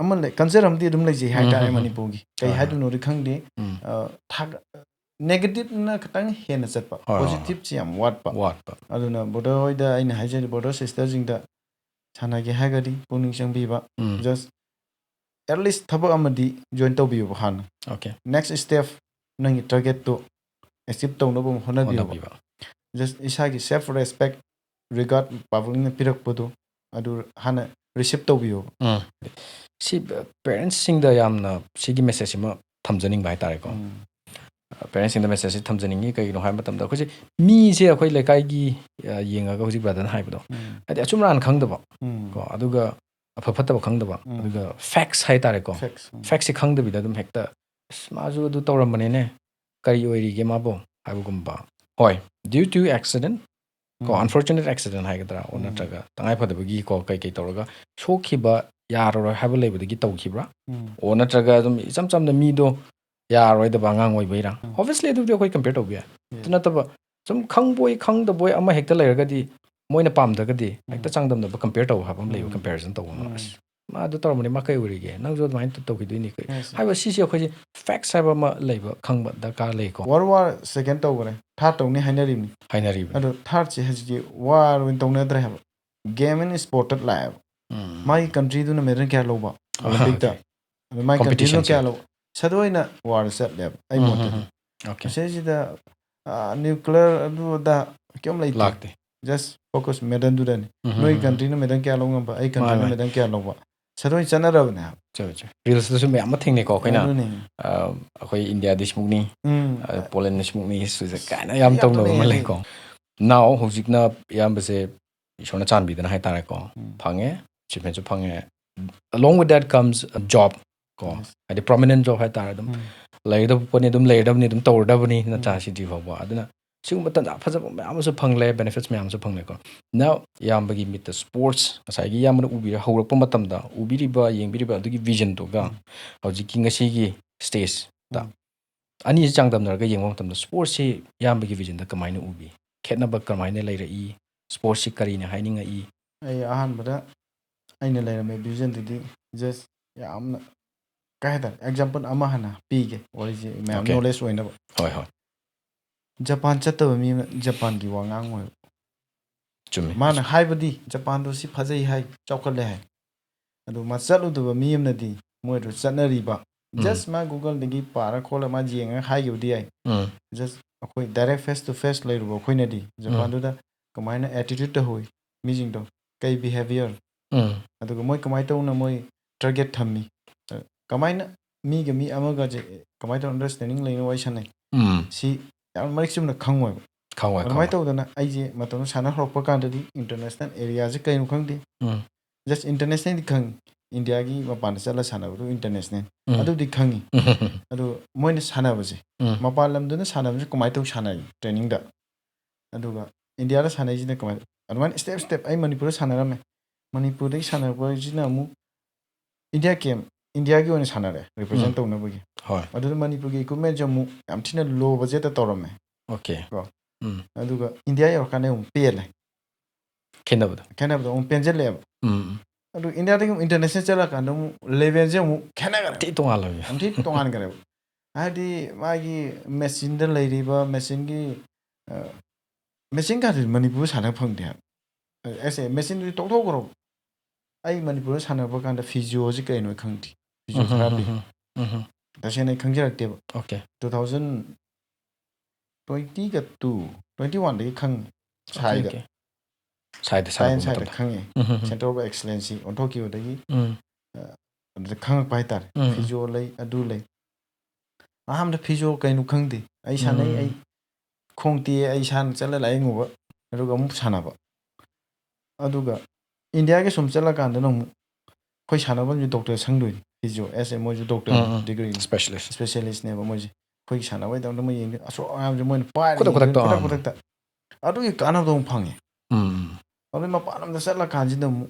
ꯑꯃ ꯂꯩ, culture ꯑꯃꯗꯤ ꯑꯗꯨꯝ ꯂꯩꯖꯩ ꯍꯥꯏꯇꯥꯔꯦ ꯎꯝ, ꯎꯝ, ꯎꯝ꯫ ꯃꯅꯤꯄꯨꯔꯒꯤ꯫ ꯀꯩ ꯍꯣꯏ, ꯍꯣꯏ꯫ ꯍꯥꯏꯗꯣꯏꯅꯣꯗꯤ ꯈꯪꯗꯦ꯫ ꯎꯝ꯫ ꯑ, ꯊꯥꯒ-, negativeꯅ ꯈꯤꯇꯪ ꯍꯦꯟꯅ ꯆꯠꯄ, ꯍꯣꯏ, ꯍꯣꯏ, positiveꯁꯦ ꯌꯥꯝ ꯋꯥꯠꯄ꯫ ꯋꯥꯠꯄ꯫ ꯑꯗꯨꯅ brother ꯍꯣꯏꯗ ꯑꯩꯅ ꯍꯥꯏꯖꯔꯤ, brother sisterꯁꯤꯡꯗ ꯁꯥꯟꯅꯒꯦ ꯍꯥꯏꯔꯒꯗꯤ ꯄꯨꯛꯅꯤꯡ ꯆꯪꯕꯤꯕ, ꯎꯝ꯫ just at least ꯊꯕꯛ ꯑꯃꯗꯤ join ꯇꯧꯕꯤꯌꯨꯕ ꯍꯥꯟꯅ꯫ Okay꯫ Next step, ꯅꯪꯒꯤ targetꯇꯨ achieve ꯇꯧꯅꯕ ꯑꯃ ꯍꯣꯠꯅꯕꯤꯌꯨꯕ꯫ ꯍꯣꯠꯅꯕꯤꯕ꯫ Just ꯏꯁꯥꯒꯤ self respect, regard publicꯅ ꯄꯤꯔꯛꯄꯗꯨ, ꯑꯗꯨ ꯍꯥꯟꯅ receive ꯇꯧꯕꯤꯌꯨꯕ꯫ ꯎꯝ꯫ ꯁꯤ parentsꯁꯤꯡꯗ ꯌꯥꯝꯅ ꯁꯤꯒꯤ messageꯁꯤꯃ ꯊꯝꯖꯅꯤꯡꯕ ꯍꯥꯏꯇꯥꯔꯦꯀꯣ꯫ ꯎꯝ꯫ Parentsꯁꯤꯡꯗ messageꯁꯤ ꯊꯝꯖꯅꯤꯡꯉꯤ, ꯀꯩꯒꯤꯅꯣ ꯍꯥꯏꯕ ꯃꯇꯝꯗ ꯑꯩꯈꯣꯏꯁꯦ ꯃꯤꯁꯦ ꯑꯩꯈꯣꯏ ꯂꯩꯀꯥꯏꯒꯤ, ꯑ, ꯌꯦꯡꯉꯒ ꯍꯧꯖꯤꯛ brotherꯅ ꯍꯥꯏꯕꯗꯣ, ꯎꯝ꯫ ꯍꯥꯏꯗꯤ ꯑꯆꯨꯝ ꯑꯔꯥꯟ ꯈꯪꯗꯕ ꯎꯝ꯫ ꯀꯣ, ꯑꯗꯨꯒ ꯑꯐ ꯐꯠꯇꯕ ꯈꯪꯗꯕ, ꯎꯝ꯫ ꯑꯗꯨꯒ facts ꯍꯥꯏꯇꯥꯔꯦꯀꯣ꯫ Facts. ꯎꯝ꯫ Factsꯁꯤ ꯈꯪꯗꯕꯤꯗ ꯑꯗꯨꯝ ꯍꯦꯛꯇ, "ꯑꯁ, ꯃꯥꯁꯨ ꯑꯗꯨ ꯇꯧꯔꯝꯕꯅꯤꯅꯦ, ꯀꯔꯤ ꯑꯣꯏꯔꯤꯒꯦ ꯃꯥꯕꯨ?" ꯍꯥꯏꯕꯒꯨꯝꯕ꯫ ꯍꯣꯏ, due to accident ꯀꯣ, ꯎꯝ꯫ Unfortunate accident ꯍꯥꯏꯒꯗ꯭ꯔꯥ, ꯑꯣ, ꯎꯝ꯫ ꯅꯠꯇ꯭ꯔꯒ ꯇꯉꯥꯏ ꯐꯗꯕꯒꯤꯀꯣ, ꯀꯩ ꯀꯩ ꯇꯧꯔꯒ ꯁꯣꯛꯈꯤꯕ, ꯌꯥꯔꯔꯣꯏ ꯍꯥꯏꯕ ꯂꯩꯕꯗꯒꯤ ꯇꯧꯈꯤꯕ꯭ꯔꯥ? ꯎꯝ꯫ ꯑꯣ, ꯅꯠꯇ꯭ꯔꯒ ꯑꯗꯨꯝ ꯏꯆꯝ ꯆꯝꯅ ꯃꯤꯗꯣ ꯌꯥꯔꯔꯣꯏꯗꯕ ꯑꯉꯥꯡ ꯑꯣꯏꯕꯩꯔꯥ? ꯎꯝ꯫ Obviously ꯑꯗꯨꯕꯨꯗꯤ ꯑꯩꯈꯣꯏ compare ꯇꯧꯕ ꯌꯥꯏ꯫ Yes. ꯑꯗꯨ ꯅꯠꯇꯕ ꯁꯨꯝ ꯈꯪꯕꯣꯏ ꯈꯪꯗꯕꯣꯏ ꯑꯃ ꯍꯦꯛꯇ ꯂꯩꯔꯒꯗꯤ, ꯃꯣꯏꯅ ꯄꯥꯝꯗ꯭ꯔꯒꯗꯤ ꯍꯦꯛꯇ ꯎꯝ꯫ ꯆꯥꯡꯗꯝꯅꯕ, compare ꯇꯧꯕ ꯍꯥꯏꯕ ꯑꯃ ꯂꯩꯕ, ꯎꯝ꯫ Comparison ꯇꯧꯕ ꯑꯃ꯫ ꯎꯝ꯫ "ꯑꯁ, ꯃꯥ ꯑꯗꯨ ꯇꯧꯔꯝꯕꯅꯤ, ꯃꯥ ꯀꯩ ꯑꯣꯏꯔꯤꯒꯦ? ꯅꯪꯁꯨ ꯑꯗꯨꯃꯥꯏꯅ ꯇꯧꯈꯤꯗꯣꯏꯅꯤ" ꯀꯩ-, Yes. ꯍꯥꯏꯕ ꯁꯤꯁꯦ ꯑꯩꯈꯣꯏꯁꯦ facts ꯍꯥꯏꯕ ꯑꯃ ꯂꯩꯕ, ꯈꯪꯕ ꯗꯔꯀꯥꯔ ꯂꯩꯀꯣ꯫ World War Second ꯇꯧꯈ꯭ꯔꯦ, Third ꯇꯧꯅꯤ ꯍꯥꯏꯅꯔꯤꯕꯅꯤ꯫ ꯍꯥꯏꯅꯔꯤꯕꯅꯤ꯫ ꯑꯗꯣ Thirdꯁꯦ ꯍꯧꯖꯤꯛꯇꯤ war ꯑꯣꯏꯅ ꯇꯧꯅꯗ꯭ꯔꯦ ꯍꯥꯏꯕ, game and sportꯇ ꯂꯥꯛꯑꯦꯕ꯫ ꯎꯝ꯫ ꯃꯥꯒꯤ countryꯗꯨꯅ medal ꯀꯌꯥ ꯂꯧꯕ ꯑꯥ, Olympicꯇ, okay. ꯑꯗꯣ ꯃꯥꯒꯤ countryꯗꯨꯅ Competitionꯁꯦ꯫ ꯀꯌꯥ ꯂꯧꯕ, ꯁꯗ ꯑꯣꯏꯅ war ꯆꯠꯂꯦꯕ ꯑꯩ ꯎꯝ, ꯃꯣꯠꯇꯗꯤ꯫ ꯎꯝ, ꯎꯝ꯫ Okay. ꯃꯁꯤꯁꯤꯗ, ꯑ, nuclear ꯑꯗꯨ ꯑꯗꯥ ꯀꯩꯝ ꯂꯩꯇꯦ꯫ ꯂꯥꯛꯇꯦ꯫ Just focus medalꯗꯨꯗꯅꯤ꯫ ꯎꯝ, ꯎꯝ, ꯅꯣꯏ ꯎꯝ, ꯎꯝ꯫ countryꯅ medal ꯀꯌꯥ ꯂꯧ ꯉꯝꯕ, ꯑꯩ countryꯅ ꯃꯥꯅꯦ, ꯃꯥꯅꯦ꯫ medal ꯀꯌꯥ ꯂꯧꯕ, ꯁꯗ ꯑꯣꯏꯅ ꯆꯠꯅꯔꯕꯅꯦ ꯍꯥꯏꯕ꯫ ꯆꯨꯝꯃꯦ, ꯆꯨꯝꯃꯦ꯫ Reelsꯇꯁꯨ ꯃꯌꯥꯝ ꯑꯃ ꯊꯦꯡꯅꯩꯀꯣ ꯑꯩꯈꯣꯏꯅ꯫ ꯑꯗꯨꯅꯤ꯫ ꯑ, ꯑꯩꯈꯣꯏ ꯏꯟꯗꯤꯌꯥꯗꯤ ꯁꯤꯃꯨꯛꯅꯤ, ꯎꯝ꯫ ꯑ, ꯄꯣꯂꯦꯟꯗ ꯁꯤꯃꯨꯛꯅꯤ, ꯁ꯭ꯋꯤꯖꯔ ꯀꯥꯏꯅ ꯌꯥꯝ ꯌꯥꯝ ꯇꯧꯅꯕ ꯑꯃ ꯇꯧꯅꯩ ꯂꯩꯀꯣ꯫ Now ꯍꯧꯖꯤꯛꯅ ꯏꯌꯥꯝꯕꯁꯦ ꯏꯁꯣꯔꯅ ꯆꯥꯟꯕꯤꯗꯅ ꯍꯥꯏꯇꯥꯔꯦꯀꯣ, ꯎꯝ꯫ ꯐꯪꯉꯦ, achievementꯁꯨ ꯐꯪꯉꯦ꯫ Along with that comes a job ꯀꯣ, Yes. ꯍꯥꯏꯗꯤ permanent job ꯍꯥꯏꯇꯥꯔꯦ, ꯑꯗꯨꯝ ꯎꯝ꯫ ꯂꯩꯒꯗꯕ ꯄꯣꯠꯅꯤ, ꯑꯗꯨꯝ ꯂꯩꯔꯗꯕꯅꯤ, ꯑꯗꯨꯝ ꯇꯧꯔꯗꯕꯅꯤ ꯅꯠꯇ꯭ꯔꯥ, ꯎꯝ꯫ ꯁꯤꯗ꯭ꯔꯤ ꯐꯥꯎꯕ꯫ ꯑꯗꯨꯅ ꯁꯤꯒꯨꯝꯕ ꯇꯥꯟꯖꯥ ꯐꯖꯕ ꯃꯌꯥꯝ ꯑꯃꯁꯨ ꯐꯪꯂꯦ, ꯕꯦꯅꯤꯐꯤꯠꯁ ꯃꯌꯥꯝ ꯑꯃꯁꯨ ꯐꯪꯂꯦꯀꯣ꯫ Now ꯏꯌꯥꯝꯕꯒꯤ ꯃꯤꯠꯇ ꯁ꯭ꯄꯣꯔꯠꯁ, ꯉꯁꯥꯏꯒꯤ ꯏꯌꯥꯝꯕꯅ ꯎꯕꯤꯔ ꯍꯧꯔꯛꯄ ꯃꯇꯝꯗ ꯎꯕꯤꯔꯤꯕ, ꯌꯦꯡꯕꯤꯔꯤꯕ ꯑꯗꯨꯒꯤ ꯚꯤꯖꯟꯗꯨꯒ ꯎꯝ꯫ ꯍꯧꯖꯤꯛꯀꯤ ꯉꯁꯤꯒꯤ ꯁ꯭ꯇꯦꯖꯇ ꯎꯝ꯫ ꯑꯅꯤꯁꯤ ꯆꯥꯡꯗꯝꯅꯔꯒ ꯌꯦꯡꯕ ꯃꯇꯝꯗ ꯁ꯭ꯄꯣꯔꯠꯁꯤ ꯏꯌꯥꯝꯕꯒꯤ ꯚꯤꯖꯟꯗ ꯀꯃꯥꯏꯅ ꯎꯕꯤ? ꯈꯦꯠꯅꯕ ꯀꯃꯥꯏꯅ ꯂꯩꯔꯛꯏ? ꯁ꯭ꯄꯣꯔꯠꯁꯤ ꯀꯔꯤꯅ ꯍꯥꯏꯅꯤꯡꯉꯛꯏ? ꯑꯩ ꯑꯍꯥꯟꯕꯗ ꯑꯩꯅ ꯂꯩꯔꯝꯃꯦ ꯚꯤꯖꯟꯗꯨꯗꯤ just ꯌꯥꯝꯅ ꯀꯩ ꯍꯥꯏꯇꯥꯔꯦ, ꯑꯦꯛꯖꯥꯝꯄꯜ ꯑꯃ ꯍꯥꯟꯅ ꯄꯤꯒꯦ, ꯋꯥꯔꯤꯁꯦ ꯃꯌꯥꯝ Okay. ꯅꯣꯂꯦꯖ ꯑꯣꯏꯅꯕ꯫ ꯍꯣꯏ, ꯍꯣꯏ꯫ ꯖꯄꯥꯟ ꯆꯠꯇꯕ ꯃꯤ ꯑꯃꯅ ꯖꯄꯥꯟꯒꯤ ꯋꯥ ꯉꯥꯡꯉꯣꯏꯕ꯫ ꯆꯨꯝꯃꯤ꯫ ꯃꯥꯅ ꯍꯥꯏꯕꯗꯤ ꯖꯄꯥꯟꯗꯣ ꯁꯤ ꯐꯖꯩ ꯍꯥꯏ, ꯆꯥꯎꯈꯠꯂꯦ ꯍꯥꯏ꯫ ꯑꯗꯨ ꯃꯥ ꯆꯠꯂꯨꯗꯕ ꯃꯤ ꯑꯃꯅꯗꯤ ꯃꯣꯏꯗꯣ ꯆꯠꯅꯔꯤꯕ, ꯎꯝ꯫ just ꯃꯥ Google-ꯗꯒꯤ ꯄꯥꯔ ꯈꯣꯠꯂ ꯃꯥ ꯌꯦꯡꯉꯒ ꯍꯥꯏꯈꯤꯕꯗꯤ ꯌꯥꯏ꯫ ꯎꯝ꯫ Just ꯑꯩꯈꯣꯏ direct face to face ꯂꯩꯔꯨꯕ ꯑꯩꯈꯣꯏꯅꯗꯤ ꯖꯄꯥꯟꯗꯨꯗ ꯀꯃꯥꯏꯅ attitude ꯇꯧꯍꯧꯏ ꯃꯤꯁꯤꯡꯗꯣ, ꯀꯩ behaviour, ꯎꯝ꯫ ꯑꯗꯨꯒ ꯃꯣꯏ ꯀꯃꯥꯏꯅ ꯇꯧꯅ ꯃꯣꯏ target ꯊꯝꯃꯤ, ꯑ, ꯀꯃꯥꯏꯅ ꯃꯤꯒ ꯃꯤ ꯑꯃꯒꯁꯦ ꯀꯃꯥꯏꯅ ꯇꯧꯅ understanding ꯂꯩꯅ ꯋꯥꯔꯤ ꯁꯥꯟꯅꯩ, ꯎꯝ꯫ ꯁꯤ ꯌꯥꯝ ꯃꯔꯤꯛ ꯆꯨꯝꯅ ꯈꯪꯉꯣꯏꯕ꯫ ꯈꯪꯉꯣꯏ, ꯑꯗꯨꯃꯥꯏꯅ ꯈꯪꯉꯣꯏ꯫ ꯇꯧꯗꯅ ꯑꯩꯁꯦ ꯃꯇꯝꯗꯨ ꯁꯥꯟꯅ ꯍꯧꯔꯛꯄ ꯀꯥꯟꯗꯗꯤ international areaꯁꯦ ꯀꯩꯅꯣ ꯈꯪꯗꯦ꯫ ꯎꯝ꯫ Just internationalꯗꯤ ꯈꯪꯉꯤ, ꯏꯟꯗꯤꯌꯥꯒꯤ ꯃꯄꯥꯟꯗ ꯆꯠꯂ ꯁꯥꯟꯅꯕꯗꯨ international, ꯎꯝ꯫ ꯑꯗꯨꯗꯤ ꯈꯪꯉꯤ꯫ ꯎꯝ꯫ ꯑꯗꯨ ꯃꯣꯏꯅ ꯁꯥꯟꯅꯕꯁꯦ, ꯎꯝ꯫ ꯃꯄꯥꯟ ꯂꯝꯗꯅ ꯁꯥꯟꯅꯕꯁꯦ ꯀꯃꯥꯏꯅ ꯇꯧ ꯁꯥꯟꯅꯩ trainingꯗ, ꯑꯗꯨꯒ ꯏꯟꯗꯤꯌꯥꯗ ꯁꯥꯟꯅꯩꯁꯤꯅ ꯀꯃꯥꯏꯅ, ꯑꯗꯨꯃꯥꯏꯅ step step ꯑꯩ ꯃꯅꯤꯄꯨꯔꯗ ꯁꯥꯟꯅꯔꯝꯃꯦ꯫ ꯃꯅꯤꯄꯨꯔꯗꯒꯤ ꯁꯥꯟꯅꯔꯛꯄꯁꯤꯅ ꯑꯃꯨꯛ ꯏꯟꯗꯤꯌꯥ camp, ꯏꯟꯗꯤꯌꯥꯒꯤ ꯑꯣꯏꯅ ꯁꯥꯟꯅꯔꯦ, represent ꯎꯝ꯫ ꯇꯧꯅꯕꯒꯤ꯫ ꯍꯣꯏ꯫ ꯑꯗꯨꯗ ꯃꯅꯤꯄꯨꯔꯒꯤ equipmentꯁꯦ ꯑꯃꯨꯛ ꯌꯥꯝ ꯊꯤꯅ low budgetꯇ ꯇꯧꯔꯝꯃꯦ꯫ Okay꯫ ꯀꯣ꯫ ꯎꯝ꯫ ꯑꯗꯨꯒ ꯏꯟꯗꯤꯌꯥ ꯌꯧꯔꯀꯥꯟꯗ ꯑꯃꯨꯛ ꯄꯦꯜꯂꯦ꯫ ꯈꯦꯠꯅꯕꯗꯣ꯫ ꯈꯦꯠꯅꯕꯗꯣ ꯑꯃꯨꯛ ꯄꯦꯟꯁꯤꯜꯂꯦꯕ꯫ ꯎꯝ꯫ ꯑꯗꯨ ꯏꯟꯗꯤꯌꯥꯗꯒꯤ ꯑꯃꯨꯛ international ꯆꯠꯂꯀꯥꯟꯗ ꯑꯃꯨꯛ levelꯁꯦ ꯑꯃꯨꯛ ꯈꯦꯠꯅꯈ꯭ꯔꯦ꯫ ꯊꯤ ꯇꯣꯉꯥꯜꯂꯕꯅꯤ꯫ ꯌꯥꯝ ꯊꯤ ꯇꯣꯉꯥꯟꯈ꯭ꯔꯦꯕ꯫ ꯍꯥꯏꯗꯤ ꯃꯥꯒꯤ machineꯗ ꯂꯩꯔꯤꯕ machineꯒꯤ, ꯑ, machine ꯀꯥꯗꯨꯗꯤ ꯃꯅꯤꯄꯨꯔꯗ ꯁꯥꯟꯅ ꯐꯪꯗꯦ ꯍꯥꯏꯕ꯫ ꯑꯦꯁ ꯑꯦ, machineꯗꯨꯗꯤ ꯇꯣꯛꯊꯣꯛꯈ꯭ꯔꯣ꯫ ꯑꯩ ꯃꯅꯤꯄꯨꯔꯗ ꯁꯥꯟꯅꯕ ꯀꯥꯟꯗ physioꯁꯤ ꯀꯩꯅꯣ ꯑꯩ ꯈꯪꯗꯦ꯫ Physiotherapy꯫ ꯎꯝ, ꯎꯝ, ꯎꯝ, ꯎꯝ꯫ ꯇꯁꯦꯡꯅ ꯑꯩ ꯈꯪꯖꯔꯛꯇꯦꯕ꯫ Okay꯫ Two thousand twentyꯒ two, twenty oneꯗꯒꯤ ꯈꯪꯉꯤ꯫ Okay, ꯁꯥꯏꯗ꯫ okay꯫ ꯁꯥꯏꯗ Science ꯁꯥꯟꯅꯕ ꯁꯥꯏꯗ ꯃꯇꯝꯗ꯫ ꯈꯪꯉꯦ꯫ ꯎꯝ, ꯎꯝ, ꯎꯝ꯫ Center of Excellenceꯁꯤ ꯑꯣꯟꯊꯣꯛꯈꯤꯕꯗꯒꯤ, ꯎꯝ꯫ ꯑ, ꯑꯗꯨꯗ ꯈꯪꯉꯛꯄ ꯍꯥꯏꯇꯥꯔꯦ꯫ ꯎꯝ, ꯎꯝ꯫ Physio ꯂꯩ, ꯑꯗꯨ ꯂꯩ꯫ ꯑꯍꯥꯟꯕꯗ physio ꯀꯩꯅꯣ ꯈꯪꯗꯦ꯫ ꯑꯩ ꯁꯥꯟꯅꯩ, ꯎꯝ꯫ ꯑꯩ ꯈꯣꯡ ꯇꯦꯛꯑꯦ, ꯑꯩ ꯏꯁꯥꯅ ꯆꯠꯂ ꯂꯥꯏꯌꯦꯡꯉꯨꯕ, ꯑꯗꯨꯒ ꯑꯃꯨꯛ ꯁꯥꯟꯅꯕ꯫ ꯑꯗꯨꯒ ꯏꯟꯗꯤꯌꯥꯒꯤ ꯁꯨꯝ ꯆꯠꯂꯀꯥꯟꯗꯅ ꯑꯃꯨꯛ ꯑꯩꯈꯣꯏ ꯁꯥꯟꯅꯐꯝꯁꯦ doctor ꯁꯪꯗꯣꯏꯅꯤ꯫ Physio, ꯑꯦꯁ ꯑꯦ, ꯃꯣꯏꯁꯨ doctor ꯎꯝ, ꯎꯝ꯫ degreeꯅꯤ꯫ Specialist꯫ Specialistꯅꯦꯕ ꯃꯣꯏꯁꯦ꯫ ꯑꯩꯈꯣꯏꯒꯤ ꯁꯥꯟꯅꯕꯩꯗꯃꯛꯇ ꯃꯣꯏ ꯌꯦꯡꯗꯦ, ꯑꯁꯣꯛ ꯑꯉꯥꯡꯁꯦ ꯃꯣꯏꯅ ꯄꯥꯏꯔ ꯈꯨꯗꯛ ꯈꯨꯗꯛꯇ, ꯌꯦꯡꯗꯣꯏꯅꯤ, ꯈꯨꯗꯛ ꯑꯥ꯫ ꯈꯨꯗꯛꯇ꯫ ꯑꯗꯨꯒꯤ ꯀꯥꯟꯅꯕꯗꯣ ꯑꯃꯨꯛ ꯐꯪꯉꯦ꯫ ꯎꯝ ꯑꯗꯨꯗꯩ ꯃꯄꯥꯟ ꯂꯝꯗ ꯆꯠꯂꯀꯥꯟꯁꯤꯗ ꯑꯃꯨꯛ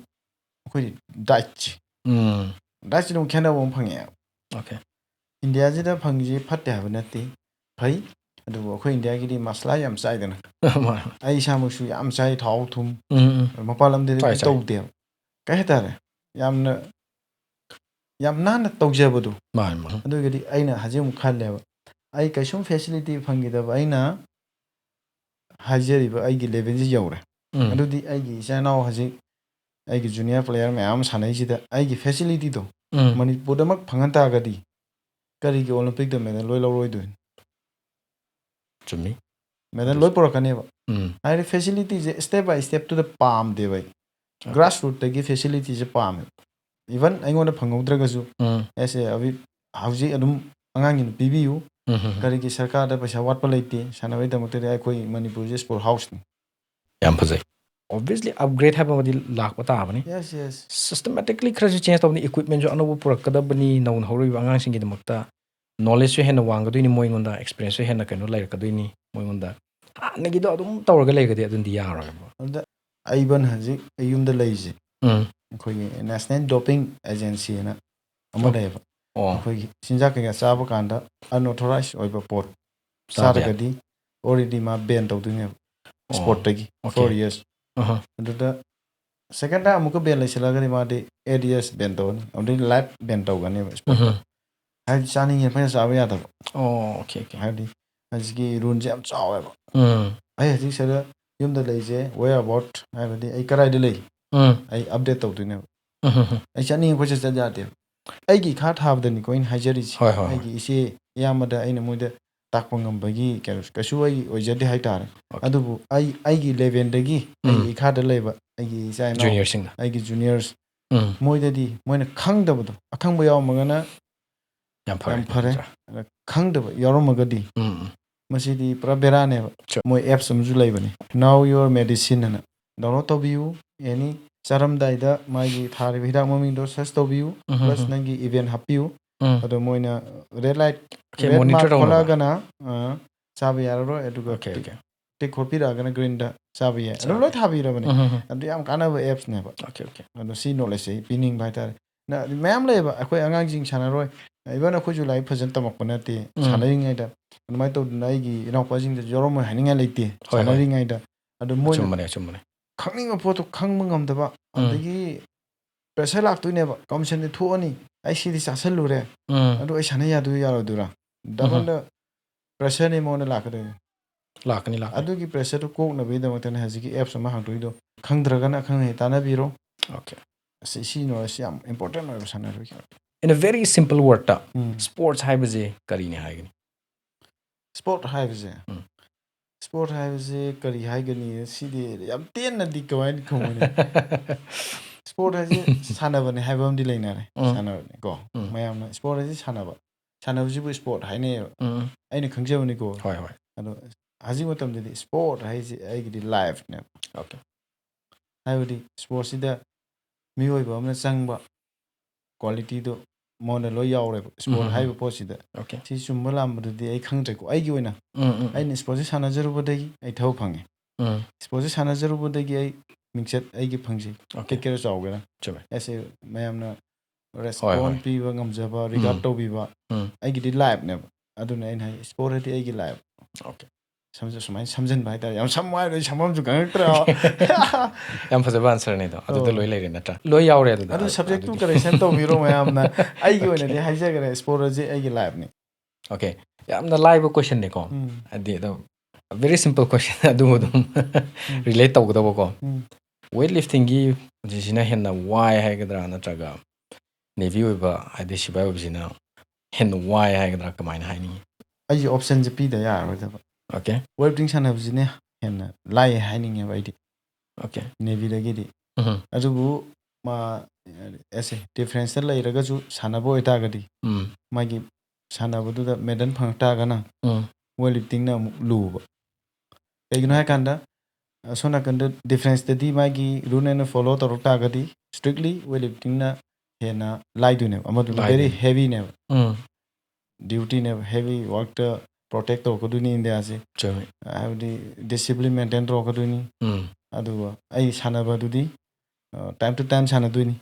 ꯑꯩꯈꯣꯏꯒꯤ ꯗꯥꯏꯠꯁꯦ, ꯎꯝ ꯗꯥꯏꯠꯁꯤꯗ ꯑꯃꯨꯛ ꯈꯦꯠꯅꯕ ꯑꯃ ꯐꯪꯉꯦꯕ꯫ ꯑꯣꯀꯦ ꯏꯟꯗꯤꯌꯥꯁꯤꯗ ꯐꯪꯉꯤꯁꯦ ꯐꯠꯇꯦ ꯍꯥꯏꯕ ꯅꯠꯇꯦ, ꯐꯩ꯫ ꯑꯗꯨꯕꯨ ꯑꯩꯈꯣꯏ ꯏꯟꯗꯤꯌꯥꯒꯤꯗꯤ ꯃꯁꯂꯥ ꯌꯥꯝ ꯆꯥꯏꯗꯅ꯫ ꯑꯩ ꯏꯁꯥꯃꯛꯁꯨ ꯌꯥꯝ ꯆꯥꯏ, ꯊꯥꯎ ꯊꯨꯝ꯫ ꯎꯝ ꯎꯝ ꯃꯄꯥꯟ ꯂꯝꯗꯗꯤ ꯆꯥꯏ, ꯑꯗꯨ ꯆꯥꯏ꯫ ꯇꯧꯗꯦꯕ꯫ ꯀꯩ ꯍꯥꯏꯇꯥꯔꯦ, ꯌꯥꯝꯅ ꯌꯥꯝ ꯅꯥꯟꯅ ꯇꯧꯖꯕꯗꯣ꯫ ꯃꯥꯅꯤ ꯃꯥꯅꯤ ꯑꯗꯨꯒꯗꯤ ꯑꯩꯅ ꯍꯧꯖꯤꯛ ꯑꯃꯨꯛ ꯈꯜꯂꯦꯕ, ꯑꯩ ꯀꯩꯁꯨꯝ ꯐꯦꯁꯤꯂꯤꯇꯤ ꯐꯪꯈꯤꯗꯕ ꯑꯩꯅ ꯍꯥꯏꯖꯔꯤꯕ ꯑꯩꯒꯤ ꯂꯦꯚꯦꯜꯁꯤ ꯌꯧꯔꯦ꯫ ꯎꯝ ꯑꯗꯨꯗꯤ ꯑꯩꯒꯤ ꯏꯆꯥ ꯏꯅꯥꯎ ꯍꯧꯖꯤꯛ ꯑꯩꯒꯤ ꯖꯨꯅꯤꯌꯔ ꯄ꯭ꯂꯦꯌꯔ ꯃꯌꯥꯝ ꯑꯃ ꯁꯥꯟꯅꯩꯁꯤꯗ ꯑꯩꯒꯤ ꯐꯦꯁꯤꯂꯤꯇꯤꯗꯣ ꯎꯝ ꯃꯅꯤꯄꯨꯔꯗꯃꯛ ꯐꯪꯍꯟ ꯇꯥꯔꯒꯗꯤ ꯀꯔꯤꯒꯤ ꯑꯣꯂꯤꯝꯄꯤꯛꯇ ꯃꯦꯗꯜ ꯂꯣꯏ ꯂꯧꯔꯣꯏꯗꯣꯏꯅꯣ? ꯆꯨꯝꯃꯤ ꯃꯦꯗꯜ ꯂꯣꯏ ꯄꯨꯔꯛꯀꯅꯦꯕ꯫ ꯎꯝ ꯍꯥꯏꯗꯤ ꯐꯦꯁꯤꯂꯤꯇꯤꯁꯦ step by step ꯇꯨꯗ ꯄꯥꯝꯗꯦꯕ ꯑꯩ꯫ ꯒ꯭ꯔꯥꯁ ꯔꯨꯠꯇꯒꯤ ꯐꯦꯁꯤꯂꯤꯇꯤꯁꯦ ꯄꯥꯝꯃꯦ꯫ ꯏꯚꯟ ꯑꯩꯉꯣꯟꯗ ꯐꯪꯍꯧꯗ꯭ꯔꯒꯁꯨ ꯎꯝ ꯑꯦꯁ ꯑꯦ ꯑꯚꯤꯞ ꯍꯧꯖꯤꯛ ꯑꯗꯨꯝ ꯑꯉꯥꯡꯁꯤꯡꯗ ꯄꯤꯕꯤꯌꯨ꯫ ꯎꯝ ꯎꯝ ꯀꯔꯤꯒꯤ ꯁꯔꯀꯥꯔꯗ ꯄꯩꯁꯥ ꯋꯥꯠꯄ ꯂꯩꯇꯦ, ꯁꯥꯟꯅꯕꯒꯤꯗꯃꯛꯇꯗꯤ ꯑꯩꯈꯣꯏ ꯃꯅꯤꯄꯨꯔꯁꯦ ꯁ꯭ꯄꯣꯔꯠ ꯍꯥꯎꯁꯅꯤ꯫ ꯌꯥꯝ ꯐꯖꯩ꯫ Obviously upgrade ꯍꯥꯏꯕ ꯑꯃꯗꯤ ꯂꯥꯛꯄ ꯇꯥꯕꯅꯤ꯫ ꯌꯦꯁ ꯌꯦꯁ Systematically ꯈꯔꯁꯨ change ꯇꯧꯕꯅꯤ, equipment ꯁꯨ ꯑꯅꯧꯕ ꯄꯨꯔꯛꯀꯗꯕꯅꯤ ꯅꯧꯅ ꯍꯧꯔꯛꯏꯕ ꯑꯉꯥꯡꯁꯤꯡꯒꯤꯗꯃꯛꯇ꯫ Knowledge ꯁꯨ ꯍꯦꯟꯅ ꯋꯥꯡꯒꯗꯣꯏꯅꯤ ꯃꯣꯏꯉꯣꯟꯗ, experience ꯁꯨ ꯍꯦꯟꯅ ꯀꯩꯅꯣ ꯂꯩꯔꯛꯀꯗꯣꯏꯅꯤ ꯃꯣꯏꯉꯣꯟꯗ꯫ ꯍꯥꯟꯅꯒꯤꯗꯣ ꯑꯗꯨꯝ ꯇꯧꯔꯒ ꯂꯩꯔꯒꯗꯤ ꯑꯗꯨꯝꯗꯤ ꯌꯥꯔꯣꯏꯕ꯫ ꯑꯗꯨꯗ ꯑꯩꯕꯟ ꯍꯧꯖꯤꯛ ꯑꯩ ꯌꯨꯝꯗ ꯂꯩꯔꯤꯁꯦ ꯎꯝ ꯑꯩꯈꯣꯏꯒꯤ ꯅꯦꯁꯅꯦꯜ ꯗꯣꯄꯤꯡ ꯑꯦꯖꯦꯟꯁꯤ ꯍꯥꯏꯅ ꯑꯃ ꯑꯣ꯫ ꯂꯩꯌꯦꯕ꯫ ꯑꯣ ꯑꯩꯈꯣꯏꯒꯤ ꯆꯤꯟꯖꯥꯛ ꯀꯩꯀꯥ ꯆꯥꯕ ꯀꯥꯟꯗ unauthorized ꯑꯣꯏꯕ ꯄꯣꯠ ꯆꯥꯕ ꯌꯥꯗꯦ꯫ ꯆꯥꯔꯒꯗꯤ already ꯃꯥ ꯕꯦꯟ ꯇꯧꯗꯣꯏꯅꯦꯕ ꯑꯣ꯫ ꯁ꯭ꯄꯣꯔꯠꯇꯒꯤ ꯑꯣꯀꯦ꯫ Four years꯫ ꯑꯍ꯫ ꯑꯗꯨꯗ second time ꯑꯃꯨꯛꯀ ꯕꯦꯟ ꯂꯩꯁꯤꯜꯂꯒꯗꯤ ꯃꯥꯗꯤ eight years ꯕꯦꯟ ꯇꯧꯅꯤ, ꯑꯗꯨꯗꯩ ꯂꯥꯏꯐ ꯕꯦꯟ ꯇꯧꯒꯅꯦꯕ ꯁ꯭ꯄꯣꯔꯠꯇ꯫ ꯎꯝ ꯍꯥꯏꯕꯗꯤ ꯆꯥꯅꯤꯡꯉꯦ ꯐꯖꯅ ꯆꯥꯕ ꯌꯥꯗꯕ꯫ ꯑꯣ ꯑꯣꯀꯦ ꯑꯣꯀꯦ꯫ ꯍꯥꯏꯕꯗꯤ ꯍꯧꯖꯤꯛꯀꯤ ꯔꯨꯜꯁꯦ ꯌꯥꯝ ꯆꯥꯎꯋꯦꯕ꯫ ꯎꯝ ꯑꯩ ꯍꯧꯖꯤꯛ ꯁꯤꯗ ꯌꯨꯝꯗ ꯂꯩꯁꯦ, where about ꯍꯥꯏꯕꯗꯤ ꯑꯩ ꯀꯗꯥꯏꯗ ꯂꯩ ꯎꯝ ꯑꯩ ꯑꯞꯗꯦꯠ ꯇꯧꯗꯣꯏꯅꯦꯕ꯫ ꯎꯝ ꯎꯝ ꯎꯝ꯫ ꯑꯩ ꯆꯠꯅꯤꯡꯉꯦ ꯀꯣꯏꯆꯠ ꯆꯠ ꯌꯥꯗꯦꯕ꯫ ꯑꯩꯒꯤ ꯏꯈꯥ ꯊꯥꯕꯗꯅꯤꯀꯣ ꯑꯩꯅ ꯍꯥꯏꯖꯔꯤꯁꯦ꯫ ꯍꯣꯏ, ꯍꯣꯏ, ꯍꯣꯏ꯫ ꯑꯩꯒꯤ ꯏꯆꯦ ꯏꯌꯥꯝꯕꯗ ꯑꯩꯅ ꯃꯣꯏꯗ ꯇꯥꯛꯄ ꯉꯝꯕꯒꯤ ꯀꯩꯅꯣ ꯀꯩꯁꯨ ꯑꯩ ꯑꯣꯏꯖꯗꯦ ꯍꯥꯏꯇꯥꯔꯦ꯫ ꯑꯣꯀꯦ꯫ ꯑꯗꯨꯕꯨ ꯑꯩ ꯑꯩꯒꯤ ꯂꯦꯚꯦꯜꯗꯒꯤ ꯎꯝ꯫ ꯑꯩꯒꯤ ꯏꯈꯥꯗ ꯂꯩꯕ ꯑꯩꯒꯤ ꯏꯆꯥ ꯏꯅꯥꯎ, ꯖꯨꯅꯤꯌꯔꯁꯤꯡꯗ꯫ ꯑꯩꯒꯤ ꯖꯨꯅꯤꯌꯔꯁ, ꯎꯝ ꯃꯣꯏꯗꯗꯤ ꯃꯣꯏꯅ ꯈꯪꯗꯕꯗꯣ ꯑꯈꯪꯕ ꯌꯥꯎꯔꯝꯃꯒꯅ ꯌꯥꯝ ꯐꯔꯦ꯫ ꯌꯥꯝ ꯐꯔꯦ꯫ ꯅꯠꯇ꯭ꯔꯥ? ꯑꯗ ꯈꯪꯗꯕ ꯌꯥꯎꯔꯝꯃꯒꯗꯤ ꯎꯝ ꯎꯝ꯫ ꯃꯁꯤꯗꯤ ꯄꯨꯔꯥ ꯕꯦꯔꯥꯅꯦꯕ꯫ Sure. ꯃꯣꯏ ꯑꯦꯞꯁ ꯑꯃꯁꯨ ꯂꯩꯕꯅꯤ, Now Your Medicine ꯍꯥꯏꯅ, ꯗꯥꯎꯟꯂꯣꯗ ꯇꯧꯕꯤꯌꯨ꯫ ꯑꯦꯅꯤ ꯆꯥꯔꯝꯗꯥꯏꯗ ꯃꯥꯒꯤ ꯊꯥꯔꯤꯕ ꯍꯤꯗꯥꯛ ꯃꯃꯤꯡꯗꯣ ꯁꯔꯁ ꯇꯧꯕꯤꯌꯨ꯫ ꯎꯝ, ꯄ꯭ꯂꯁ ꯎꯝ꯫ ꯅꯪꯒꯤ ꯏꯚꯦꯟ ꯍꯥꯞꯄꯤꯌꯨ꯫ ꯎꯝ꯫ ꯑꯗꯣ ꯃꯣꯏꯅ red light, Okay, red monitor mark ꯇꯧꯅꯕ꯫ ꯊꯣꯛꯂꯛꯑꯒꯅ ꯑ, ꯆꯥꯕ ꯌꯥꯔꯔꯣꯏ, ꯑꯗꯨꯒ Okay, okay. ꯇꯤꯛ ꯈꯣꯠꯄꯤꯔꯛꯑꯒꯅ greenꯗ ꯆꯥꯕ ꯌꯥꯏ꯫ ꯑꯗꯨ ꯆꯥꯕ ꯂꯣꯏ ꯊꯥꯕꯤꯔꯕꯅꯦ꯫ ꯎꯝ, ꯎꯝ, ꯎꯝ꯫ ꯑꯗꯨ ꯌꯥꯝ ꯀꯥꯟꯅꯕ appꯁꯅꯦꯕ꯫ Okay, okay. ꯑꯗꯣ ꯁꯤ knowledgeꯁꯦ ꯄꯤꯅꯤꯡꯕ ꯍꯥꯏꯇꯥꯔꯦ꯫ ꯅ-, ꯃꯌꯥꯝ ꯂꯩꯌꯦꯕ, ꯑꯩꯈꯣꯏ ꯑꯉꯥꯡꯁꯤꯡ ꯁꯥꯟꯅꯔꯣꯏ, even ꯑꯩꯈꯣꯏꯁꯨ ꯂꯥꯏꯔꯤꯛ ꯐꯖꯅ ꯇꯝꯃꯛꯄ ꯅꯠꯇꯦ꯫ ꯎꯝ꯫ ꯁꯥꯟꯅꯔꯤꯉꯩꯗ ꯑꯗꯨꯃꯥꯏꯅ ꯇꯧꯗꯅ ꯑꯩꯒꯤ ꯏꯅꯥꯎꯄꯥꯁꯤꯡꯗꯁꯨ ꯌꯥꯎꯔꯝꯃꯣꯏ ꯍꯥꯏꯅꯤꯡꯉꯥꯏ ꯂꯩꯇꯦ꯫ ꯍꯣꯏ, ꯍꯣꯏ꯫ ꯁꯥꯟꯅꯔꯤꯉꯩꯗ ꯑꯗꯨ ꯃꯣꯏꯅ ꯑꯆꯨꯝꯕꯅꯦ, ꯑꯆꯨꯝꯕꯅꯦ꯫ ꯈꯪꯅꯤꯡꯕ ꯄꯣꯠꯇꯣ ꯈꯪꯕ ꯉꯝꯗꯕ, ꯎꯝ꯫ ꯑꯗꯒꯤ pressure ꯂꯥꯛꯇꯣꯏꯅꯦꯕ꯫ Competitionꯗꯤ ꯊꯣꯛꯑꯅꯤ, ꯑꯩ ꯁꯤꯗꯤ ꯆꯥꯁꯜꯂꯨꯔꯦ, ꯎꯝ꯫ ꯑꯗꯨ ꯑꯩ ꯁꯥꯟꯅ ꯌꯥꯗꯣꯏ ꯌꯥꯔꯣꯏꯗꯣꯏꯔꯥ? ꯎꯝ꯫ Double the pressureꯅꯦ ꯃꯉꯣꯟꯗ ꯂꯥꯛꯀꯗꯣꯏꯅꯤ꯫ ꯂꯥꯛꯀꯅꯤ, ꯂꯥꯛꯀꯅꯤ꯫ ꯑꯗꯨꯒꯤ pressureꯗꯨ ꯀꯣꯛꯅꯕꯒꯤꯗꯃꯛꯇꯅꯦ ꯍꯧꯖꯤꯛꯀꯤ appꯁ ꯑꯃ ꯍꯥꯡꯗꯣꯛꯏꯗꯣ꯫ ꯈꯪꯗ꯭ꯔꯒꯅ ꯑꯈꯪ ꯑꯍꯩ ꯇꯥꯟꯅꯕꯤꯔꯣ꯫ Okay. ꯑꯁꯤ, ꯁꯤ knowledgeꯁꯤ ꯌꯥꯝ important ꯑꯣꯏꯕ ꯁꯥꯟꯅꯔꯣꯏꯒꯤ꯫ In a very simple wordꯇ, um. Sports ꯍꯥꯏꯕꯁꯤ ꯀꯔꯤꯅꯤ ꯍꯥꯏꯒꯅꯤ? Sport ꯍꯥꯏꯕꯁꯦ, ꯎꯝ꯫ Sport ꯍꯥꯏꯕꯁꯦ ꯀꯔꯤ ꯍꯥꯏꯒꯅꯤ? ꯁꯤꯗꯤ ꯌꯥꯝ ꯇꯦꯟꯅꯗꯤ ꯀꯃꯥꯏꯅ ꯈꯨꯝꯒꯅꯤ? Sport ꯍꯥꯏꯁꯦ ꯁꯥꯟꯅꯕꯅꯦ ꯍꯥꯏꯕ ꯑꯃꯗꯤ ꯂꯩꯅꯔꯦ꯫ ꯎꯝ꯫ ꯁꯥꯟꯅꯕꯅꯦ ꯀꯣ꯫ ꯎꯝ꯫ ꯃꯌꯥꯝꯅ sport ꯍꯥꯏꯁꯦ ꯁꯥꯟꯅꯕ꯫ ꯁꯥꯟꯅꯕꯁꯤꯕꯨ sport ꯍꯥꯏꯅꯩꯌꯦꯕ꯫ ꯎꯝ꯫ ꯑꯩꯅ ꯈꯪꯖꯕꯅꯤꯀꯣ꯫ ꯍꯣꯏ, ꯍꯣꯏ꯫ ꯑꯗꯣ ꯍꯧꯖꯤꯛ ꯃꯇꯝꯗꯗꯤ sport ꯍꯥꯏꯁꯦ ꯑꯩꯒꯤꯗꯤ lifeꯅꯦꯕ꯫ Okay. ꯍꯥꯏꯕꯗꯤ sportꯁꯤꯗ ꯃꯤꯑꯣꯏꯕ ꯑꯃꯅ ꯆꯪꯕ qualityꯗꯣ ꯃꯉꯣꯟꯗ ꯂꯣꯏ ꯌꯥꯎꯔꯦꯕ꯫ Sport ꯎꯝ꯫ ꯍꯥꯏꯕ ꯄꯣꯠꯁꯤꯗ꯫ Okay. ꯁꯤ ꯆꯨꯝꯕ ꯂꯥꯟꯕꯗꯨꯗꯤ ꯑꯩ ꯈꯪꯗ꯭ꯔꯦꯀꯣ꯫ ꯑꯩꯒꯤ ꯑꯣꯏꯅ ꯎꯝ, ꯎꯝ, ꯎꯝ꯫ ꯑꯩꯅ sportꯁꯤ ꯁꯥꯟꯅꯖꯔꯨꯕꯗꯒꯤ ꯑꯩ ꯊꯕꯛ ꯐꯪꯉꯦ꯫ ꯎꯝ꯫ Sportꯁꯤ ꯁꯥꯟꯅꯖꯔꯨꯕꯗꯒꯤ ꯑꯩ ꯃꯤꯡꯆꯠ ꯑꯩꯒꯤ ꯐꯪꯖꯩ꯫ Okay. ꯄꯤꯛꯀꯦꯔꯥ ꯆꯥꯎꯒꯦꯔꯥ꯫ ꯆꯨꯝꯃꯦ꯫ ꯑꯩꯁꯦ ꯃꯌꯥꯝꯅ ꯍꯣꯏ, respond ꯍꯣꯏ꯫ ꯄꯤꯕ ꯉꯝꯖꯕ, regard ꯎꯝ꯫ ꯇꯧꯕꯤꯕ, ꯎꯝ꯫ ꯑꯩꯒꯤꯗꯤ lifeꯅꯦꯕ꯫ ꯑꯗꯨꯅ ꯑꯩꯅ ꯍꯥꯏ, sport ꯍꯥꯏꯗꯤ ꯑꯩꯒꯤ life꯫ Okay. ꯁꯝꯖ-, ꯁꯨꯃꯥꯏꯅ ꯁꯝꯖꯤꯟꯕ ꯍꯥꯏꯇꯥꯔꯦ꯫ ꯌꯥꯝ ꯁꯝꯃꯨ ꯍꯥꯏꯔꯗꯤ ꯁꯝꯐꯝꯁꯨ ꯈꯪꯉꯛꯇ꯭ꯔꯦ꯫ ꯌꯥꯝ ꯐꯖꯕ answerꯅꯤꯗꯣ꯫ ꯑꯗꯨꯗ ꯑꯣ꯫ ꯂꯣꯏ ꯂꯩꯔꯦ ꯅꯠꯇ꯭ꯔꯥ? ꯂꯣꯏ ꯌꯥꯎꯔꯦ ꯑꯗꯨꯗ꯫ ꯑꯗꯨ subjecꯇꯨ ꯑꯗꯨꯗꯤ꯫ correction ꯇꯧꯕꯤꯔꯣ ꯃꯌꯥꯝꯅ꯫ ꯑꯩꯒꯤ Okay. ꯑꯣꯏꯅꯗꯤ ꯍꯥꯏꯖꯈ꯭ꯔꯦ, sport ꯑꯁꯤ ꯑꯩꯒꯤ lifeꯅꯤ꯫ Okay. ꯌꯥꯝꯅ ꯂꯥꯏꯕ questionꯅꯤꯀꯣ꯫ ꯎꯝ꯫ ꯍꯥꯏꯗꯤ ꯑꯗꯨꯝ very simple question ꯑꯗꯨꯕꯨ ꯑꯗꯨꯝ ꯎꯝ꯫ relate ꯇꯧꯒꯗꯕꯀꯣ꯫ ꯎꯝ꯫ Weightliftingꯒꯤ ꯄꯨꯟꯁꯤꯁꯤꯅ ꯍꯦꯟꯅ ꯋꯥꯏ ꯍꯥꯏꯒꯗ꯭ꯔꯥ, ꯅꯠꯇ꯭ꯔꯒ Navy ꯑꯣꯏꯕ, ꯍꯥꯏꯗꯤ ꯁꯤꯐꯥꯏ ꯑꯣꯏꯕꯁꯤꯅ ꯍꯦꯟꯅ ꯋꯥꯏ ꯍꯥꯏꯒꯗ꯭ꯔꯥ, ꯀꯃꯥꯏꯅ ꯍꯥꯏꯅꯤꯡꯉꯤ? ꯑꯩꯁꯦ optionꯁꯦ ꯄꯤꯗ ꯌꯥꯔꯔꯣꯏꯗꯕ꯫ Okay. Weightlifting ꯁꯥꯟꯅꯕꯁꯤꯅ ꯍꯦꯟꯅ ꯂꯥꯏ ꯍꯥꯏꯅꯤꯡꯉꯦꯕ ꯑꯩꯗꯤ꯫ Okay. Navyꯗꯒꯤꯗꯤ꯫ ꯎꯝ꯫ ꯑꯗꯨꯕꯨ ꯃꯥ, as a differenceꯇ ꯂꯩꯔꯒꯁꯨ ꯁꯥꯟꯅꯕ ꯑꯣꯏꯇꯥꯔꯒꯗꯤ, ꯎꯝ꯫ ꯃꯥꯒꯤ ꯁꯥꯟꯅꯕꯗꯨꯗ medal ꯐꯪꯉꯛ ꯇꯥꯔꯒꯅ ꯎꯝ꯫ weightliftingꯅ ꯑꯃꯨꯛ ꯂꯨꯕ꯫ ꯀꯩꯒꯤꯅꯣ ꯍꯥꯏꯀꯥꯟꯗ, ꯑꯁꯣꯝ ꯅꯥꯀꯟꯗ differenceꯇꯗꯤ ꯃꯥꯒꯤ rule and follow ꯇꯧꯔꯛ ꯇꯥꯔꯒꯗꯤ, strictly weightliftingꯅ ꯍꯦꯟꯅ ꯂꯥꯏꯗꯣꯏꯅꯦꯕ, ꯑꯃꯗꯨꯅ very ꯂꯥꯏꯗꯣꯏꯅꯦ꯫ heavyꯅꯦꯕ, ꯎꯝ dutyꯅꯦꯕ, heavy workꯇ protect ꯇꯧꯔꯛꯀꯗꯣꯏꯅꯤ Indiaꯁꯦ, ꯆꯨꯝꯃꯤ꯫ ꯍꯥꯏꯕꯗꯤ discipline maintain ꯇꯧꯔꯛꯀꯗꯣꯏꯅꯤ꯫ ꯎꯝ ꯑꯗꯨꯒ ꯑꯩ ꯁꯥꯟꯅꯕꯗꯨꯗꯤ time to time ꯁꯥꯟꯅꯗꯣꯏꯅꯤ,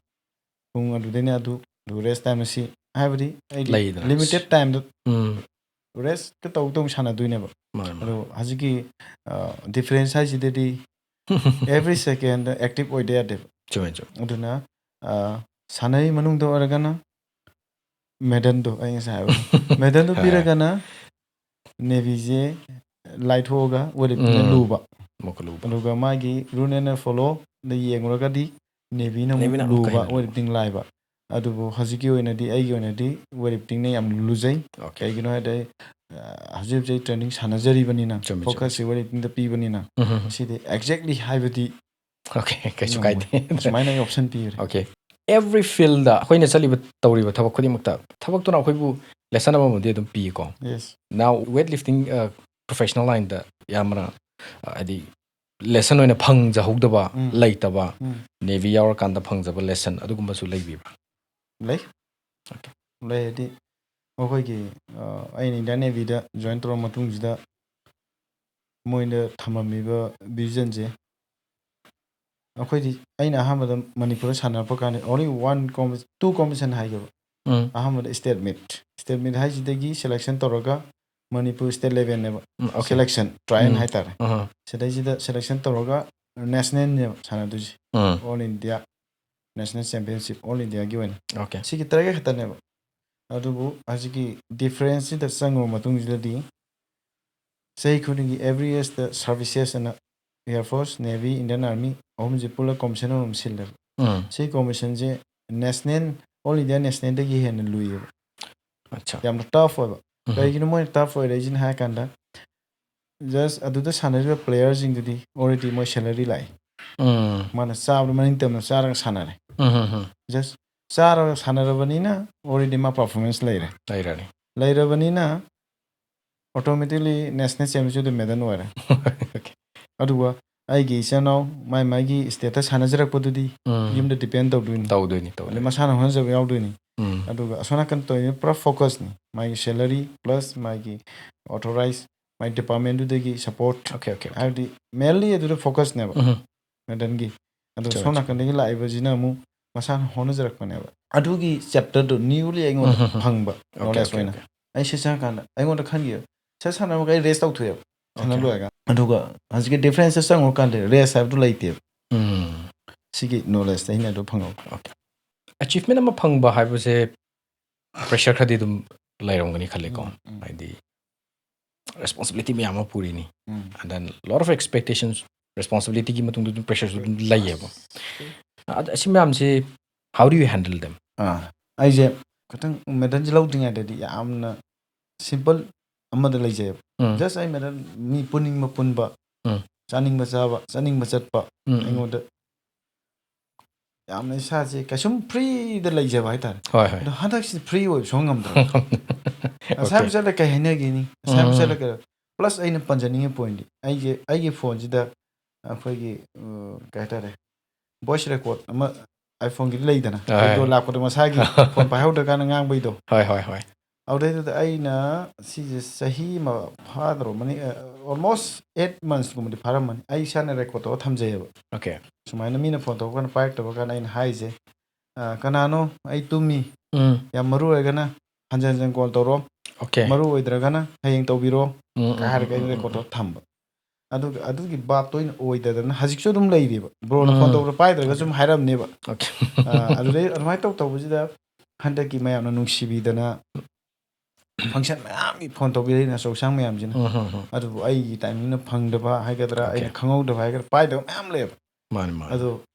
ꯄꯨꯡ ꯑꯗꯨꯗꯩꯅ ꯑꯗꯨ ꯑꯗꯨ rest time ꯑꯁꯤ, ꯍꯥꯏꯕꯗꯤ ꯑꯩꯗꯤ ꯂꯩꯗꯅ꯫ limited timeꯗ ꯎꯝ restꯀ ꯇꯧ ꯇꯧ ꯁꯥꯟꯅꯗꯣꯏꯅꯦꯕ꯫ ꯃꯥꯅꯦ, ꯃꯥꯅꯦ꯫ ꯑꯗꯣ ꯍꯧꯖꯤꯛꯀꯤ difference ꯍꯥꯏꯁꯤꯗꯗꯤ every secondꯗ active ꯑꯣꯏꯗ ꯌꯥꯗꯦꯕ꯫ ꯆꯨꯝꯃꯦ, ꯆꯨꯝꯃꯦ꯫ ꯑꯗꯨꯅ ꯑ, ꯁꯥꯟꯅꯔꯤ ꯃꯅꯨꯡꯗ ꯑꯣꯏꯔꯒꯅ medalꯗꯣ, ꯑꯩ ꯉꯁꯥꯏ ꯍꯥꯏꯕꯗꯣ, medalꯗꯣ ꯍꯣꯏ, ꯍꯣꯏ꯫ ꯄꯤꯔꯒꯅ Navyꯁꯦ ꯂꯥꯏꯊꯣꯛꯑꯒ weightliftingꯅ ꯎꯝ꯫ ꯂꯨꯕ, ꯑꯃꯨꯛꯀ ꯂꯨꯕ꯫ ꯑꯗꯨꯒ ꯃꯥꯒꯤ rule and followꯗ ꯌꯦꯡꯉꯨꯔꯒꯗꯤ Navyꯅ ꯑꯃꯨꯛ Navyꯅ ꯑꯃꯨꯛꯀ ꯂꯨꯕ ꯍꯦꯟꯅ ꯂꯨꯕ꯫ weightlifting ꯂꯥꯏꯕ꯫ ꯑꯗꯨꯕꯨ ꯍꯧꯖꯤꯛꯀꯤ ꯑꯣꯏꯅꯗꯤ, ꯑꯩꯒꯤ ꯑꯣꯏꯅꯗꯤ weightliftingꯅ ꯌꯥꯝ ꯂꯨꯖꯩ꯫ Okay. ꯀꯩꯒꯤꯅꯣ ꯍꯥꯏꯗꯤ ꯑ, ꯍꯧꯖꯤꯛ ꯍꯧꯖꯤꯛ training ꯁꯥꯟꯅꯖꯔꯤꯕꯅꯤꯅ, ꯆꯨꯝꯃꯤ, ꯆꯨꯝꯃꯤ꯫ focusꯁꯦ weightliftingꯗ ꯄꯤꯕꯅꯤꯅ, ꯎꯝ, ꯎꯝ, ꯎꯝ꯫ ꯁꯤꯗꯤ exactly ꯍꯥꯏꯕꯗꯤ Okay, ꯀꯩꯁꯨ ꯉꯝꯃꯣꯏ꯫ ꯀꯥꯏꯗꯦ꯫ ꯁꯨꯃꯥꯏꯅ ꯑꯩ option ꯄꯤꯔꯦ꯫ Okay. Every fieldꯗ ꯑꯩꯈꯣꯏꯅ ꯆꯠꯂꯤꯕ, ꯇꯧꯔꯤꯕ ꯊꯕꯛ ꯈꯨꯗꯤꯡꯃꯛꯇ ꯊꯕꯛꯇꯨꯅ ꯑꯩꯈꯣꯏꯕꯨ lesson ꯑꯃꯕꯨꯗꯤ ꯑꯗꯨꯝ ꯄꯤꯀꯣ꯫ Yes. Now weightlifting, ꯑ, professional lineꯗ ꯌꯥꯝꯅ, ꯑ, ꯍꯥꯏꯗꯤ lesson ꯑꯣꯏꯅ ꯐꯪꯖꯍꯧꯗꯕ, ꯎꯝ꯫ ꯂꯩꯇꯕ, ꯎꯝ꯫ Navy ꯌꯥꯎꯔꯀꯥꯟꯗ ꯐꯪꯖꯕ lesson ꯑꯗꯨꯒꯨꯝꯕꯁꯨ ꯂꯩꯕꯤꯕ꯭ꯔꯥ? ꯂꯩ꯫ Okay. ꯂꯩ ꯍꯥꯏꯗꯤ ꯑꯩꯈꯣꯏꯒꯤ, ꯑ, ꯑꯩꯅ Indian Navyꯗ join ꯇꯧꯔ ꯃꯇꯨꯡꯁꯤꯗ ꯃꯣꯏꯅ ꯊꯝꯃꯝꯃꯤꯕ visionꯁꯦ, ꯑꯩꯈꯣꯏꯗꯤ, ꯑꯩꯅ ꯑꯍꯥꯟꯕꯗ ꯃꯅꯤꯄꯨꯔꯗ ꯁꯥꯟꯅꯔꯛꯄ ꯀꯥꯟꯗ only one competition, two competition ꯍꯥꯏꯒꯦꯕ꯫ ꯎꯝ. ꯑꯍꯥꯟꯕꯗ state meet, state meet ꯍꯥꯏꯁꯤꯗꯒꯤ selection ꯇꯧꯔꯒ ꯃꯅꯤꯄꯨꯔ state levelꯅꯦꯕ, ꯎꯝ, okay. selection, trial ꯎꯝ. ꯍꯥꯏꯇꯥꯔꯦ꯫ ꯑꯍ. ꯁꯤꯗꯩꯁꯤꯗ selection ꯇꯧꯔꯒ nationalꯅꯦꯕ ꯁꯥꯟꯅꯗꯣꯏꯁꯦ, ꯎꯝ. all India national championship, all Indiaꯒꯤ ꯑꯣꯏꯅ꯫ Okay. ꯁꯤꯒꯤ ꯇꯔꯦꯠ ꯈꯛꯇꯅꯦꯕ꯫ ꯑꯗꯨꯕꯨ ꯍꯧꯖꯤꯛꯀꯤ differenceꯁꯤꯗ ꯆꯪꯉꯨꯕ ꯃꯇꯨꯡꯁꯤꯗꯗꯤ ꯆꯍꯤ ꯈꯨꯗꯤꯡꯒꯤ every yearꯗ services ꯑꯅ Air Force, Navy, Indian Army ꯑꯍꯨꯝꯁꯦ ꯄꯨꯜꯂ competition ꯑꯃ ꯁꯤꯜꯂꯦꯕ꯫ ꯎꯝ. ꯁꯤ competitionꯁꯦ national, all India nationalꯗꯒꯤ ꯍꯦꯟꯅ ꯂꯨꯏꯌꯦꯕ꯫ ꯑꯠꯆꯥ. ꯌꯥꯝꯅ tough ꯑꯣꯏꯕ꯫ ꯎꯝ. ꯀꯩꯒꯤꯅꯣ ꯃꯣꯏꯅ tough ꯑꯣꯏꯔꯛꯏꯁꯤꯅ ꯍꯥꯏ ꯀꯥꯟꯗ, just ꯑꯗꯨꯗ ꯁꯥꯟꯅꯔꯤꯕ playerꯁꯤꯡꯗꯨꯗꯤ already ꯃꯣꯏ salary ꯂꯥꯛꯏ꯫ ꯎꯝ. ꯃꯥꯅ ꯆꯥꯕꯗ ꯃꯅꯤꯡ ꯇꯝꯅ ꯆꯥꯔꯒ ꯁꯥꯟꯅꯔꯦ꯫ ꯎꯝ, ꯎꯝ, ꯎꯝ. Just ꯆꯥꯔꯒ ꯁꯥꯟꯅꯔꯕꯅꯤꯅ already ꯃꯥ performance ꯂꯩꯔꯦ꯫ ꯂꯩꯔꯅꯤ. ꯂꯩꯔꯕꯅꯤꯅ automatically national championshipꯇ medal ꯑꯣꯏꯔꯦ꯫ Okay. ꯑꯗꯨꯒ ꯑꯩꯒꯤ ꯏꯆꯤꯟ ꯏꯅꯥꯎ ꯃꯥꯏ ꯃꯥꯏꯒꯤ status ꯁꯥꯟꯅꯖꯔꯛꯄꯗꯨꯗꯤ ꯎꯝ. ꯌꯨꯝꯗ depend ꯇꯧꯗꯣꯏꯅꯤ꯫ ꯇꯧꯗꯣꯏꯅꯤ ꯑꯗꯩ ꯇꯧꯗꯣꯏꯅꯤ ꯃꯁꯥꯅ ꯍꯣꯠꯅꯖꯕ ꯌꯥꯎꯗꯣꯏꯅꯤ꯫ ꯎꯝ. ꯑꯗꯨꯒ ꯑꯁꯣꯝ ꯅꯥꯀꯟ ꯇꯧꯔꯤꯕ ꯄꯨꯔꯥ focus ꯅꯤ꯫ ꯃꯥꯒꯤ salary plus ꯃꯥꯒꯤ authorize, ꯃꯥꯒꯤ department ꯗꯨꯗꯒꯤ support, Okay, okay, okay. ꯍꯥꯏꯕꯗꯤ mainly ꯑꯗꯨꯗ focus ꯅꯦꯕ ꯎꯝ. ꯃꯦꯗꯟꯒꯤ꯫ ꯑꯗꯣ ꯆꯨꯝꯃꯦ, ꯁꯣꯝ ꯆꯨꯝꯃꯦ. ꯅꯥꯀꯟꯗꯒꯤ ꯂꯥꯛꯏꯕꯁꯤꯅ ꯑꯃꯨꯛ ꯃꯁꯥꯅ ꯍꯣꯠꯅꯖꯔꯛꯄꯅꯦꯕ꯫ ꯑꯗꯨꯒꯤ chapter ꯗꯨ newly ꯑꯩꯉꯣꯟꯗ ꯎꯝ, ꯎꯝ, ꯎꯝ. ꯐꯪꯕ Okay, knowledge okay, ꯑꯣꯏꯅ꯫ okay. ꯑꯩ ꯁꯤ ꯆꯪꯉꯀꯥꯟꯗ ꯑꯩꯉꯣꯟꯗ ꯈꯟꯈꯤꯕ, ꯁꯠ ꯁꯥꯟꯅꯕꯒ ꯑꯩ rest ꯇꯧꯊꯣꯛꯑꯦꯕ ꯁꯥꯟꯅ Okay. ꯂꯣꯏꯔꯒ꯫ ꯑꯗꯨꯒ ꯍꯧꯖꯤꯛꯀꯤ difference ꯆꯪꯉꯨꯔꯀꯥꯟꯗ rest ꯍꯥꯏꯕꯗꯨ ꯂꯩꯇꯦꯕ꯫ ꯎꯝ. ꯁꯤꯒꯤ knowledge ꯇ ꯑꯩꯅ ꯑꯗꯨ ꯐꯪꯍꯧꯕ꯫ Achievement ꯑꯃ ꯐꯪꯕ ꯍꯥꯏꯕꯁꯦ pressure ꯈꯔꯗꯤ ꯑꯗꯨꯝ ꯂꯩꯔꯝꯒꯅꯤ ꯈꯜꯂꯦꯀꯣ꯫ ꯎꯝ, ꯎꯝ. ꯍꯥꯏꯗꯤ responsibility ꯃꯌꯥꯝ ꯑꯃ ꯄꯨꯔꯤꯅꯤ꯫ ꯎꯝ. And then lot of expectations, responsibility ꯒꯤ ꯃꯇꯨꯡꯗ ꯑꯗꯨꯝ pressure ꯁꯨ ꯑꯗꯨꯝ ꯂꯩꯌꯦꯕ꯫ ꯑꯗ ꯑꯁꯤ ꯃꯌꯥꯝꯁꯤ how do you handle them? ꯑꯥ, ꯑꯩꯁꯦ ꯈꯤꯇꯪ ꯃꯦꯗꯟꯁꯦ ꯂꯧꯗ꯭ꯔꯤꯉꯩꯗꯗꯤ ꯌꯥꯝꯅ simple ꯑꯃꯗ ꯂꯩꯖꯩꯑꯕ꯫ ꯎꯝ. Just ꯑꯩ ꯃꯦꯗꯟ ꯃꯤ ꯄꯨꯅꯤꯡꯕ ꯄꯨꯟꯕ, ꯎꯝ. ꯆꯥꯅꯤꯡꯕ ꯆꯥꯕ, ꯆꯠꯅꯤꯡꯕ ꯆꯠꯄ, ꯎꯝ, ꯎꯝ. ꯑꯩꯉꯣꯟꯗ ꯌꯥꯝꯅ ꯏꯁꯥꯁꯦ ꯀꯩꯁꯨꯝ free ꯗ ꯂꯩꯖꯕ ꯍꯥꯏꯇꯥꯔꯦ꯫ ꯍꯣꯏ, ꯍꯣꯏ. ꯑꯗꯣ ꯍꯟꯗꯛꯁꯤ free ꯑꯣꯏꯕ ꯁꯨꯡꯉꯝ ꯉꯝꯗ꯭ꯔꯕ꯫ ꯉꯁꯥꯏ Okay. ꯃꯆꯥꯗ ꯀꯩ ꯍꯥꯏꯅꯈꯤꯅꯤ? ꯉꯁꯥꯏ ꯎꯝ. ꯃꯆꯥꯗ ꯀꯩ, plus ꯑꯩꯅ ꯄꯟꯖꯅꯤꯡꯉꯤ point ꯗꯤ, ꯑꯩꯁꯦ, ꯑꯩꯒꯤ phone ꯁꯤꯗ ꯑꯩꯈꯣꯏꯒꯤ, ꯎꯝ, ꯀꯩ ꯍꯥꯏꯇꯥꯔꯦ, voice record ꯑꯃ iPhone ꯒꯤꯗꯤ ꯂꯩꯗꯅ, ꯑꯥ. radio ꯂꯥꯛꯄꯗ ꯃꯁꯥꯒꯤ phone ꯄꯥꯏꯍꯧꯗ꯭ꯔꯀꯥꯟꯗ ꯉꯥꯡꯕꯩꯗꯣ꯫ ꯍꯣꯏ, ꯍꯣꯏ, ꯍꯣꯏ. ꯑꯗꯨꯗꯩꯗꯨꯗ ꯑꯩꯅ ꯁꯤꯁꯦ ꯆꯍꯤ ꯑꯃ ꯐꯥꯗ꯭ꯔꯣꯃꯅꯤ, ꯑ, almost eight months ꯀꯨꯝꯕꯗꯤ ꯐꯥꯔꯝꯃꯅꯤ꯫ ꯑꯩ ꯏꯁꯥꯅ record ꯇꯧꯔ ꯊꯝꯖꯩꯌꯦꯕ꯫ Okay. ꯁꯨꯃꯥꯏꯅ ꯃꯤꯅ phone ꯇꯧꯔꯀꯥꯟꯗ ꯄꯥꯏꯔꯛꯇꯕ ꯀꯥꯟꯗ ꯑꯩꯅ ꯍꯥꯏꯁꯦ, "ꯑ, ꯀꯅꯥꯅꯣ? ꯑꯩ ꯇꯨꯝꯃꯤ꯫ ꯎꯝ. ꯌꯥꯝ ꯃꯔꯨ ꯑꯣꯏꯔꯒꯅ ꯍꯟꯖꯟ ꯍꯟꯖꯟ call ꯇꯧꯔꯣ꯫ Okay. ꯃꯔꯨ ꯑꯣꯏꯗ꯭ꯔꯒꯅ ꯍꯌꯦꯡ ꯇꯧꯕꯤꯔꯣ" ꯎꯝ, ꯀꯥꯏ ꯎꯝ, ꯍꯥꯏꯔꯒ ꯎꯝ, ꯑꯩꯅ ꯎꯝ, record ꯎꯝ. ꯇꯧꯔ ꯊꯝꯕ꯫ ꯑꯗꯨꯒ ꯑꯗꯨꯒꯤ ꯚꯥꯞꯇꯣ ꯑꯩꯅ ꯑꯣꯏꯗꯗꯅ ꯍꯧꯖꯤꯛꯁꯨ ꯑꯗꯨꯝ ꯂꯩꯔꯤꯕ꯫ Bro ꯅ phone ꯎꯝ. ꯇꯧꯕꯗ ꯄꯥꯏꯗ꯭ꯔꯒꯁꯨ ꯑꯗꯨꯝ ꯍꯥꯏꯔꯝꯅꯦꯕ꯫ Okay. ꯑ, ꯑꯗꯨꯗꯩ ꯑꯗꯨꯃꯥꯏꯅ ꯇꯧ ꯇꯧꯕꯁꯤꯗ ꯍꯟꯗꯛꯀꯤ ꯃꯌꯥꯝꯅ ꯅꯨꯡꯁꯤꯕꯤꯗꯅ function ꯃꯌꯥꯝꯒꯤ phone ꯇꯧꯕꯤꯔꯛꯏꯅ ꯑꯆꯧ ꯑꯁꯥꯡ ꯃꯌꯥꯝꯁꯤꯅ꯫ ꯎꯝ, ꯎꯝ, ꯎꯝ. ꯑꯗꯨꯕꯨ ꯑꯩꯒꯤ timing ꯅ ꯐꯪꯗꯕ ꯍꯥꯏꯒꯗ꯭ꯔꯥ, Okay. ꯑꯩꯅ ꯈꯪꯍꯧꯗꯕ ꯍꯥꯏꯒꯗ꯭ꯔꯥ, ꯄꯥꯏꯗꯕ ꯃꯌꯥꯝ ꯂꯩꯌꯦꯕ꯫ ꯃꯥꯅꯤ, ꯃꯥꯅꯤ. ꯑꯗꯣ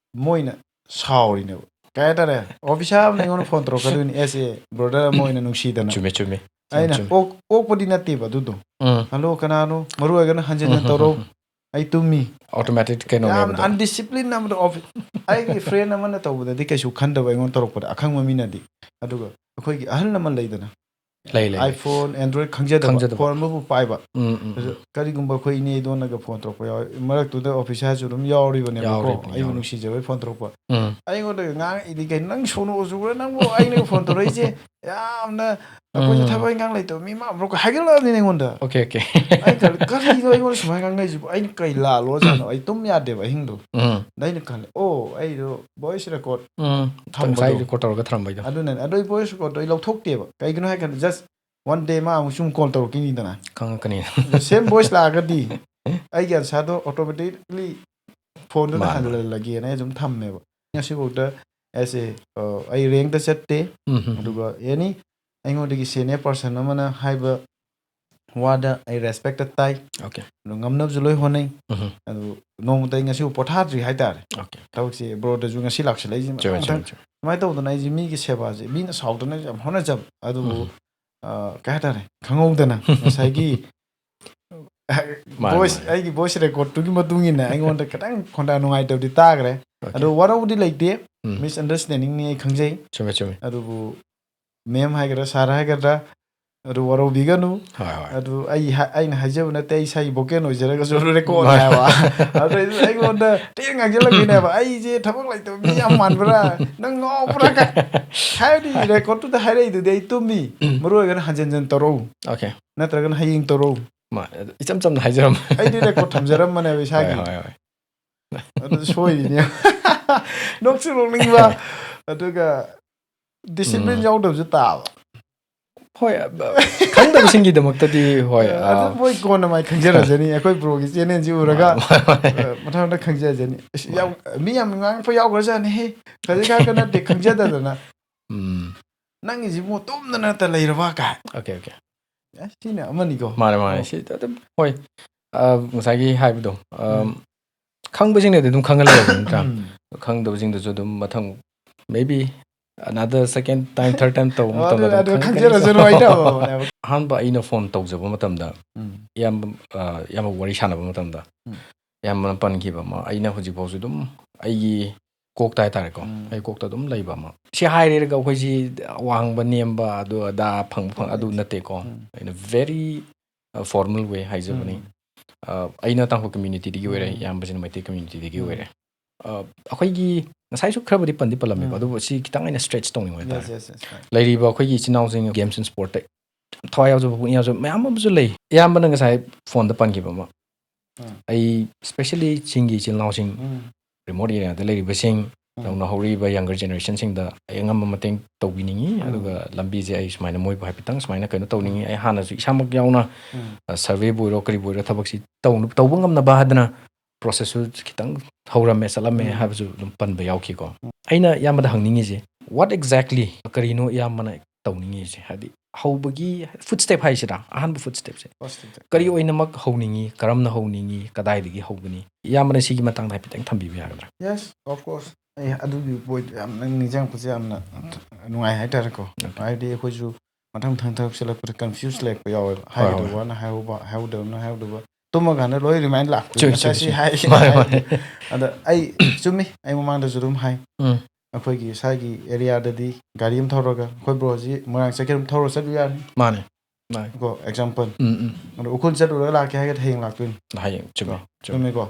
ꯃꯣꯏꯅ ꯁꯥꯎꯔꯤꯅꯦꯕ꯫ ꯀꯩ ꯍꯥꯏꯇꯥꯔꯦ, officer ꯑꯃꯅ ꯑꯩꯉꯣꯟꯗ phone ꯇꯧꯔꯛꯀꯗꯣꯏꯅꯤ, as a brother ꯑꯃ ꯑꯣꯏꯅ ꯅꯨꯡꯁꯤꯗꯅ꯫ ꯆꯨꯝꯃꯦ, ꯆꯨꯝꯃꯦ. ꯑꯩꯅ ꯆꯨꯝꯃꯦ. ꯑꯣꯛ-, ꯑꯣꯛꯄꯗꯤ ꯅꯠꯇꯦꯕ ꯑꯗꯨꯗꯣ꯫ ꯎꯝ. "Hello, ꯀꯅꯥꯅꯣ? ꯃꯔꯨ ꯑꯣꯏꯔꯒꯅ ꯍꯟꯖꯟ ꯍꯟꯖꯟ ꯎꯝ, ꯇꯧꯔꯣ꯫ ꯎꯝ, ꯎꯝ. ꯑꯩ ꯇꯨꯝꯃꯤ"꯫ Automatic ꯀꯩꯅꯣꯅꯦꯕ ꯌꯥꯝꯅ ꯑꯗꯣ. Undiscipline ꯑꯃꯗ office꯫ ꯑꯩꯒꯤ friend ꯑꯃꯅ ꯇꯧꯕꯗꯗꯤ ꯀꯩꯁꯨ ꯈꯟꯗꯕ, ꯑꯩꯉꯣꯟꯗ ꯇꯧꯔꯛꯄꯗ ꯑꯈꯪꯕ ꯃꯤꯅꯗꯤ꯫ ꯑꯗꯨꯒ ꯑꯩꯈꯣꯏꯒꯤ ꯑꯍꯜ ꯂꯃꯟ ꯂꯩꯗꯅ, ꯂꯩ, ꯂꯩ, ꯂꯩ꯫ iPhone, Android ꯈꯪꯖꯗꯕ, ꯈꯪꯖꯗꯕ꯫ Phone ꯑꯃꯕꯨ ꯄꯥꯏꯕ꯫ ꯎꯝ, ꯎꯝ, ꯑꯗꯨ ꯎꯝ꯫ ꯀꯔꯤꯒꯨꯝꯕ ꯑꯩꯈꯣꯏ ꯏꯅꯦ ꯏꯗꯣꯟꯅꯒ phone ꯇꯧꯔꯛꯄ ꯌꯥꯎꯋꯤ, ꯃꯔꯛꯇꯨꯗ officerꯁꯨ ꯑꯗꯨꯝ ꯌꯥꯎꯔꯤꯕꯅꯦꯕꯀꯣ, ꯌꯥꯎꯔꯤꯕꯅꯤ, ꯑꯩꯕꯨ ꯌꯥꯎꯔꯤꯕꯅꯤ꯫ ꯅꯨꯡꯁꯤꯖꯕꯩ phone ꯇꯧꯔꯛꯄ꯫ ꯎꯝ꯫ ꯑꯩꯉꯣꯟꯗꯒ ꯉꯥꯡꯉꯛꯏꯗꯤ, "ꯀꯩꯅꯣ, ꯅꯪ ꯁꯣꯅꯣ ꯆꯨꯕ꯭ꯔꯥ ꯅꯪꯕꯨ? ꯑꯩꯅꯒ phone ꯇꯧꯔꯛꯏꯁꯦ ꯌꯥꯝꯅ ꯑꯩꯈꯣꯏꯁꯦ ꯎꯝ꯫ ꯊꯕꯛ ꯏꯪꯈꯥꯡ ꯂꯩꯇꯕ ꯃꯤ ꯃꯥꯟꯕ꯭ꯔꯣ?" ꯍꯥꯏꯒꯠꯂꯛꯑꯕꯅꯤꯅꯦ ꯑꯩꯉꯣꯟꯗ꯫ Okay, okay꯫ ꯑꯩꯅ ꯈꯜꯂꯤ, "ꯀꯔꯤꯅꯣ ꯑꯩꯉꯣꯟꯗ ꯁꯨꯃꯥꯏꯅ ꯉꯥꯡꯅꯩꯁꯤꯕꯨ? ꯑꯩꯅ ꯀꯩ ꯂꯥꯜꯂꯣꯖꯥꯠꯅꯣ?" ꯑꯩ ꯇꯨꯝ ꯌꯥꯗꯦꯕ ꯑꯍꯤꯡꯗꯣ꯫ ꯎꯝ꯫ ꯑꯗ ꯑꯩꯅ ꯈꯜꯂꯦ, "ꯑꯣ, ꯑꯩꯗꯣ voice record ꯎꯝ꯫ ꯊꯝꯕꯗꯣ꯫ ꯉꯁꯥꯏ record ꯇꯧꯔꯒ ꯊꯝꯕꯩꯗꯣ꯫ ꯑꯗꯨꯅꯅꯦ꯫ ꯑꯗꯣ ꯑꯩ voice recordꯗꯣ ꯑꯩ ꯂꯧꯊꯣꯛꯇꯦꯕ꯫ ꯀꯩꯒꯤꯅꯣ ꯍꯥꯏ ꯀꯥꯟꯗ, just one day ꯃꯥ ꯑꯃꯨꯛ ꯁꯨꯝ call ꯇꯧꯔꯛꯈꯤꯅꯤꯗꯅ꯫ ꯈꯪꯉꯛꯀꯅꯤ꯫ The same voice ꯂꯥꯛꯑꯒꯗꯤ ꯑꯩꯒꯤ answerꯗꯣ automatically phoneꯗꯨꯗ ꯃꯥꯅꯦ, ꯃꯥꯅꯦ꯫ ꯍꯜꯍꯜꯂꯒꯦꯅ ꯑꯩ ꯑꯗꯨꯝ ꯊꯝꯃꯦꯕ꯫ ꯉꯁꯤꯐꯥꯎꯗ as a, ꯑ, ꯑꯩ rankꯇ ꯆꯠꯇꯦ꯫ ꯎꯝ, ꯎꯝ, ꯎꯝ꯫ ꯑꯗꯨꯒ any ꯑꯩꯉꯣꯟꯗꯒꯤ senior person ꯑꯃꯅ ꯍꯥꯏꯕ ꯋꯥꯗ ꯑꯩ respectꯇ ꯇꯥꯏ꯫ Okay꯫ ꯑꯗꯣ ꯉꯝꯅꯕꯁꯨ ꯂꯣꯏ ꯍꯣꯠꯅꯩ꯫ ꯎꯝ꯫ ꯑꯗꯣ ꯅꯣꯡꯃꯇ ꯑꯩ ꯉꯁꯤꯐꯥꯎ ꯄꯣꯊꯥꯗ꯭ꯔꯤ ꯍꯥꯏꯇꯥꯔꯦ꯫ Okay꯫ ꯊꯕꯛꯁꯦ broꯗꯁꯨ ꯉꯁꯤ ꯂꯥꯛꯁꯜꯂꯛꯏꯁꯦ ꯃꯊꯪ ꯆꯨꯝꯃꯦ, ꯆꯨꯝꯃꯦ, ꯃꯊꯪ꯫ ꯆꯨꯝꯃꯦ꯫ ꯁꯨꯃꯥꯏꯅ ꯇꯧꯗꯅ ꯑꯩꯁꯦ ꯃꯤꯒꯤ ꯁꯦꯕꯥꯁꯦ, ꯃꯤꯅ ꯁꯥꯎꯗꯅ ꯌꯥꯝ ꯍꯣꯠꯅꯖꯕ꯫ ꯑꯗꯨꯕꯨ, ꯎꯝ꯫ ꯑ, ꯀꯩ ꯍꯥꯏꯇꯥꯔꯦ, ꯈꯪꯍꯧꯗꯅ ꯉꯁꯥꯏꯒꯤ ꯃꯥꯅꯦ, voice, ꯃꯥꯅꯦ꯫ ꯑꯩꯒꯤ voice recordꯇꯨꯒꯤ ꯃꯇꯨꯡ ꯏꯟꯅ ꯑꯩꯉꯣꯟꯗ ꯈꯤꯇꯪ ꯈꯣꯟꯗꯥ ꯅꯨꯡꯉꯥꯏꯇꯕꯗꯤ ꯇꯥꯈ꯭ꯔꯦ꯫ Okay꯫ ꯑꯗꯣ ꯋꯥꯔꯧꯕꯗꯤ ꯂꯩꯇꯦ꯫ ꯎꯝ꯫ Misunderstandingꯅꯤ ꯑꯩ ꯈꯪꯖꯩ꯫ ꯆꯨꯝꯃꯦ, ꯆꯨꯝꯃꯦ꯫ ꯑꯗꯨꯕꯨ ma'am ꯍꯥꯏꯒꯗ꯭ꯔꯥ, sir ꯍꯥꯏꯒꯗ꯭ꯔꯥ, ꯑꯗꯨ ꯋꯥꯔꯧꯕꯤꯒꯅꯨ꯫ ꯍꯣꯏ, ꯍꯣꯏ꯫ ꯑꯗꯨ ꯑꯩ ꯍꯥ-, ꯑꯩꯅ ꯍꯥꯏꯖꯕ ꯅꯠꯇꯦ, ꯑꯩ ꯏꯁꯥꯒꯤ vocal ꯑꯣꯏꯖꯔꯒꯁꯨ record ꯃꯥꯅꯦ꯫ ꯍꯥꯏꯕ꯫ ꯑꯗꯩꯗꯤ ꯑꯩꯉꯣꯟꯗ ꯊꯤꯅ ꯉꯥꯡꯁꯤꯜꯂꯛꯈꯤꯅꯦꯕ, "ꯑꯩꯁꯦ ꯊꯕꯛ ꯂꯩꯇꯕ ꯃꯤ ꯌꯥꯝ ꯃꯥꯟꯕ꯭ꯔꯥ? ꯅꯪ ꯉꯥꯎꯕ꯭ꯔꯥ?" ꯀꯥꯏ꯫ ꯍꯥꯏꯕꯗꯤ recordꯇꯨꯗ ꯍꯥꯏꯔꯛꯏꯗꯨꯗꯤ ꯑꯩ ꯇꯨꯝꯃꯤ꯫ ꯃꯔꯨ ꯑꯣꯏꯒꯅ ꯍꯟꯖꯤꯟ ꯍꯟꯖꯤꯟ ꯇꯧꯔꯛꯎ꯫ Okay꯫ ꯅꯠꯇ꯭ꯔꯒꯅ ꯍꯌꯦꯡ ꯇꯧꯔꯛꯎ꯫ ꯃꯥ-, ꯏꯆꯝ ꯆꯝꯅ ꯍꯥꯏꯖꯔꯝꯕ꯫ ꯑꯩꯗꯤ record ꯊꯝꯖꯔꯝꯕꯅꯦꯕ ꯏꯁꯥꯒꯤ꯫ ꯍꯣꯏ, ꯍꯣꯏ, ꯍꯣꯏ꯫ ꯑꯗꯨ ꯁꯣꯏꯔꯤꯅꯦ꯫ ꯅꯣꯛꯁꯨ ꯅꯣꯛꯅꯤꯡꯕ꯫ ꯑꯗꯨꯒ discipline ꯎꯝ꯫ ꯌꯥꯎꯗꯕꯁꯨ ꯇꯥꯕ꯫ ꯍꯣꯏ, ꯑ, ꯈꯪꯗꯕꯁꯤꯡꯒꯤꯗꯃꯛꯇꯗꯤ, ꯍꯣꯏ, ꯑꯗꯨ ꯑ, ꯃꯣꯏ ꯀꯣꯟꯅ ꯃꯥꯏ ꯈꯪꯖꯔꯖꯅꯤ꯫ ꯑꯩꯈꯣꯏ broꯒꯤ channelꯁꯤ ꯎꯔꯒ, ꯃꯥꯅꯦ, ꯃꯥꯅꯦ, ꯃꯥꯅꯦ꯫ ꯑ, ꯃꯊꯪ ꯃꯊꯪ ꯈꯪꯖꯔꯖꯅꯤ꯫ ꯑꯁ, ꯃꯥꯅꯦ꯫ ꯌꯥꯝ, ꯃꯤ ꯌꯥꯝ ꯉꯥꯡꯉꯛꯄ ꯌꯥꯎꯈ꯭ꯔꯖꯥꯠꯅꯤꯍꯦ꯫ ꯈꯖꯤꯛ ꯈꯔꯥꯛꯀ ꯅꯠꯇꯦ, ꯈꯪꯖꯗꯗꯅ꯫ ꯎꯝ꯫ "ꯅꯪꯒꯤꯁꯤꯕꯨ ꯇꯨꯝꯗꯅꯇ ꯂꯩꯔꯕ?" ꯀꯥꯏ꯫ Okay, okay꯫ ꯑꯁ, ꯁꯤꯅ ꯑꯃꯅꯤꯀꯣ꯫ ꯃꯥꯅꯦ, ꯃꯥꯅꯦ꯫ ꯑꯣ꯫ ꯁꯤ ꯑꯗꯨꯝ, ꯍꯣꯏ꯫ ꯑ, ꯉꯁꯥꯏꯒꯤ ꯍꯥꯏꯕꯗꯣ, ꯑ, ꯎꯝ꯫ ꯈꯪꯕꯁꯤꯡꯅꯗꯤ ꯑꯗꯨꯝ ꯈꯪꯍꯜꯂꯦꯕ, ꯅꯠꯇ꯭ꯔꯥ? ꯎꯝ꯫ ꯈꯪꯗꯕꯁꯤꯡꯗꯨꯁꯨ ꯑꯗꯨꯝ ꯃꯊꯪ, maybe another second time, third time ꯇꯧꯕ ꯑꯣ, ꯃꯇꯝꯗ ꯑꯗꯨ, ꯑꯗꯨꯝ ꯑꯗꯨ ꯈꯪꯉꯛꯀꯅꯤ꯫ ꯈꯪꯖꯔꯁꯅꯨ ꯍꯥꯏꯅ ꯇꯧꯕꯅꯦꯕ꯫ ꯑꯍꯥꯟꯕ ꯑꯩꯅ phone ꯇꯧꯖꯕ ꯃꯇꯝꯗ, ꯎꯝ꯫ ꯏꯌꯥꯝꯕ, ꯑ, ꯏꯌꯥꯝꯕ ꯋꯥꯔꯤ ꯁꯥꯟꯅꯕ ꯃꯇꯝꯗ, ꯎꯝ꯫ ꯏꯌꯥꯝꯕꯅ ꯄꯟꯈꯤꯕ ꯑꯃ, ꯑꯩꯅ ꯍꯧꯖꯤꯛꯐꯥꯎꯁꯨ ꯑꯗꯨꯝ ꯑꯩꯒꯤ ꯀꯣꯛꯇ ꯍꯥꯏꯇꯥꯔꯦꯀꯣ꯫ ꯎꯝ꯫ ꯑꯩ ꯀꯣꯛꯇ ꯑꯗꯨꯝ ꯂꯩꯕ ꯑꯃ꯫ ꯁꯤ ꯍꯥꯏꯔꯦꯔꯒ ꯑꯩꯈꯣꯏꯁꯤ ꯋꯥꯡꯕ ꯅꯦꯝꯕ ꯑꯗꯨ ꯑꯗꯥ ꯐꯪꯕ ꯐꯪ ꯑꯗꯨ ꯎꯝ꯫ ꯅꯠꯇꯦꯀꯣ꯫ ꯎꯝ꯫ ꯑꯩꯅ very formal way ꯍꯥꯏꯖꯕꯅꯤ꯫ ꯎꯝ꯫ ꯑ, ꯑꯩꯅ ꯇꯥꯡꯈꯨꯜ communityꯗꯒꯤ ꯑꯣꯏꯔꯦ, ꯎꯝ꯫ ꯏꯌꯥꯝꯕꯁꯤꯅ ꯃꯩꯇꯩ communityꯗꯒꯤ ꯎꯝ꯫ ꯑꯣꯏꯔꯦ꯫ ꯑ, ꯑꯩꯈꯣꯏꯒꯤ ꯉꯁꯥꯏꯁꯨ ꯈꯔꯕꯨꯗꯤ ꯄꯟꯗꯤ ꯄꯜꯂꯝꯃꯦꯀꯣ, ꯎꯝ꯫ ꯑꯗꯨꯕꯨ ꯁꯤ ꯈꯤꯇꯪ ꯑꯩꯅ stretch ꯇꯧꯅꯤꯡꯕ ꯍꯥꯏꯇꯥꯔꯦ꯫ Yes, yes, yes, right. ꯂꯩꯔꯤꯕ ꯑꯩꯈꯣꯏꯒꯤ ꯏꯆꯤꯟ ꯏꯅꯥꯎꯁꯤꯡ games and sportꯇ ꯊꯋꯥꯏ ꯌꯥꯎꯖꯕ, ꯄꯨꯛꯅꯤꯡ ꯌꯥꯎꯖꯕ ꯃꯌꯥꯝ ꯑꯃꯁꯨ ꯂꯩ꯫ ꯏꯌꯥꯝꯕꯅ ꯉꯁꯥꯏ phoneꯗ ꯄꯟꯈꯤꯕ ꯑꯃ, ꯎꯝ꯫ ꯑꯩ especially ꯆꯤꯡꯒꯤ ꯏꯆꯤꯜ ꯏꯅꯥꯎꯁꯤꯡ, ꯎꯝ꯫ remote areaꯗ ꯂꯩꯔꯤꯕꯁꯤꯡ, ꯎꯝ꯫ ꯅꯧꯅ ꯍꯧꯔꯛꯏꯕ younger generationꯁꯤꯡꯗ ꯑꯩ ꯑꯉꯝꯕ ꯃꯇꯦꯡ ꯇꯧꯕꯤꯅꯤꯡꯉꯤ꯫ ꯎꯝ꯫ ꯑꯗꯨꯒ ꯂꯝꯕꯤꯁꯦ ꯑꯩ ꯁꯨꯃꯥꯏꯅ ꯃꯣꯏꯕꯨ ꯍꯥꯏꯐꯦꯠꯇꯪ ꯁꯨꯃꯥꯏꯅ ꯀꯩꯅꯣ ꯇꯧꯅꯤꯡꯉꯤ꯫ ꯎꯝ꯫ ꯑꯩ ꯍꯥꯟꯅꯁꯨ ꯏꯁꯥꯃꯛ ꯌꯥꯎꯅ, ꯎꯝ꯫ ꯑ, surveyꯕꯨ ꯑꯣꯏꯔꯣ ꯀꯔꯤꯕꯨ ꯑꯣꯏꯔꯣ ꯊꯕꯛꯁꯤ ꯇꯧꯅ-, ꯇꯧꯕ ꯉꯝꯅꯕ ꯍꯥꯏꯗꯅ processꯁꯨ ꯈꯤꯇꯪ ꯍꯧꯔꯝꯃꯦ, ꯆꯠꯂꯝꯃꯦ ꯎꯝ꯫ ꯍꯥꯏꯕꯁꯨ ꯑꯗꯨꯝ ꯄꯟꯕ ꯌꯥꯎꯈꯤꯀꯣ꯫ ꯎꯝ꯫ ꯑꯩꯅ ꯏꯌꯥꯝꯕꯗ ꯍꯪꯅꯤꯡꯉꯤꯁꯦ, what exactly ꯀꯔꯤꯅꯣ ꯏꯌꯥꯝꯕꯅ ꯇꯧꯅꯤꯡꯉꯤꯁꯦ? ꯍꯥꯏꯗꯤ ꯍꯧꯕꯒꯤ footstep ꯍꯥꯏꯁꯤꯔꯥ, ꯑꯍꯥꯟꯕ footstepꯁꯦ꯫ First step꯫ ꯀꯔꯤ ꯑꯣꯏꯅꯃꯛ ꯍꯧꯅꯤꯡꯉꯤ, ꯀꯔꯝꯅ ꯍꯧꯅꯤꯡꯉꯤ, ꯀꯗꯥꯏꯗꯒꯤ ꯍꯧꯒꯅꯤ? ꯏꯌꯥꯝꯕꯅ ꯁꯤꯒꯤ ꯃꯇꯥꯡꯗ ꯍꯥꯏꯐꯦꯠꯇꯪ ꯊꯝꯕꯤꯕ ꯌꯥꯒꯗ꯭ꯔꯥ? Yes, of course. ꯑꯩ ꯑꯗꯨꯒꯤ point ꯌꯥꯝꯅ ꯅꯤꯡꯁꯤꯡꯉꯛꯄꯁꯦ ꯌꯥꯝꯅ ꯅꯨꯡꯉꯥꯏ ꯍꯥꯏꯇꯥꯔꯦꯀꯣ꯫ Okay. ꯍꯥꯏꯗꯤ ꯑꯩꯈꯣꯏꯁꯨ ꯃꯊꯪ ꯃꯊꯪ ꯊꯕꯛ ꯆꯠꯂꯛꯄꯗ confuse ꯂꯩꯔꯛꯄ ꯌꯥꯎꯋꯦꯕ꯫ ꯍꯣꯏ, ꯍꯣꯏ. ꯍꯥꯏꯒꯗꯧꯕꯅ ꯍꯥꯏꯍꯧꯕ, ꯍꯥꯏꯍꯧꯗꯕꯅ ꯍꯥꯏꯍꯧꯗꯕ꯫ ꯇꯨꯝꯃꯀꯥꯟꯗ ꯂꯣꯏ remind ꯂꯥꯛꯄ꯫ ꯆꯨꯝꯃꯤ, ꯉꯁꯥꯏ ꯆꯨꯝꯃꯤ, ꯁꯤ ꯆꯨꯝꯃꯤ꯫ ꯍꯥꯏ, ꯃꯥꯅꯦ, ꯍꯥꯏ꯫ ꯃꯥꯅꯦ꯫ ꯑꯗ ꯑꯩ ꯆꯨꯝꯃꯤ, ꯑꯩ ꯃꯃꯥꯡꯗꯁꯨ ꯑꯗꯨꯝ ꯍꯥꯏ꯫ ꯎꯝ꯫ ꯑꯩꯈꯣꯏꯒꯤ ꯏꯁꯥꯒꯤ areaꯗꯗꯤ ꯒꯥꯔꯤ ꯑꯃ ꯊꯧꯔꯒ, ꯑꯩꯈꯣꯏ broꯁꯤ ꯃꯣꯏꯔꯥꯡ ꯆꯠꯀꯦ ꯑꯗꯨꯝ ꯊꯧꯔ ꯆꯠꯂꯨ ꯌꯥꯔꯅꯤ꯫ ꯃꯥꯅꯦ, ꯃꯥꯅꯦ꯫ ꯀꯣ, example꯫ ꯎꯝ, ꯎꯝ꯫ ꯑꯗꯣ ꯎꯈ꯭ꯔꯨꯜ ꯆꯠꯂꯨꯔꯒ ꯂꯥꯛꯀꯦ ꯍꯥꯏꯔꯒꯗꯤ ꯍꯌꯦꯡ ꯂꯥꯛꯇꯣꯏꯅꯤ꯫ ꯍꯌꯦꯡ, ꯆꯨꯝꯃꯦ, ꯀꯣ? ꯆꯨꯝꯃꯦ꯫ ꯆꯨꯝꯃꯤꯀꯣ?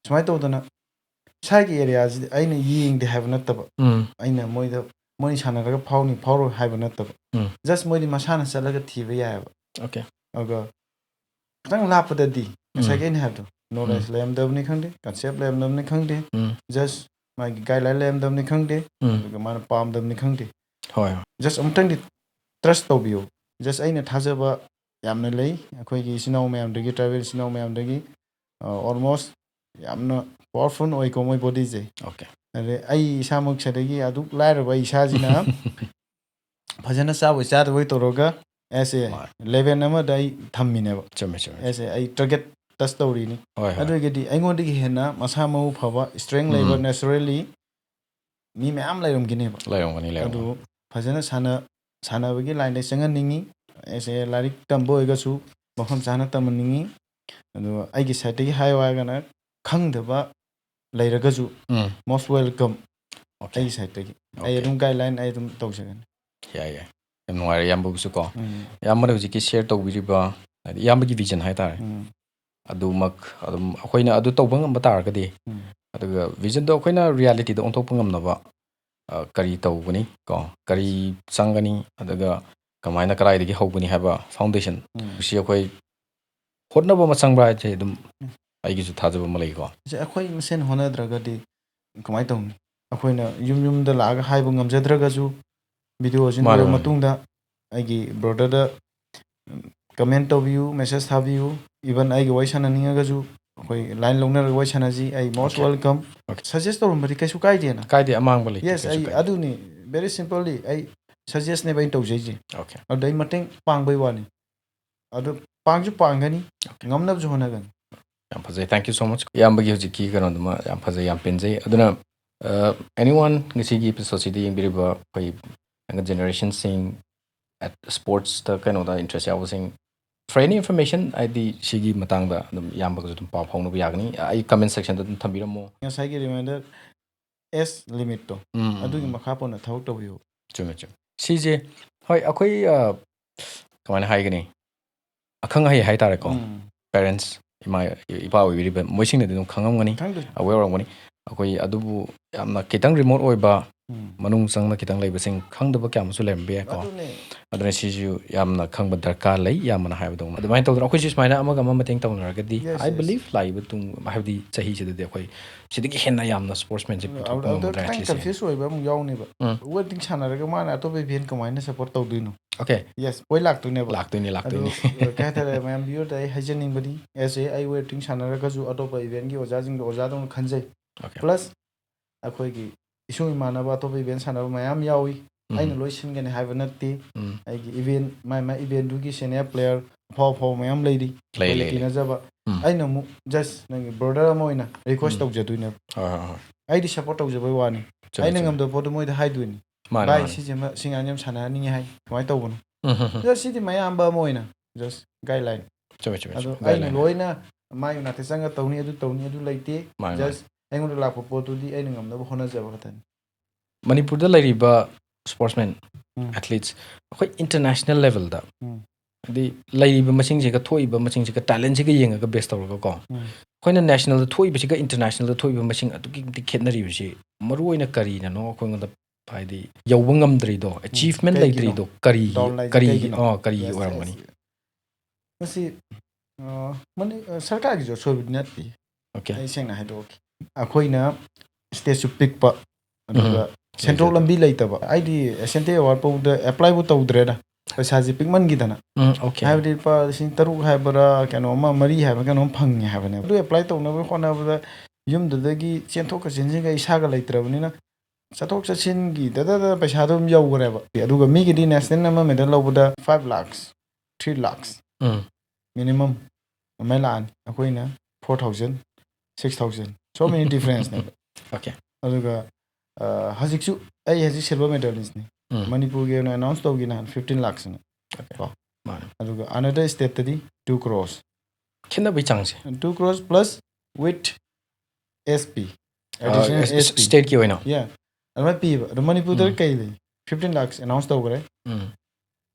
ꯁꯨꯃꯥꯏꯅ ꯇꯧꯗꯅ ꯏꯁꯥꯒꯤ areaꯁꯤꯗꯤ ꯑꯩꯅ ꯌꯦꯡꯗꯦ ꯍꯥꯏꯕ ꯅꯠꯇꯕ, ꯎꯝ꯫ ꯑꯩꯅ ꯃꯣꯏꯗ, ꯃꯣꯏ ꯁꯥꯟꯅꯔꯒ ꯐꯥꯎꯅꯤ ꯐꯥꯎꯔꯣꯏ ꯍꯥꯏꯕ ꯅꯠꯇꯕ, ꯎꯝ꯫ just ꯃꯣꯏꯗꯤ ꯃꯁꯥꯅ ꯆꯠꯂꯒ ꯊꯤꯕ ꯌꯥꯏꯑꯕ꯫ Okay. ꯑꯗꯨꯒ ꯈꯤꯇꯪ ꯂꯥꯞꯄꯗꯗꯤ ꯉꯁꯥꯏꯒꯤ ꯑꯩꯅ ꯍꯥꯏꯕꯗꯣ, knowledge ꯎꯝ꯫ ꯂꯩꯔꯝꯗꯕꯅꯤ ꯈꯪꯗꯦ, concept ꯂꯩꯔꯝꯗꯕꯅꯤ ꯈꯪꯗꯦ, ꯎꯝ꯫ just ꯃꯥꯒꯤ guideline ꯂꯩꯔꯝꯗꯕꯅꯤ ꯈꯪꯗꯦ, ꯎꯝ꯫ ꯑꯗꯨꯒ ꯃꯥꯅ ꯄꯥꯝꯗꯕꯅꯤ ꯈꯪꯗꯦ, ꯍꯣꯏ, ꯍꯣꯏ꯫ just ꯑꯃꯨꯛꯇꯪꯗꯤ trust ꯇꯧꯕꯤꯌꯨ꯫ Just ꯑꯩꯅ ꯊꯥꯖꯕ ꯌꯥꯝꯅ ꯂꯩ ꯑꯩꯈꯣꯏꯒꯤ ꯏꯆꯤꯟ ꯏꯅꯥꯎ ꯃꯌꯥꯝꯗꯒꯤ, tribal ꯏꯆꯤꯟ ꯏꯅꯥꯎ ꯃꯌꯥꯝꯗꯒꯤ, ꯑ, almost ꯌꯥꯝꯅ powerful ꯑꯣꯏꯀꯣ ꯃꯣꯏ bodyꯁꯦ꯫ Okay. ꯑꯗꯩ ꯑꯩ ꯏꯁꯥꯃꯛ ꯁꯤꯗꯒꯤ ꯑꯗꯨꯛ ꯂꯥꯏꯔꯕ ꯑꯩ ꯏꯁꯥꯁꯤꯅ ꯐꯖꯅ ꯆꯥꯕꯣꯏ ꯆꯥꯗꯕꯣꯏ ꯇꯧꯔꯒ as a ꯃꯥꯅꯦ꯫ level ꯑꯃꯗ ꯑꯩ ꯊꯝꯃꯤꯅꯦꯕ꯫ ꯆꯨꯝꯃꯦ, ꯆꯨꯝꯃꯦ꯫ As a ꯑꯩ target touch ꯇꯧꯔꯤꯅꯤ꯫ ꯍꯣꯏ, ꯍꯣꯏ꯫ ꯑꯗꯨ ꯑꯣꯏꯔꯒꯗꯤ ꯑꯩꯉꯣꯟꯗꯒꯤ ꯍꯦꯟꯅ ꯃꯁꯥ ꯃꯎ ꯐꯕ, strength ꯂꯩꯕ, ꯎꯝ꯫ naturally ꯃꯤ ꯃꯌꯥꯝ ꯂꯩꯔꯝꯒꯅꯦꯕ꯫ ꯂꯩꯔꯝꯒꯅꯤ, ꯂꯩꯔꯝꯒꯅꯤ꯫ ꯑꯗꯨ ꯐꯖꯅ ꯁꯥꯟꯅ-, ꯁꯥꯟꯅꯕꯒꯤ lineꯗ ꯆꯪꯍꯟꯅꯤꯡꯉꯤ꯫ As a ꯂꯥꯏꯔꯤꯛ ꯇꯝꯕ ꯑꯣꯏꯔꯒꯁꯨ ꯃꯐꯝ ꯆꯥꯅ ꯇꯝꯍꯟꯅꯤꯡꯉꯤ꯫ ꯑꯗꯨꯒ ꯑꯩꯒꯤ sideꯇꯒꯤ ꯍꯥꯏꯌꯨ ꯍꯥꯏꯔꯒꯅ ꯈꯪꯗꯕ ꯂꯩꯔꯒꯁꯨ ꯎꯝ most welcome Okay. ꯑꯩꯒꯤ ꯁꯥꯏꯠꯇꯒꯤ꯫ ꯑꯩ Okay. ꯑꯗꯨꯝ guideline ꯑꯩ ꯑꯗꯨꯝ ꯇꯧꯖꯒꯅꯤ꯫ ꯌꯥꯏ ꯌꯥꯏ, ꯌꯥꯝ ꯅꯨꯡꯉꯥꯏꯔꯦ ꯏꯌꯥꯝꯕꯕꯨꯁꯨ ꯀꯣ꯫ ꯎꯝ. ꯏꯌꯥꯝꯕꯅ ꯍꯧꯖꯤꯛꯀꯤ ꯁꯤꯌꯔ ꯇꯧꯕꯤꯔꯤꯕ, ꯍꯥꯏꯗꯤ ꯏꯌꯥꯝꯕꯒꯤ ꯚꯤꯖꯟ ꯍꯥꯏꯇꯥꯔꯦ, ꯎꯝ. ꯑꯗꯨꯃꯛ ꯑꯗꯨꯝ ꯑꯩꯈꯣꯏꯅ ꯑꯗꯨ ꯇꯧꯕ ꯉꯝꯕ ꯇꯥꯔꯒꯗꯤ, ꯎꯝ. ꯑꯗꯨꯒ ꯚꯤꯖꯟꯗꯣ ꯑꯩꯈꯣꯏꯅ ꯔꯤꯌꯦꯂꯤꯇꯤꯗ ꯑꯣꯟꯊꯣꯛꯄ ꯉꯝꯅꯕ, ꯑ, ꯀꯔꯤ ꯇꯧꯒꯅꯤ ꯀꯣ, ꯀꯔꯤ ꯆꯪꯒꯅꯤ, ꯑꯗꯨꯒ ꯀꯃꯥꯏꯅ ꯀꯗꯥꯏꯗꯒꯤ ꯍꯧꯒꯅꯤ ꯍꯥꯏꯕ ꯐꯥꯎꯟꯗꯦꯁꯟ ꯎꯝ. ꯁꯤ ꯑꯩꯈꯣꯏ ꯍꯣꯠꯅꯕ ꯑꯃ ꯆꯪꯕ꯭ꯔꯥ ꯍꯥꯏꯁꯦ ꯑꯗꯨꯝ ꯎꯝ. ꯑꯩꯒꯤꯁꯨ ꯊꯥꯖꯕ ꯑꯃ ꯂꯩꯀꯣ꯫ ꯁꯤ ꯑꯩꯈꯣꯏ ꯃꯁꯦꯟ ꯍꯣꯠꯅꯗ꯭ꯔꯒꯗꯤ ꯀꯃꯥꯏꯅ ꯇꯧꯅꯤ? ꯑꯩꯈꯣꯏꯅ ꯌꯨꯝ ꯌꯨꯝꯗ ꯂꯥꯛꯑꯒ ꯍꯥꯏꯕ ꯉꯝꯖꯗ꯭ꯔꯒꯁꯨ, ꯚꯤꯗꯤꯑꯣꯁꯤ ꯃꯥꯅꯦ, ꯂꯣꯏꯔꯕ ꯃꯥꯅꯦ. ꯃꯇꯨꯡꯗ ꯑꯩꯒꯤ ꯕ꯭ꯔꯣꯗꯔꯗ ꯀꯃꯦꯟ ꯇꯧꯕꯤꯌꯨ, ꯃꯦꯁꯦꯖ ꯊꯥꯕꯤꯌꯨ, ꯏꯚꯟ ꯑꯩꯒ ꯋꯥꯔꯤ ꯁꯥꯟꯅꯅꯤꯡꯉꯒꯁꯨ ꯑꯩꯈꯣꯏ ꯂꯥꯏꯟ ꯂꯧꯅꯔꯒ ꯋꯥꯔꯤ ꯁꯥꯟꯅꯁꯤ꯫ ꯑꯩ most Okay. welcome. Okay. ꯁꯖꯦꯁ ꯇꯧꯔꯝꯕꯗꯤ ꯀꯩꯁꯨ ꯀꯥꯏꯗꯦꯅ꯫ ꯀꯥꯏꯗꯦ, ꯑꯃꯥꯡꯕ ꯂꯩꯇꯦ, ꯌꯦꯁ, ꯀꯩꯁꯨ ꯑꯩ ꯀꯥꯏꯗꯦ. ꯑꯗꯨꯅꯤ, very simply ꯑꯩ ꯁꯖꯦꯁꯅꯦꯕ ꯑꯩꯅ ꯇꯧꯖꯩꯁꯦ꯫ Okay. ꯑꯗꯨꯗ ꯑꯩ ꯃꯇꯦꯡ ꯄꯥꯡꯕꯩ ꯋꯥꯅꯤ꯫ ꯑꯗꯨ ꯄꯥꯡꯁꯨ ꯄꯥꯡꯒꯅꯤ, ꯉꯝꯅꯕꯁꯨ ꯍꯣꯠꯅꯒꯅꯤ꯫ ꯌꯥꯝ ꯐꯖꯩ, thank you so much. ꯏꯌꯥꯝꯕꯒꯤ ꯍꯧꯖꯤꯛꯀꯤ ꯀꯩꯅꯣꯗꯨꯃ ꯌꯥꯝ ꯐꯖꯩ, ꯌꯥꯝ ꯄꯦꯟꯖꯩ꯫ ꯑꯗꯨꯅ, ꯑ, anyone ꯉꯁꯤꯒꯤ ꯑꯦꯄꯤꯁꯣꯗꯁꯤꯗ ꯌꯦꯡꯕꯤꯔꯤꯕ ꯑꯩꯈꯣꯏ ꯌꯪꯒꯔ ꯖꯦꯅꯦꯔꯦꯁꯟꯁꯤꯡ, ꯁ꯭ꯄꯣꯔꯠꯁꯇ ꯀꯩꯅꯣꯗ ꯏꯟꯇꯔꯦꯁ ꯌꯥꯎꯕꯁꯤꯡ, for any information, ꯍꯥꯏꯗꯤ ꯁꯤꯒꯤ ꯃꯇꯥꯡꯗ ꯑꯗꯨꯝ ꯏꯌꯥꯝꯕꯒꯁꯨ ꯑꯗꯨꯝ ꯄꯥꯎ ꯐꯥꯎꯅꯕ ꯌꯥꯒꯅꯤ꯫ ꯑꯩ ꯀꯃꯦꯟ ꯁꯦꯛꯁꯟꯗ ꯑꯗꯨꯝ ꯊꯝꯕꯤꯔꯝꯃꯣ꯫ ꯉꯁꯥꯏꯒꯤ ꯔꯤꯃꯥꯏꯟꯗꯔ ꯑꯦꯖ ꯂꯤꯃꯤꯠꯇꯣ, ꯎꯝ, ꯎꯝ, ꯑꯗꯨꯒꯤ ꯎꯝ. ꯃꯈꯥ ꯄꯣꯟꯅ ꯊꯕꯛ ꯇꯧꯕꯤꯌꯨ꯫ ꯆꯨꯝꯃꯦ, ꯆꯨꯝꯃꯦ. ꯁꯤꯁꯦ, ꯍꯣꯏ, ꯑꯩꯈꯣꯏ, ꯑ, ꯀꯃꯥꯏꯅ ꯍꯥꯏꯒꯅꯤ, ꯑꯈꯪ ꯑꯍꯩ ꯍꯥꯏꯇꯥꯔꯦꯀꯣ, ꯎꯝ. ꯄꯦꯔꯦꯟꯁ, ꯏꯃꯥ ꯏꯄꯥ ꯑꯣꯏꯕꯤꯔꯤꯕ ꯃꯣꯏꯁꯤꯡꯅꯗꯤ ꯑꯗꯨꯝ ꯈꯪꯉꯝꯒꯅꯤ, ꯈꯪꯗꯣꯏꯅꯤ. ꯑꯋꯦꯌꯔ ꯑꯣꯏꯔꯝꯒꯅꯤ꯫ ꯑꯩꯈꯣꯏ ꯑꯗꯨꯕꯨ ꯌꯥꯝꯅ ꯈꯤꯇꯪ ꯔꯤꯃꯣꯠ ꯑꯣꯏꯕ, ꯎꯝ. ꯃꯅꯨꯡ ꯆꯪꯅ ꯈꯤꯇꯪ ꯂꯩꯕꯁꯤꯡ ꯈꯪꯗꯕ ꯀꯌꯥ ꯑꯃꯁꯨ ꯂꯩꯔꯝꯕ ꯌꯥꯏꯀꯣ꯫ ꯑꯗꯨꯅꯦ. ꯑꯗꯨꯅ ꯁꯤꯁꯨ ꯌꯥꯝꯅ ꯈꯪꯕ ꯗꯔꯀꯥꯔ ꯂꯩ, ꯏꯌꯥꯝꯕꯅ ꯍꯥꯏꯕꯗꯧꯅ꯫ ꯑꯗꯨꯃꯥꯏꯅ ꯇꯧꯗꯅ ꯑꯩꯈꯣꯏꯁꯨ ꯁꯨꯃꯥꯏꯅ ꯑꯃꯒ ꯑꯃ ꯃꯇꯦꯡ ꯇꯧꯅꯔꯒꯗꯤ, Yes, I yes. believe, ꯂꯥꯛꯏꯕ ꯇꯨꯡ, ꯍꯥꯏꯕꯗꯤ ꯆꯍꯤꯁꯤꯗꯗꯤ ꯑꯩꯈꯣꯏ ꯁꯤꯗꯒꯤ ꯍꯦꯟꯅ ꯌꯥꯝꯅ ꯁ꯭ꯄꯣꯔꯠꯁꯃꯦꯟꯁꯤꯞ ꯄꯨꯊꯣꯛꯄ ꯑꯗꯨꯗ ꯉꯝꯒꯗ꯭ꯔꯥ ꯈꯤꯇꯪ ꯍꯥꯏꯁꯦ꯫ ꯀꯟꯐ꯭ꯌꯨꯁ ꯑꯣꯏꯕ ꯑꯃꯨꯛ ꯌꯥꯎꯅꯦꯕ꯫ ꯎꯝ. ꯋꯦꯠ ꯂꯤꯐꯇꯤꯡ ꯁꯥꯟꯅꯔꯒ ꯃꯥꯅ ꯑꯇꯣꯞꯄ ꯏꯚꯦꯟ ꯀꯃꯥꯏꯅ ꯁꯞꯄꯣꯔꯠ ꯇꯧꯗꯣꯏꯅꯣ? Okay. ꯌꯦꯁ, ꯄꯣꯏꯟ ꯂꯥꯛꯇꯣꯏꯅꯦꯕ꯫ ꯂꯥꯛꯇꯣꯏꯅꯤ, ꯑꯗꯨ, ꯂꯥꯛꯇꯣꯏꯅꯤ. ꯑ, ꯀꯩ ꯍꯥꯏꯇꯥꯔꯦ, ꯃꯌꯥꯝ ꯚ꯭ꯌꯨꯋꯔꯗ ꯑꯩ ꯍꯥꯏꯖꯅꯤꯡꯕꯗꯤ, ꯑꯦꯁ ꯑꯦ, ꯑꯩ ꯋꯦꯠ ꯂꯤꯐꯇꯤꯡ ꯁꯥꯟꯅꯔꯒꯁꯨ ꯑꯇꯣꯞꯄ ꯏꯚꯦꯟꯒꯤ ꯑꯣꯖꯥꯁꯤꯡꯗꯣ ꯑꯣꯖꯥꯗꯧꯅ ꯈꯟꯖꯩ꯫ Okay. ꯄ꯭ꯂꯁ ꯑꯩꯈꯣꯏꯒꯤ ꯏꯁꯨꯡ ꯏꯃꯥꯟꯅꯕ ꯑꯇꯣꯞꯄ ꯏꯚꯦꯟ ꯁꯥꯟꯅꯕ ꯃꯌꯥꯝ ꯌꯥꯎꯏ꯫ ꯎꯝ. ꯑꯩꯅ ꯂꯣꯏ ꯁꯤꯟꯒꯅꯤ ꯍꯥꯏꯕ ꯅꯠꯇꯦ꯫ ꯎꯝ. ꯑꯩꯒꯤ ꯏꯚꯦꯟ, ꯃꯥꯏ ꯃꯥꯏ ꯏꯚꯦꯟꯗꯨꯒꯤ ꯁꯦꯅꯤꯌꯔ ꯄ꯭ꯂꯦꯌꯔ ꯑꯐꯥꯎ ꯑꯐꯥꯎꯕ ꯃꯌꯥꯝ ꯂꯩꯔꯤ꯫ ꯂꯩ, ꯑꯩꯈꯣꯏꯒꯤ ꯂꯩ, ꯂꯩ. ꯇꯤꯟꯅꯖꯕ꯫ ꯎꯝ. ꯑꯩꯅ ꯑꯃꯨꯛ ꯖꯁ ꯅꯪꯒꯤ ꯕ꯭ꯔꯣꯗꯔ ꯑꯃ ꯑꯣꯏꯅ ꯔꯤꯀ꯭ꯋꯦꯁ ꯎꯝ. ꯇꯧꯖꯗꯣꯏꯅꯦꯕ꯫ ꯍꯣꯏ, ꯍꯣꯏ, ꯍꯣꯏ. ꯑꯩꯗꯤ ꯁꯞꯄꯣꯔꯠ ꯇꯧꯖꯕꯩ ꯋꯥꯅꯤ꯫ ꯆꯨꯝꯃꯦ, ꯑꯩꯅ ꯆꯨꯝꯃꯦ. ꯉꯝꯗꯕ ꯄꯣꯠꯇꯣ ꯃꯣꯏꯗ ꯍꯥꯏꯗꯣꯏꯅꯤ꯫ ꯃꯥꯅꯦ, ꯚꯥꯏ, ꯃꯥꯅꯦ. ꯁꯤꯁꯦ ꯑꯃ, ꯁꯤ ꯉꯥꯡꯁꯦ ꯌꯥꯝ ꯁꯥꯟꯅꯍꯟꯅꯤꯡꯉꯦ ꯍꯥꯏ, ꯀꯃꯥꯏꯅ ꯇꯧꯕꯅꯣ? ꯎꯝ, ꯍꯝ, ꯍꯝ. ꯖꯁ ꯁꯤꯗꯤ ꯃꯌꯥꯝꯕ ꯑꯃ ꯑꯣꯏꯅ ꯖꯁ ꯒꯥꯏꯗꯂꯥꯏꯟ꯫ ꯆꯨꯝꯃꯦ, ꯆꯨꯝꯃꯦ, ꯑꯗꯣ ꯆꯨꯝꯃꯦ. ꯑꯩꯅ Guideline. ꯂꯣꯏꯅ ꯃꯥꯏ ꯃꯅꯥꯛꯇ ꯆꯪꯉ ꯇꯧꯅꯤ, ꯑꯗꯨ ꯇꯧꯅꯤ, ꯑꯗꯨ ꯂꯩꯇꯦ꯫ ꯃꯥꯅꯦ, ꯖꯁ ꯑꯩꯉꯣꯟꯗ ꯂꯥꯛꯄ ꯄꯣꯠꯇꯨꯗꯤ ꯑꯩꯅ ꯉꯝꯅꯕ ꯍꯣꯠꯅꯖꯕ ꯈꯛꯇꯅꯤ꯫ ꯃꯅꯤꯄꯨꯔꯗ ꯂꯩꯔꯤꯕ sportsmen, ꯎꯝ. athletes, ꯑꯩꯈꯣꯏ international level ꯗ, ꯎꯝ. ꯍꯥꯏꯗꯤ ꯂꯩꯔꯤꯕ ꯃꯁꯤꯡꯁꯤꯒ ꯊꯣꯛꯏꯕ ꯃꯁꯤꯡꯁꯤꯒ talent ꯁꯤꯒ ꯌꯦꯡꯉꯒ base ꯇꯧꯔꯒꯀꯣ, ꯎꯝ. ꯑꯩꯈꯣꯏꯅ national ꯗ ꯊꯣꯛꯏꯕꯁꯤꯒ international ꯗ ꯊꯣꯛꯏꯕ ꯃꯁꯤꯡ ꯑꯗꯨꯛꯀꯤ ꯃꯇꯤꯛ ꯈꯦꯠꯅꯔꯤꯕꯁꯤ ꯃꯔꯨ ꯑꯣꯏꯅ ꯀꯔꯤꯅꯅꯣ ꯑꯩꯈꯣꯏꯉꯣꯟꯗ ꯍꯥꯏꯗꯤ ꯌꯧꯕ ꯉꯝꯗ꯭ꯔꯤꯗꯣ, achievement ꯀꯩꯒꯤꯅꯣ? ꯂꯩꯇ꯭ꯔꯤꯗꯣ ꯀꯔꯤ, Down ꯂꯥꯏꯁꯦ ꯀꯔꯤ, ꯀꯩꯒꯤꯅꯣ? ꯑꯣ, ꯀꯔꯤ Yes, ꯑꯣꯏꯔꯝꯒꯅꯤ? yes. ꯃꯁꯤ ꯑ, ꯃꯅꯤ-, ꯑ, ꯁꯔꯀꯥꯔꯒꯤꯁꯨ ꯑꯁꯣꯏꯕꯗꯤ ꯅꯠꯇꯦ꯫ Okay. ꯑꯩ ꯁꯦꯡꯅ ꯍꯥꯏꯗꯣꯛꯀꯦ꯫ ꯑꯩꯈꯣꯏꯅ state ꯁꯨ ꯄꯤꯛꯄ, ꯑꯗꯨꯒ ꯎꯝ. ꯁꯦꯟꯊꯣꯛ ꯂꯝꯕꯤ ꯂꯩꯇꯕ꯫ ꯑꯩꯗꯤ S N T award ꯐꯥꯎꯗ apply ꯕꯨ ꯇꯧꯗ꯭ꯔꯦꯗ, ꯄꯩꯁꯥꯁꯦ ꯄꯤꯛꯃꯟꯈꯤꯗꯅ꯫ ꯎꯝ, okay. ꯍꯥꯏꯕꯗꯤ ꯂꯨꯄꯥ ꯂꯤꯁꯤꯡ ꯇꯔꯨꯛ ꯍꯥꯏꯕ꯭ꯔꯥ, ꯀꯩꯅꯣ ꯑꯃ, ꯃꯔꯤ ꯍꯥꯏꯕ꯭ꯔꯥ, ꯀꯩꯅꯣꯝ ꯐꯪꯉꯦ ꯍꯥꯏꯕꯅꯦ꯫ ꯑꯗꯨ apply ꯇꯧꯅꯕ ꯍꯣꯠꯅꯕꯗ ꯌꯨꯝꯗꯨꯗꯒꯤ ꯆꯦꯟꯊꯣꯛꯀ ꯆꯦꯟꯁꯤꯟꯒ ꯏꯁꯥꯒ ꯂꯩꯇ꯭ꯔꯕꯅꯤꯅ, ꯆꯠꯊꯣꯛ ꯆꯠꯁꯤꯟꯒꯤ ꯗꯗꯗ ꯄꯩꯁꯥꯗꯣ ꯑꯗꯨꯝ ꯌꯧꯈ꯭ꯔꯦꯕ꯫ ꯑꯗꯨꯒ ꯃꯤꯒꯤꯗꯤ national ꯑꯃ medal ꯂꯧꯕꯗ five lakhs, three lakhs ꯎꯝ. minimum ꯑꯗꯨꯃꯥꯏꯅ ꯂꯥꯛꯑꯅꯤ꯫ ꯑꯩꯈꯣꯏꯅ four thousand, six thousand, so many difference ꯅꯦꯕ꯫ Okay. ꯑꯗꯨꯒ ꯑ, ꯍꯧꯖꯤꯛꯁꯨ ꯑꯩ ꯍꯧꯖꯤꯛ silver medalist ꯅꯤ꯫ ꯎꯝ. ꯃꯅꯤꯄꯨꯔꯒꯤ ꯑꯣꯏꯅ announce ꯇꯧꯈꯤ ꯅꯍꯥꯟ fifteen lakhs ꯅ꯫ Okay. ꯀꯣ? ꯃꯥꯅꯦ. ꯑꯗꯨꯒ another state ꯇꯗꯤ two crores꯫ ꯈꯦꯠꯅꯕꯒꯤ ꯆꯥꯡꯁꯦ? Two crores plus with S P꯫ ꯑ, state ꯀꯤ ꯑꯣꯏꯅ? Yeah. ꯑꯗꯨꯃꯥꯏꯅ ꯄꯤꯕ꯫ ꯑꯗꯣ ꯃꯅꯤꯄꯨꯔꯗ ꯎꯝ. ꯀꯩ ꯂꯩ? Fifteen lakhs announce ꯇꯧꯈ꯭ꯔꯦ꯫ ꯎꯝ.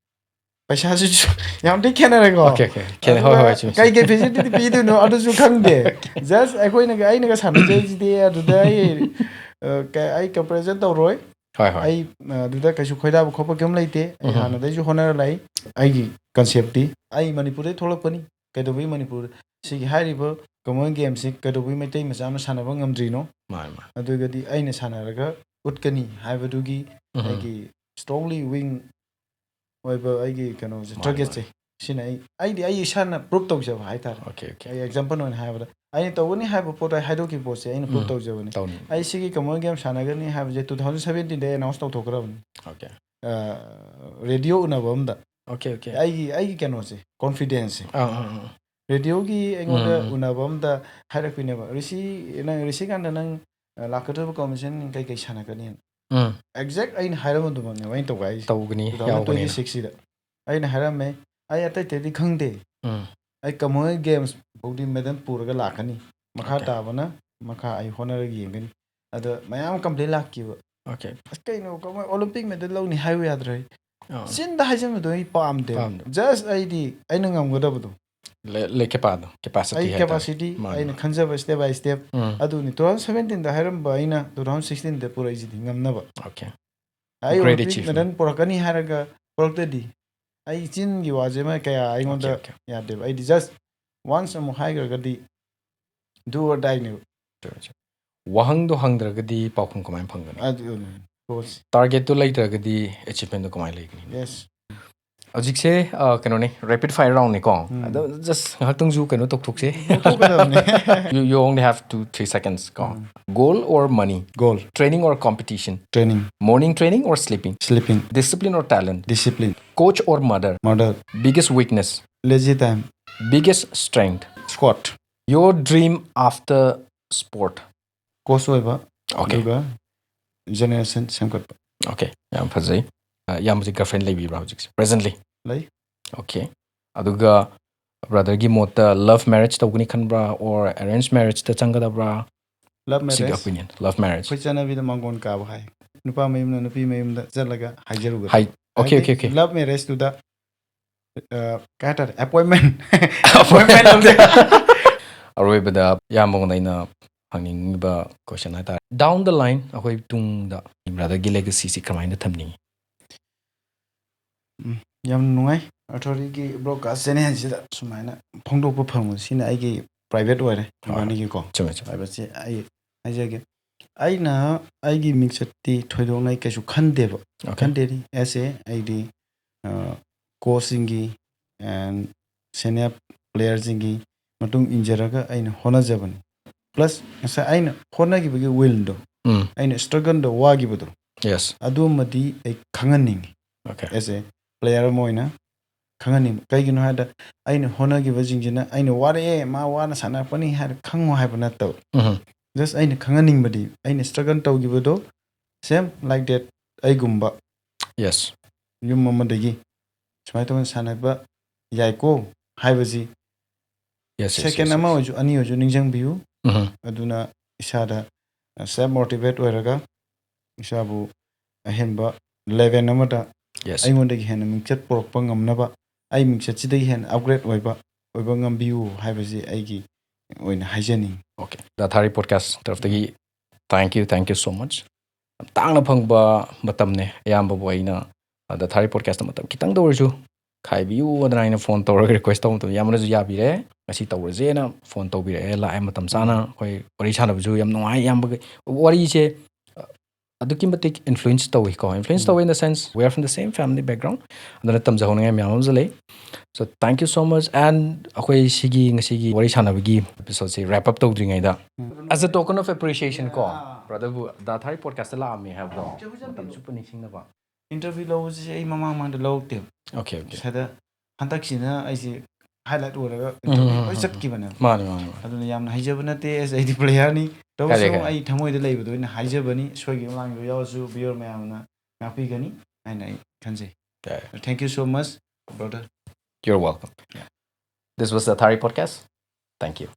ꯄꯩꯁꯥꯁꯤꯁꯨ ꯌꯥꯝ ꯊꯤ ꯈꯦꯠꯅꯔꯦꯀꯣ꯫ Okay, okay. ꯈꯦꯠꯅꯩ, ꯍꯣꯏ, ꯍꯣꯏ, ꯆꯨꯝꯃꯤ, ꯀꯩ ꯆꯨꯝꯃꯤ꯫ ꯀꯩ facility ꯗꯤ ꯄꯤꯗꯣꯏꯅꯣ ꯑꯗꯨꯁꯨ ꯈꯪꯗꯦ꯫ Just ꯑꯩꯈꯣꯏꯅꯒ, ꯑꯩꯅꯒ ꯁꯥꯟꯅꯖꯩꯁꯤꯗꯤ ꯑꯗꯨꯗ ꯑꯩ, ꯑ, ꯀ-, ꯑꯩ comparison ꯇꯧꯔꯣꯏ꯫ ꯍꯣꯏ, ꯍꯣꯏ. ꯑꯩ, ꯑ, ꯑꯗꯨꯗ ꯀꯩꯁꯨ ꯈꯣꯏꯗꯥꯕ ꯈꯣꯠꯄ ꯀꯩꯝ ꯂꯩꯇꯦ꯫ ꯑꯩ ꯎꯝ. ꯍꯥꯟꯅꯗꯩꯁꯨ ꯍꯣꯠꯅꯔ ꯂꯥꯛꯏ꯫ ꯑꯩꯒꯤ concept ꯇꯤ ꯑꯩ ꯃꯅꯤꯄꯨꯔꯗꯩ ꯊꯣꯛꯂꯛꯄꯅꯤ꯫ ꯀꯩꯗꯧꯕꯒꯤ ꯃꯅꯤꯄꯨꯔ, ꯁꯤꯒꯤ ꯍꯥꯏꯔꯤꯕ Commonwealth Games ꯁꯤ ꯀꯩꯗꯧꯕꯒꯤ ꯃꯩꯇꯩ ꯃꯆꯥ ꯑꯃ ꯁꯥꯟꯅꯕ ꯉꯝꯗ꯭ꯔꯤꯅꯣ? ꯃꯥꯅꯦ, ꯃꯥꯅꯦ. ꯑꯗꯨꯒꯗꯤ ꯑꯩꯅ ꯁꯥꯟꯅꯔꯒ ꯎꯠꯀꯅꯤ ꯍꯥꯏꯕꯗꯨꯒꯤ ꯎꯝ. ꯑꯩꯒꯤ strongly wing ꯑꯣꯏꯕ ꯑꯩꯒꯤ ꯀꯩꯅꯣꯁꯦ, ꯃꯥꯅꯦ, target ꯁꯦ, ꯁꯤꯅ ꯑꯩ, ꯑꯩꯗꯤ ꯑꯩ ꯏꯁꯥꯅ prove ꯇꯧꯖꯕ ꯍꯥꯏꯇꯥꯔꯦ꯫ Okay, okay. ꯑꯩ example ꯑꯣꯏꯅ ꯍꯥꯏꯕꯗ, ꯑꯩꯅ ꯇꯧꯒꯅꯤ ꯍꯥꯏꯕ ꯄꯣꯠꯇꯣ, ꯑꯩ ꯍꯥꯏꯗꯣꯛꯈꯤꯕ ꯄꯣꯠꯁꯦ ꯑꯩꯅ prove ꯎꯝ. ꯇꯧꯖꯕꯅꯤ꯫ ꯇꯧꯅꯤ. ꯑꯩ ꯁꯤꯒꯤ Commonwealth Games ꯁꯥꯟꯅꯒꯅꯤ ꯍꯥꯏꯕꯁꯦ two thousand seventeen ꯗ announce ꯇꯧꯊꯣꯛꯈ꯭ꯔꯕꯅꯤ꯫ Okay. ꯑ, radio ꯎꯅꯕ ꯑꯝꯗ꯫ Okay, okay. ꯑꯩꯒꯤ, ꯑꯩꯒꯤ ꯀꯩꯅꯣꯁꯦ, confidence ꯁꯦ꯫ ꯑꯥ, ꯑꯥ, ꯑꯥ. Radio ꯒꯤ ꯑꯩꯉꯣꯟꯗ ꯎꯝ, ꯎꯝ. ꯎꯅꯕ ꯑꯝꯗ ꯍꯥꯏꯔꯛꯄꯤꯅꯦꯕ, "ꯔꯤꯁꯤ, ꯅꯪ ꯔꯤꯁꯤꯀꯥꯟꯇ ꯅꯪ, ꯑ, ꯂꯥꯛꯀꯗꯧꯔꯤꯕ competition ꯀꯩꯀꯩ ꯁꯥꯟꯅꯒꯅꯤ?" ꯎꯝ. Exact ꯑꯩꯅ ꯍꯥꯏꯔꯝꯕꯗꯨꯃꯛꯅꯦꯕ ꯑꯩꯅ ꯇꯧꯒꯥꯏꯔꯤꯁꯦ꯫ ꯇꯧꯒꯅꯤ, two thousand twenty six ꯁꯤꯗ꯫ ꯑꯩꯅ ꯍꯥꯏꯔꯝꯃꯦ, "ꯑꯩ ꯑꯇꯩ ꯑꯇꯩꯗꯤ ꯈꯪꯗꯦ꯫ ꯎꯝ. ꯑꯩ Commonwealth Games ꯐꯥꯎꯗꯤ medal ꯄꯨꯔꯒ ꯂꯥꯛꯀꯅꯤ꯫ ꯃꯈꯥ Okay. ꯇꯥꯕꯅ ꯃꯈꯥ ꯑꯩ ꯍꯣꯠꯅꯔꯒ ꯌꯦꯡꯒꯅꯤ꯫ ꯑꯗꯣ ꯃꯌꯥꯝ complain ꯂꯥꯛꯈꯤꯕ, Okay. "ꯑꯁ, ꯀꯩꯅꯣ, ꯀꯃꯥꯏ Olympic medal ꯂꯧꯅꯤ ꯍꯥꯏꯌꯨ ꯌꯥꯗ꯭ꯔꯣ?" ꯑꯥ. ꯆꯤꯟꯗ ꯍꯥꯏꯖꯟꯕꯗꯣ ꯑꯩ ꯄꯥꯝꯗꯦꯕ꯫ ꯄꯥꯝꯗꯦ. Just ꯑꯩꯗꯤ ꯑꯩꯅ ꯉꯝꯒꯗꯕꯗꯣ, ꯂꯩ, ꯂꯩ, ꯀꯦꯄꯥꯗꯣ, capacity ꯑꯩ ꯍꯥꯏꯇꯥꯔꯦ. capacity, ꯃꯥꯅꯦ. ꯑꯩꯅ ꯈꯟꯖꯕ step by step, ꯎꯝ. ꯑꯗꯨꯅꯤ two thousand seventeen ꯗ ꯍꯥꯏꯔꯝꯕ ꯑꯩꯅ two thousand sixteen ꯗ ꯄꯨꯔꯛꯏꯁꯤꯗꯤ ꯉꯝꯅꯕ꯫ Okay. ꯑꯩ Great Olympic achievement. medal ꯄꯨꯔꯛꯀꯅꯤ ꯍꯥꯏꯔꯒ ꯄꯨꯔꯛꯇꯗꯤ, ꯑꯩ ꯆꯤꯟꯒꯤ ꯋꯥꯁꯦ ꯑꯃ ꯀꯌꯥ ꯑꯩꯉꯣꯟꯗ Okay, okay. ꯌꯥꯗꯦꯕ꯫ ꯑꯩꯗꯤ just once ꯑꯃꯨꯛ ꯍꯥꯏꯈ꯭ꯔꯒꯗꯤ do or die ꯅꯦꯕ꯫ ꯋꯥꯍꯪꯗꯣ ꯍꯪꯗ꯭ꯔꯒꯗꯤ ꯄꯥꯎꯈꯨꯝ ꯀꯃꯥꯏꯅ ꯐꯪꯒꯅꯤ? ꯑꯗꯨꯅꯤ ꯄꯣꯠꯁꯦ꯫ Target ꯇꯣ ꯂꯩꯇ꯭ꯔꯒꯗꯤ achievement ꯇꯣ ꯀꯃꯥꯏꯅ ꯂꯩꯒꯅꯤ? Yes. ꯍꯧꯖꯤꯛꯁꯦ, ꯑ, ꯀꯩꯅꯣꯅꯦ, rapid fire round ꯅꯦꯀꯣ꯫ ꯎꯝ. ꯑꯗꯣ just ꯉꯥꯏꯍꯥꯛꯇꯪꯁꯨ ꯀꯩꯅꯣ ꯇꯧꯊꯣꯛꯁꯦ꯫ ꯇꯧꯊꯣꯛꯀꯗꯕꯅꯦ꯫ You, you only have two, three seconds ꯀꯣ꯫ ꯎꯝ. Goal or money? Goal. Training or competition? Training. Morning training or sleeping? Sleeping. Discipline or talent? Discipline. Coach or mother? Mother. Biggest weakness? Lazy time. Biggest strength? Squat. Your dream after sport? Coach ꯑꯣꯏꯕ꯫ Okay. ꯑꯗꯨꯒ generation ꯁꯦꯝꯒꯠꯄ꯫ Okay, ꯌꯥꯝ ꯐꯖꯩ꯫ ꯑ, ꯏꯌꯥꯝꯕꯁꯦ girlfriend ꯂꯩꯕꯤꯕ꯭ꯔꯥ ꯍꯧꯖꯤꯛꯁꯦ, presently? ꯂꯩ꯫ Okay. ꯑꯗꯨꯒ brother ꯒꯤ ꯃꯣꯠꯇ love marriage ꯇꯧꯒꯅꯤ ꯈꯟꯕ꯭ꯔꯥ, or arrange marriage ꯇ ꯆꯪꯒꯗꯕ꯭ꯔꯥ? Love ꯁꯤꯒꯤ marriage꯫ Opinion, love marriage. ꯑꯩꯈꯣꯏ ꯆꯠꯅꯕꯤꯗ ꯃꯥꯡꯒꯣꯟ ꯀꯥꯕ ꯍꯥꯏ꯫ ꯅꯨꯄꯥ ꯃꯌꯨꯝꯅ ꯅꯨꯄꯤ ꯃꯌꯨꯝꯗ ꯆꯠꯂꯒ ꯍꯥꯏꯖꯔꯨꯒꯗꯕ꯫ ꯍꯥꯏ-, okay, ꯍꯥꯏꯗꯤ okay, okay. Love marriage ꯇꯨꯗ, ꯑ, ꯀꯩ ꯍꯥꯏꯇꯥꯔꯦ, appointment꯫ Appointment ꯂꯧꯗꯦ꯫ ꯑꯔꯣꯏꯕꯗ ꯏꯌꯥꯝꯕꯉꯣꯟꯗ ꯑꯩꯅ ꯍꯪꯅꯤꯡꯉꯤꯕ question ꯍꯥꯏꯇꯥꯔꯦ, down the line ꯑꯩꯈꯣꯏ ꯇꯨꯡꯗ brother ꯒꯤ legacy ꯁꯤ ꯀꯃꯥꯏꯅ ꯊꯝꯅꯤꯡꯉꯤ? ꯎꯝ, ꯌꯥꯝ ꯅꯨꯡꯉꯥꯏ ꯑꯊꯣꯔꯤꯒꯤ broadcast channel ꯁꯤꯗ ꯁꯨꯃꯥꯏꯅ ꯐꯣꯡꯗꯣꯛꯄ ꯐꯪꯕꯁꯤꯅ ꯑꯩꯒꯤ private ꯑꯣꯏꯔꯦ, ꯍꯣꯏ. ꯏꯕꯥꯅꯤꯒꯤꯀꯣ꯫ ꯆꯨꯝꯃꯦ, ꯆꯨꯝꯃꯦ. Privacy ꯑꯩ ꯍꯥꯏꯖꯒꯦ꯫ ꯑꯩꯅ ꯑꯩꯒꯤ ꯃꯤꯡꯆꯠꯇꯤ ꯊꯣꯏꯗꯣꯛꯅ ꯑꯩ ꯀꯩꯁꯨ ꯈꯟꯗꯦꯕ꯫ Okay. ꯈꯟꯗꯦꯗꯤ as a ꯑꯩꯗꯤ, ꯑ, coach ꯁꯤꯡꯒꯤ and senior player ꯁꯤꯡꯒꯤ ꯃꯇꯨꯡ ꯏꯟꯖꯔꯒ ꯑꯩꯅ ꯍꯣꯠꯅꯖꯕꯅꯤ꯫ Plus ꯉꯁꯥꯏ ꯑꯩꯅ ꯍꯣꯠꯅꯈꯤꯕꯒꯤ will ꯗꯣ, ꯎꯝ. ꯑꯩꯅ struggle ꯗ ꯋꯥꯈꯤꯕꯗꯣ, Yes. ꯑꯗꯨꯃꯗꯤ ꯑꯩ ꯈꯪꯍꯟꯅꯤꯡꯉꯤ Okay. as a player ꯑꯃ ꯑꯣꯏꯅ ꯈꯪꯍꯟꯅꯤꯡꯕ꯫ ꯀꯩꯒꯤꯅꯣ ꯍꯥꯏꯗ ꯑꯩꯅ ꯍꯣꯠꯅꯈꯤꯕꯁꯤꯡꯁꯤꯅ ꯑꯩꯅ ꯋꯥꯔꯛꯑꯦ, ꯃꯥ ꯋꯥꯅ ꯁꯥꯟꯅꯔꯛꯄꯅꯤ ꯍꯥꯏꯅ ꯈꯪꯉꯣ ꯍꯥꯏꯕ ꯅꯠꯇꯕ꯫ ꯎꯝ. Just ꯑꯩꯅ ꯈꯪꯍꯟꯅꯤꯡꯕꯗꯤ ꯑꯩꯅ struggle ꯇꯧꯈꯤꯕꯗꯣ same like that ꯑꯩꯒꯨꯝꯕ Yes. ꯌꯨꯝ ꯑꯃꯗꯒꯤ ꯁꯨꯃꯥꯏꯅ ꯇꯧꯅ ꯁꯥꯟꯅꯕ ꯌꯥꯏꯀꯣ ꯍꯥꯏꯕꯁꯤ Yes, yes, second yes, ꯑꯃ yes. ꯑꯣꯏꯔꯁꯨ ꯑꯅꯤ ꯑꯣꯏꯔꯁꯨ ꯅꯤꯡꯁꯤꯡꯕꯤꯌꯨ꯫ ꯎꯝ꯫ ꯑꯗꯨꯅ ꯏꯁꯥꯗ ꯁꯦꯜꯐ ꯃꯣꯇꯤꯚꯦꯠ ꯑꯣꯏꯔꯒ ꯏꯁꯥꯕꯨ ꯑꯍꯦꯟꯕ ꯂꯦꯚꯦꯜ ꯑꯃꯗ Yes. ꯑꯩꯉꯣꯟꯗꯒꯤ ꯍꯦꯟꯅ ꯃꯤꯡꯆꯠ ꯄꯨꯔꯛꯄ ꯉꯝꯅꯕ, ꯑꯩ ꯃꯤꯡꯆꯠꯁꯤꯗꯒꯤ ꯍꯦꯟꯅ ꯑꯞꯒ꯭ꯔꯦꯗ ꯑꯣꯏꯕ ꯑꯣꯏꯕ ꯉꯝꯕꯤꯌꯨ ꯍꯥꯏꯕꯁꯤ ꯑꯩꯒꯤ ꯑꯣꯏꯅ ꯍꯥꯏꯖꯅꯤꯡꯏ꯫ Okay. ꯗ ꯊꯥꯔꯤ podcast ꯇꯔꯐꯇꯒꯤ thank you, thank you so much. ꯌꯥꯝ ꯇꯥꯡꯅ ꯐꯪꯕ ꯃꯇꯝꯅꯦ꯫ ꯑꯌꯥꯝꯕꯕꯨ ꯑꯩꯅ ꯗ ꯊꯥꯔꯤ ꯄꯣꯗꯀꯥꯁꯇ ꯃꯇꯝ ꯈꯤꯇꯪꯗ ꯑꯣꯏꯔꯁꯨ ꯈꯥꯏꯕꯤꯌꯨ ꯍꯥꯏꯗꯅ ꯑꯩꯅ ꯐꯣꯟ ꯇꯧꯔꯒ ꯔꯤꯀ꯭ꯋꯦꯁ ꯇꯧꯕ ꯃꯇꯝꯗ ꯌꯥꯝꯅꯁꯨ ꯌꯥꯕꯤꯔꯦ꯫ ꯉꯁꯤ ꯇꯧꯔꯁꯦꯅ ꯐꯣꯟ ꯇꯧꯕꯤꯔꯛꯑꯦ, ꯂꯥꯛꯑꯦ ꯃꯇꯝ ꯆꯥꯅ꯫ ꯑꯩꯈꯣꯏ ꯋꯥꯔꯤ ꯁꯥꯟꯅꯕꯁꯨ ꯌꯥꯝ ꯅꯨꯡꯉꯥꯏ꯫ ꯏꯌꯥꯝꯕꯒꯤ ꯋꯥꯔꯤꯁꯦ ꯑꯗꯨꯛꯀꯤ ꯃꯇꯤꯛ ꯏꯟꯐ꯭ꯂꯨꯌꯦꯟꯁ ꯇꯧꯏꯀꯣ꯫ ꯏꯟꯐ꯭ꯂꯨꯌꯦꯟꯁ ꯎꯝ꯫ ꯇꯧꯋꯦ in the sense we are from the same family background. ꯑꯗꯨꯅ ꯇꯝꯖꯍꯧꯅꯤꯡꯉꯥꯏ ꯃꯌꯥꯝ ꯑꯃꯁꯨ ꯂꯩ꯫ So thank you so much. And ꯑꯩꯈꯣꯏ ꯁꯤꯒꯤ ꯉꯁꯤꯒꯤ ꯋꯥꯔꯤ ꯁꯥꯟꯅꯕꯒꯤ ꯑꯦꯄꯤꯁꯣꯗꯁꯤ ꯔꯦꯞ ꯑꯞ ꯇꯧꯗ꯭ꯔꯤꯉꯩꯗ, ꯎꯝ꯫ As a token of appreciation ꯀꯣ, ꯑꯥ꯫ ꯕ꯭ꯔꯗꯔꯕꯨ ꯗ ꯊꯥꯔꯤ ꯄꯣꯗꯀꯥꯁꯇ ꯂꯥꯛꯑꯝꯃꯦ ꯍꯥꯏꯕꯗꯣ ꯃꯇꯝ ꯆꯨꯞꯄ ꯅꯤꯡꯁꯤꯡꯅꯕ꯫ ꯏꯟꯇꯔꯚ꯭ꯌꯨ ꯂꯧꯕꯁꯤ ꯑꯩ ꯃꯃꯥꯡ ꯃꯃꯥꯡꯗ ꯂꯧꯔꯛꯇꯦꯕ꯫ Okay, okay. ꯁꯤꯗ ꯍꯟꯗꯛꯁꯤꯅ ꯑꯩꯁꯦ ꯍꯥꯏꯂꯥꯏꯠ ꯑꯣꯏꯔꯒ ꯎꯝ, ꯏꯟꯇꯔꯚ꯭ꯌꯨ ꯎꯝ, ꯂꯣꯏ ꯎꯝ, ꯆꯠꯈꯤꯕꯅꯦꯕ꯫ ꯃꯥꯅꯦ, ꯃꯥꯅꯦ, ꯃꯥꯅꯦ꯫ ꯑꯗꯨꯅ ꯌꯥꯝꯅ ꯍꯩꯖꯕ ꯅꯠꯇꯦ, ꯑꯦꯁ ꯑꯩꯗꯤ ꯄ꯭ꯂꯦꯌꯔꯅꯤ꯫ ꯇꯧꯁꯨ ꯀꯥꯏꯗꯦ, ꯀꯥꯏꯗꯦ꯫ ꯑꯩ ꯊꯃꯣꯏꯗ ꯂꯩꯕꯗꯣ ꯑꯩꯅ ꯍꯥꯏꯖꯕꯅꯤ꯫ ꯁꯣꯏꯈꯤꯕ ꯂꯥꯟꯈꯤꯕ ꯌꯥꯎꯔꯁꯨ ꯚꯤꯌꯨꯋꯔ ꯃꯌꯥꯝꯅ ꯉꯥꯛꯄꯤꯒꯅꯤ ꯍꯥꯏꯅ ꯑꯩ ꯈꯟꯖꯩ꯫ ꯌꯥꯏ꯫ Thank you so much, brother. You're welcome. Yeah. This was the Thari Podcast. Thank you.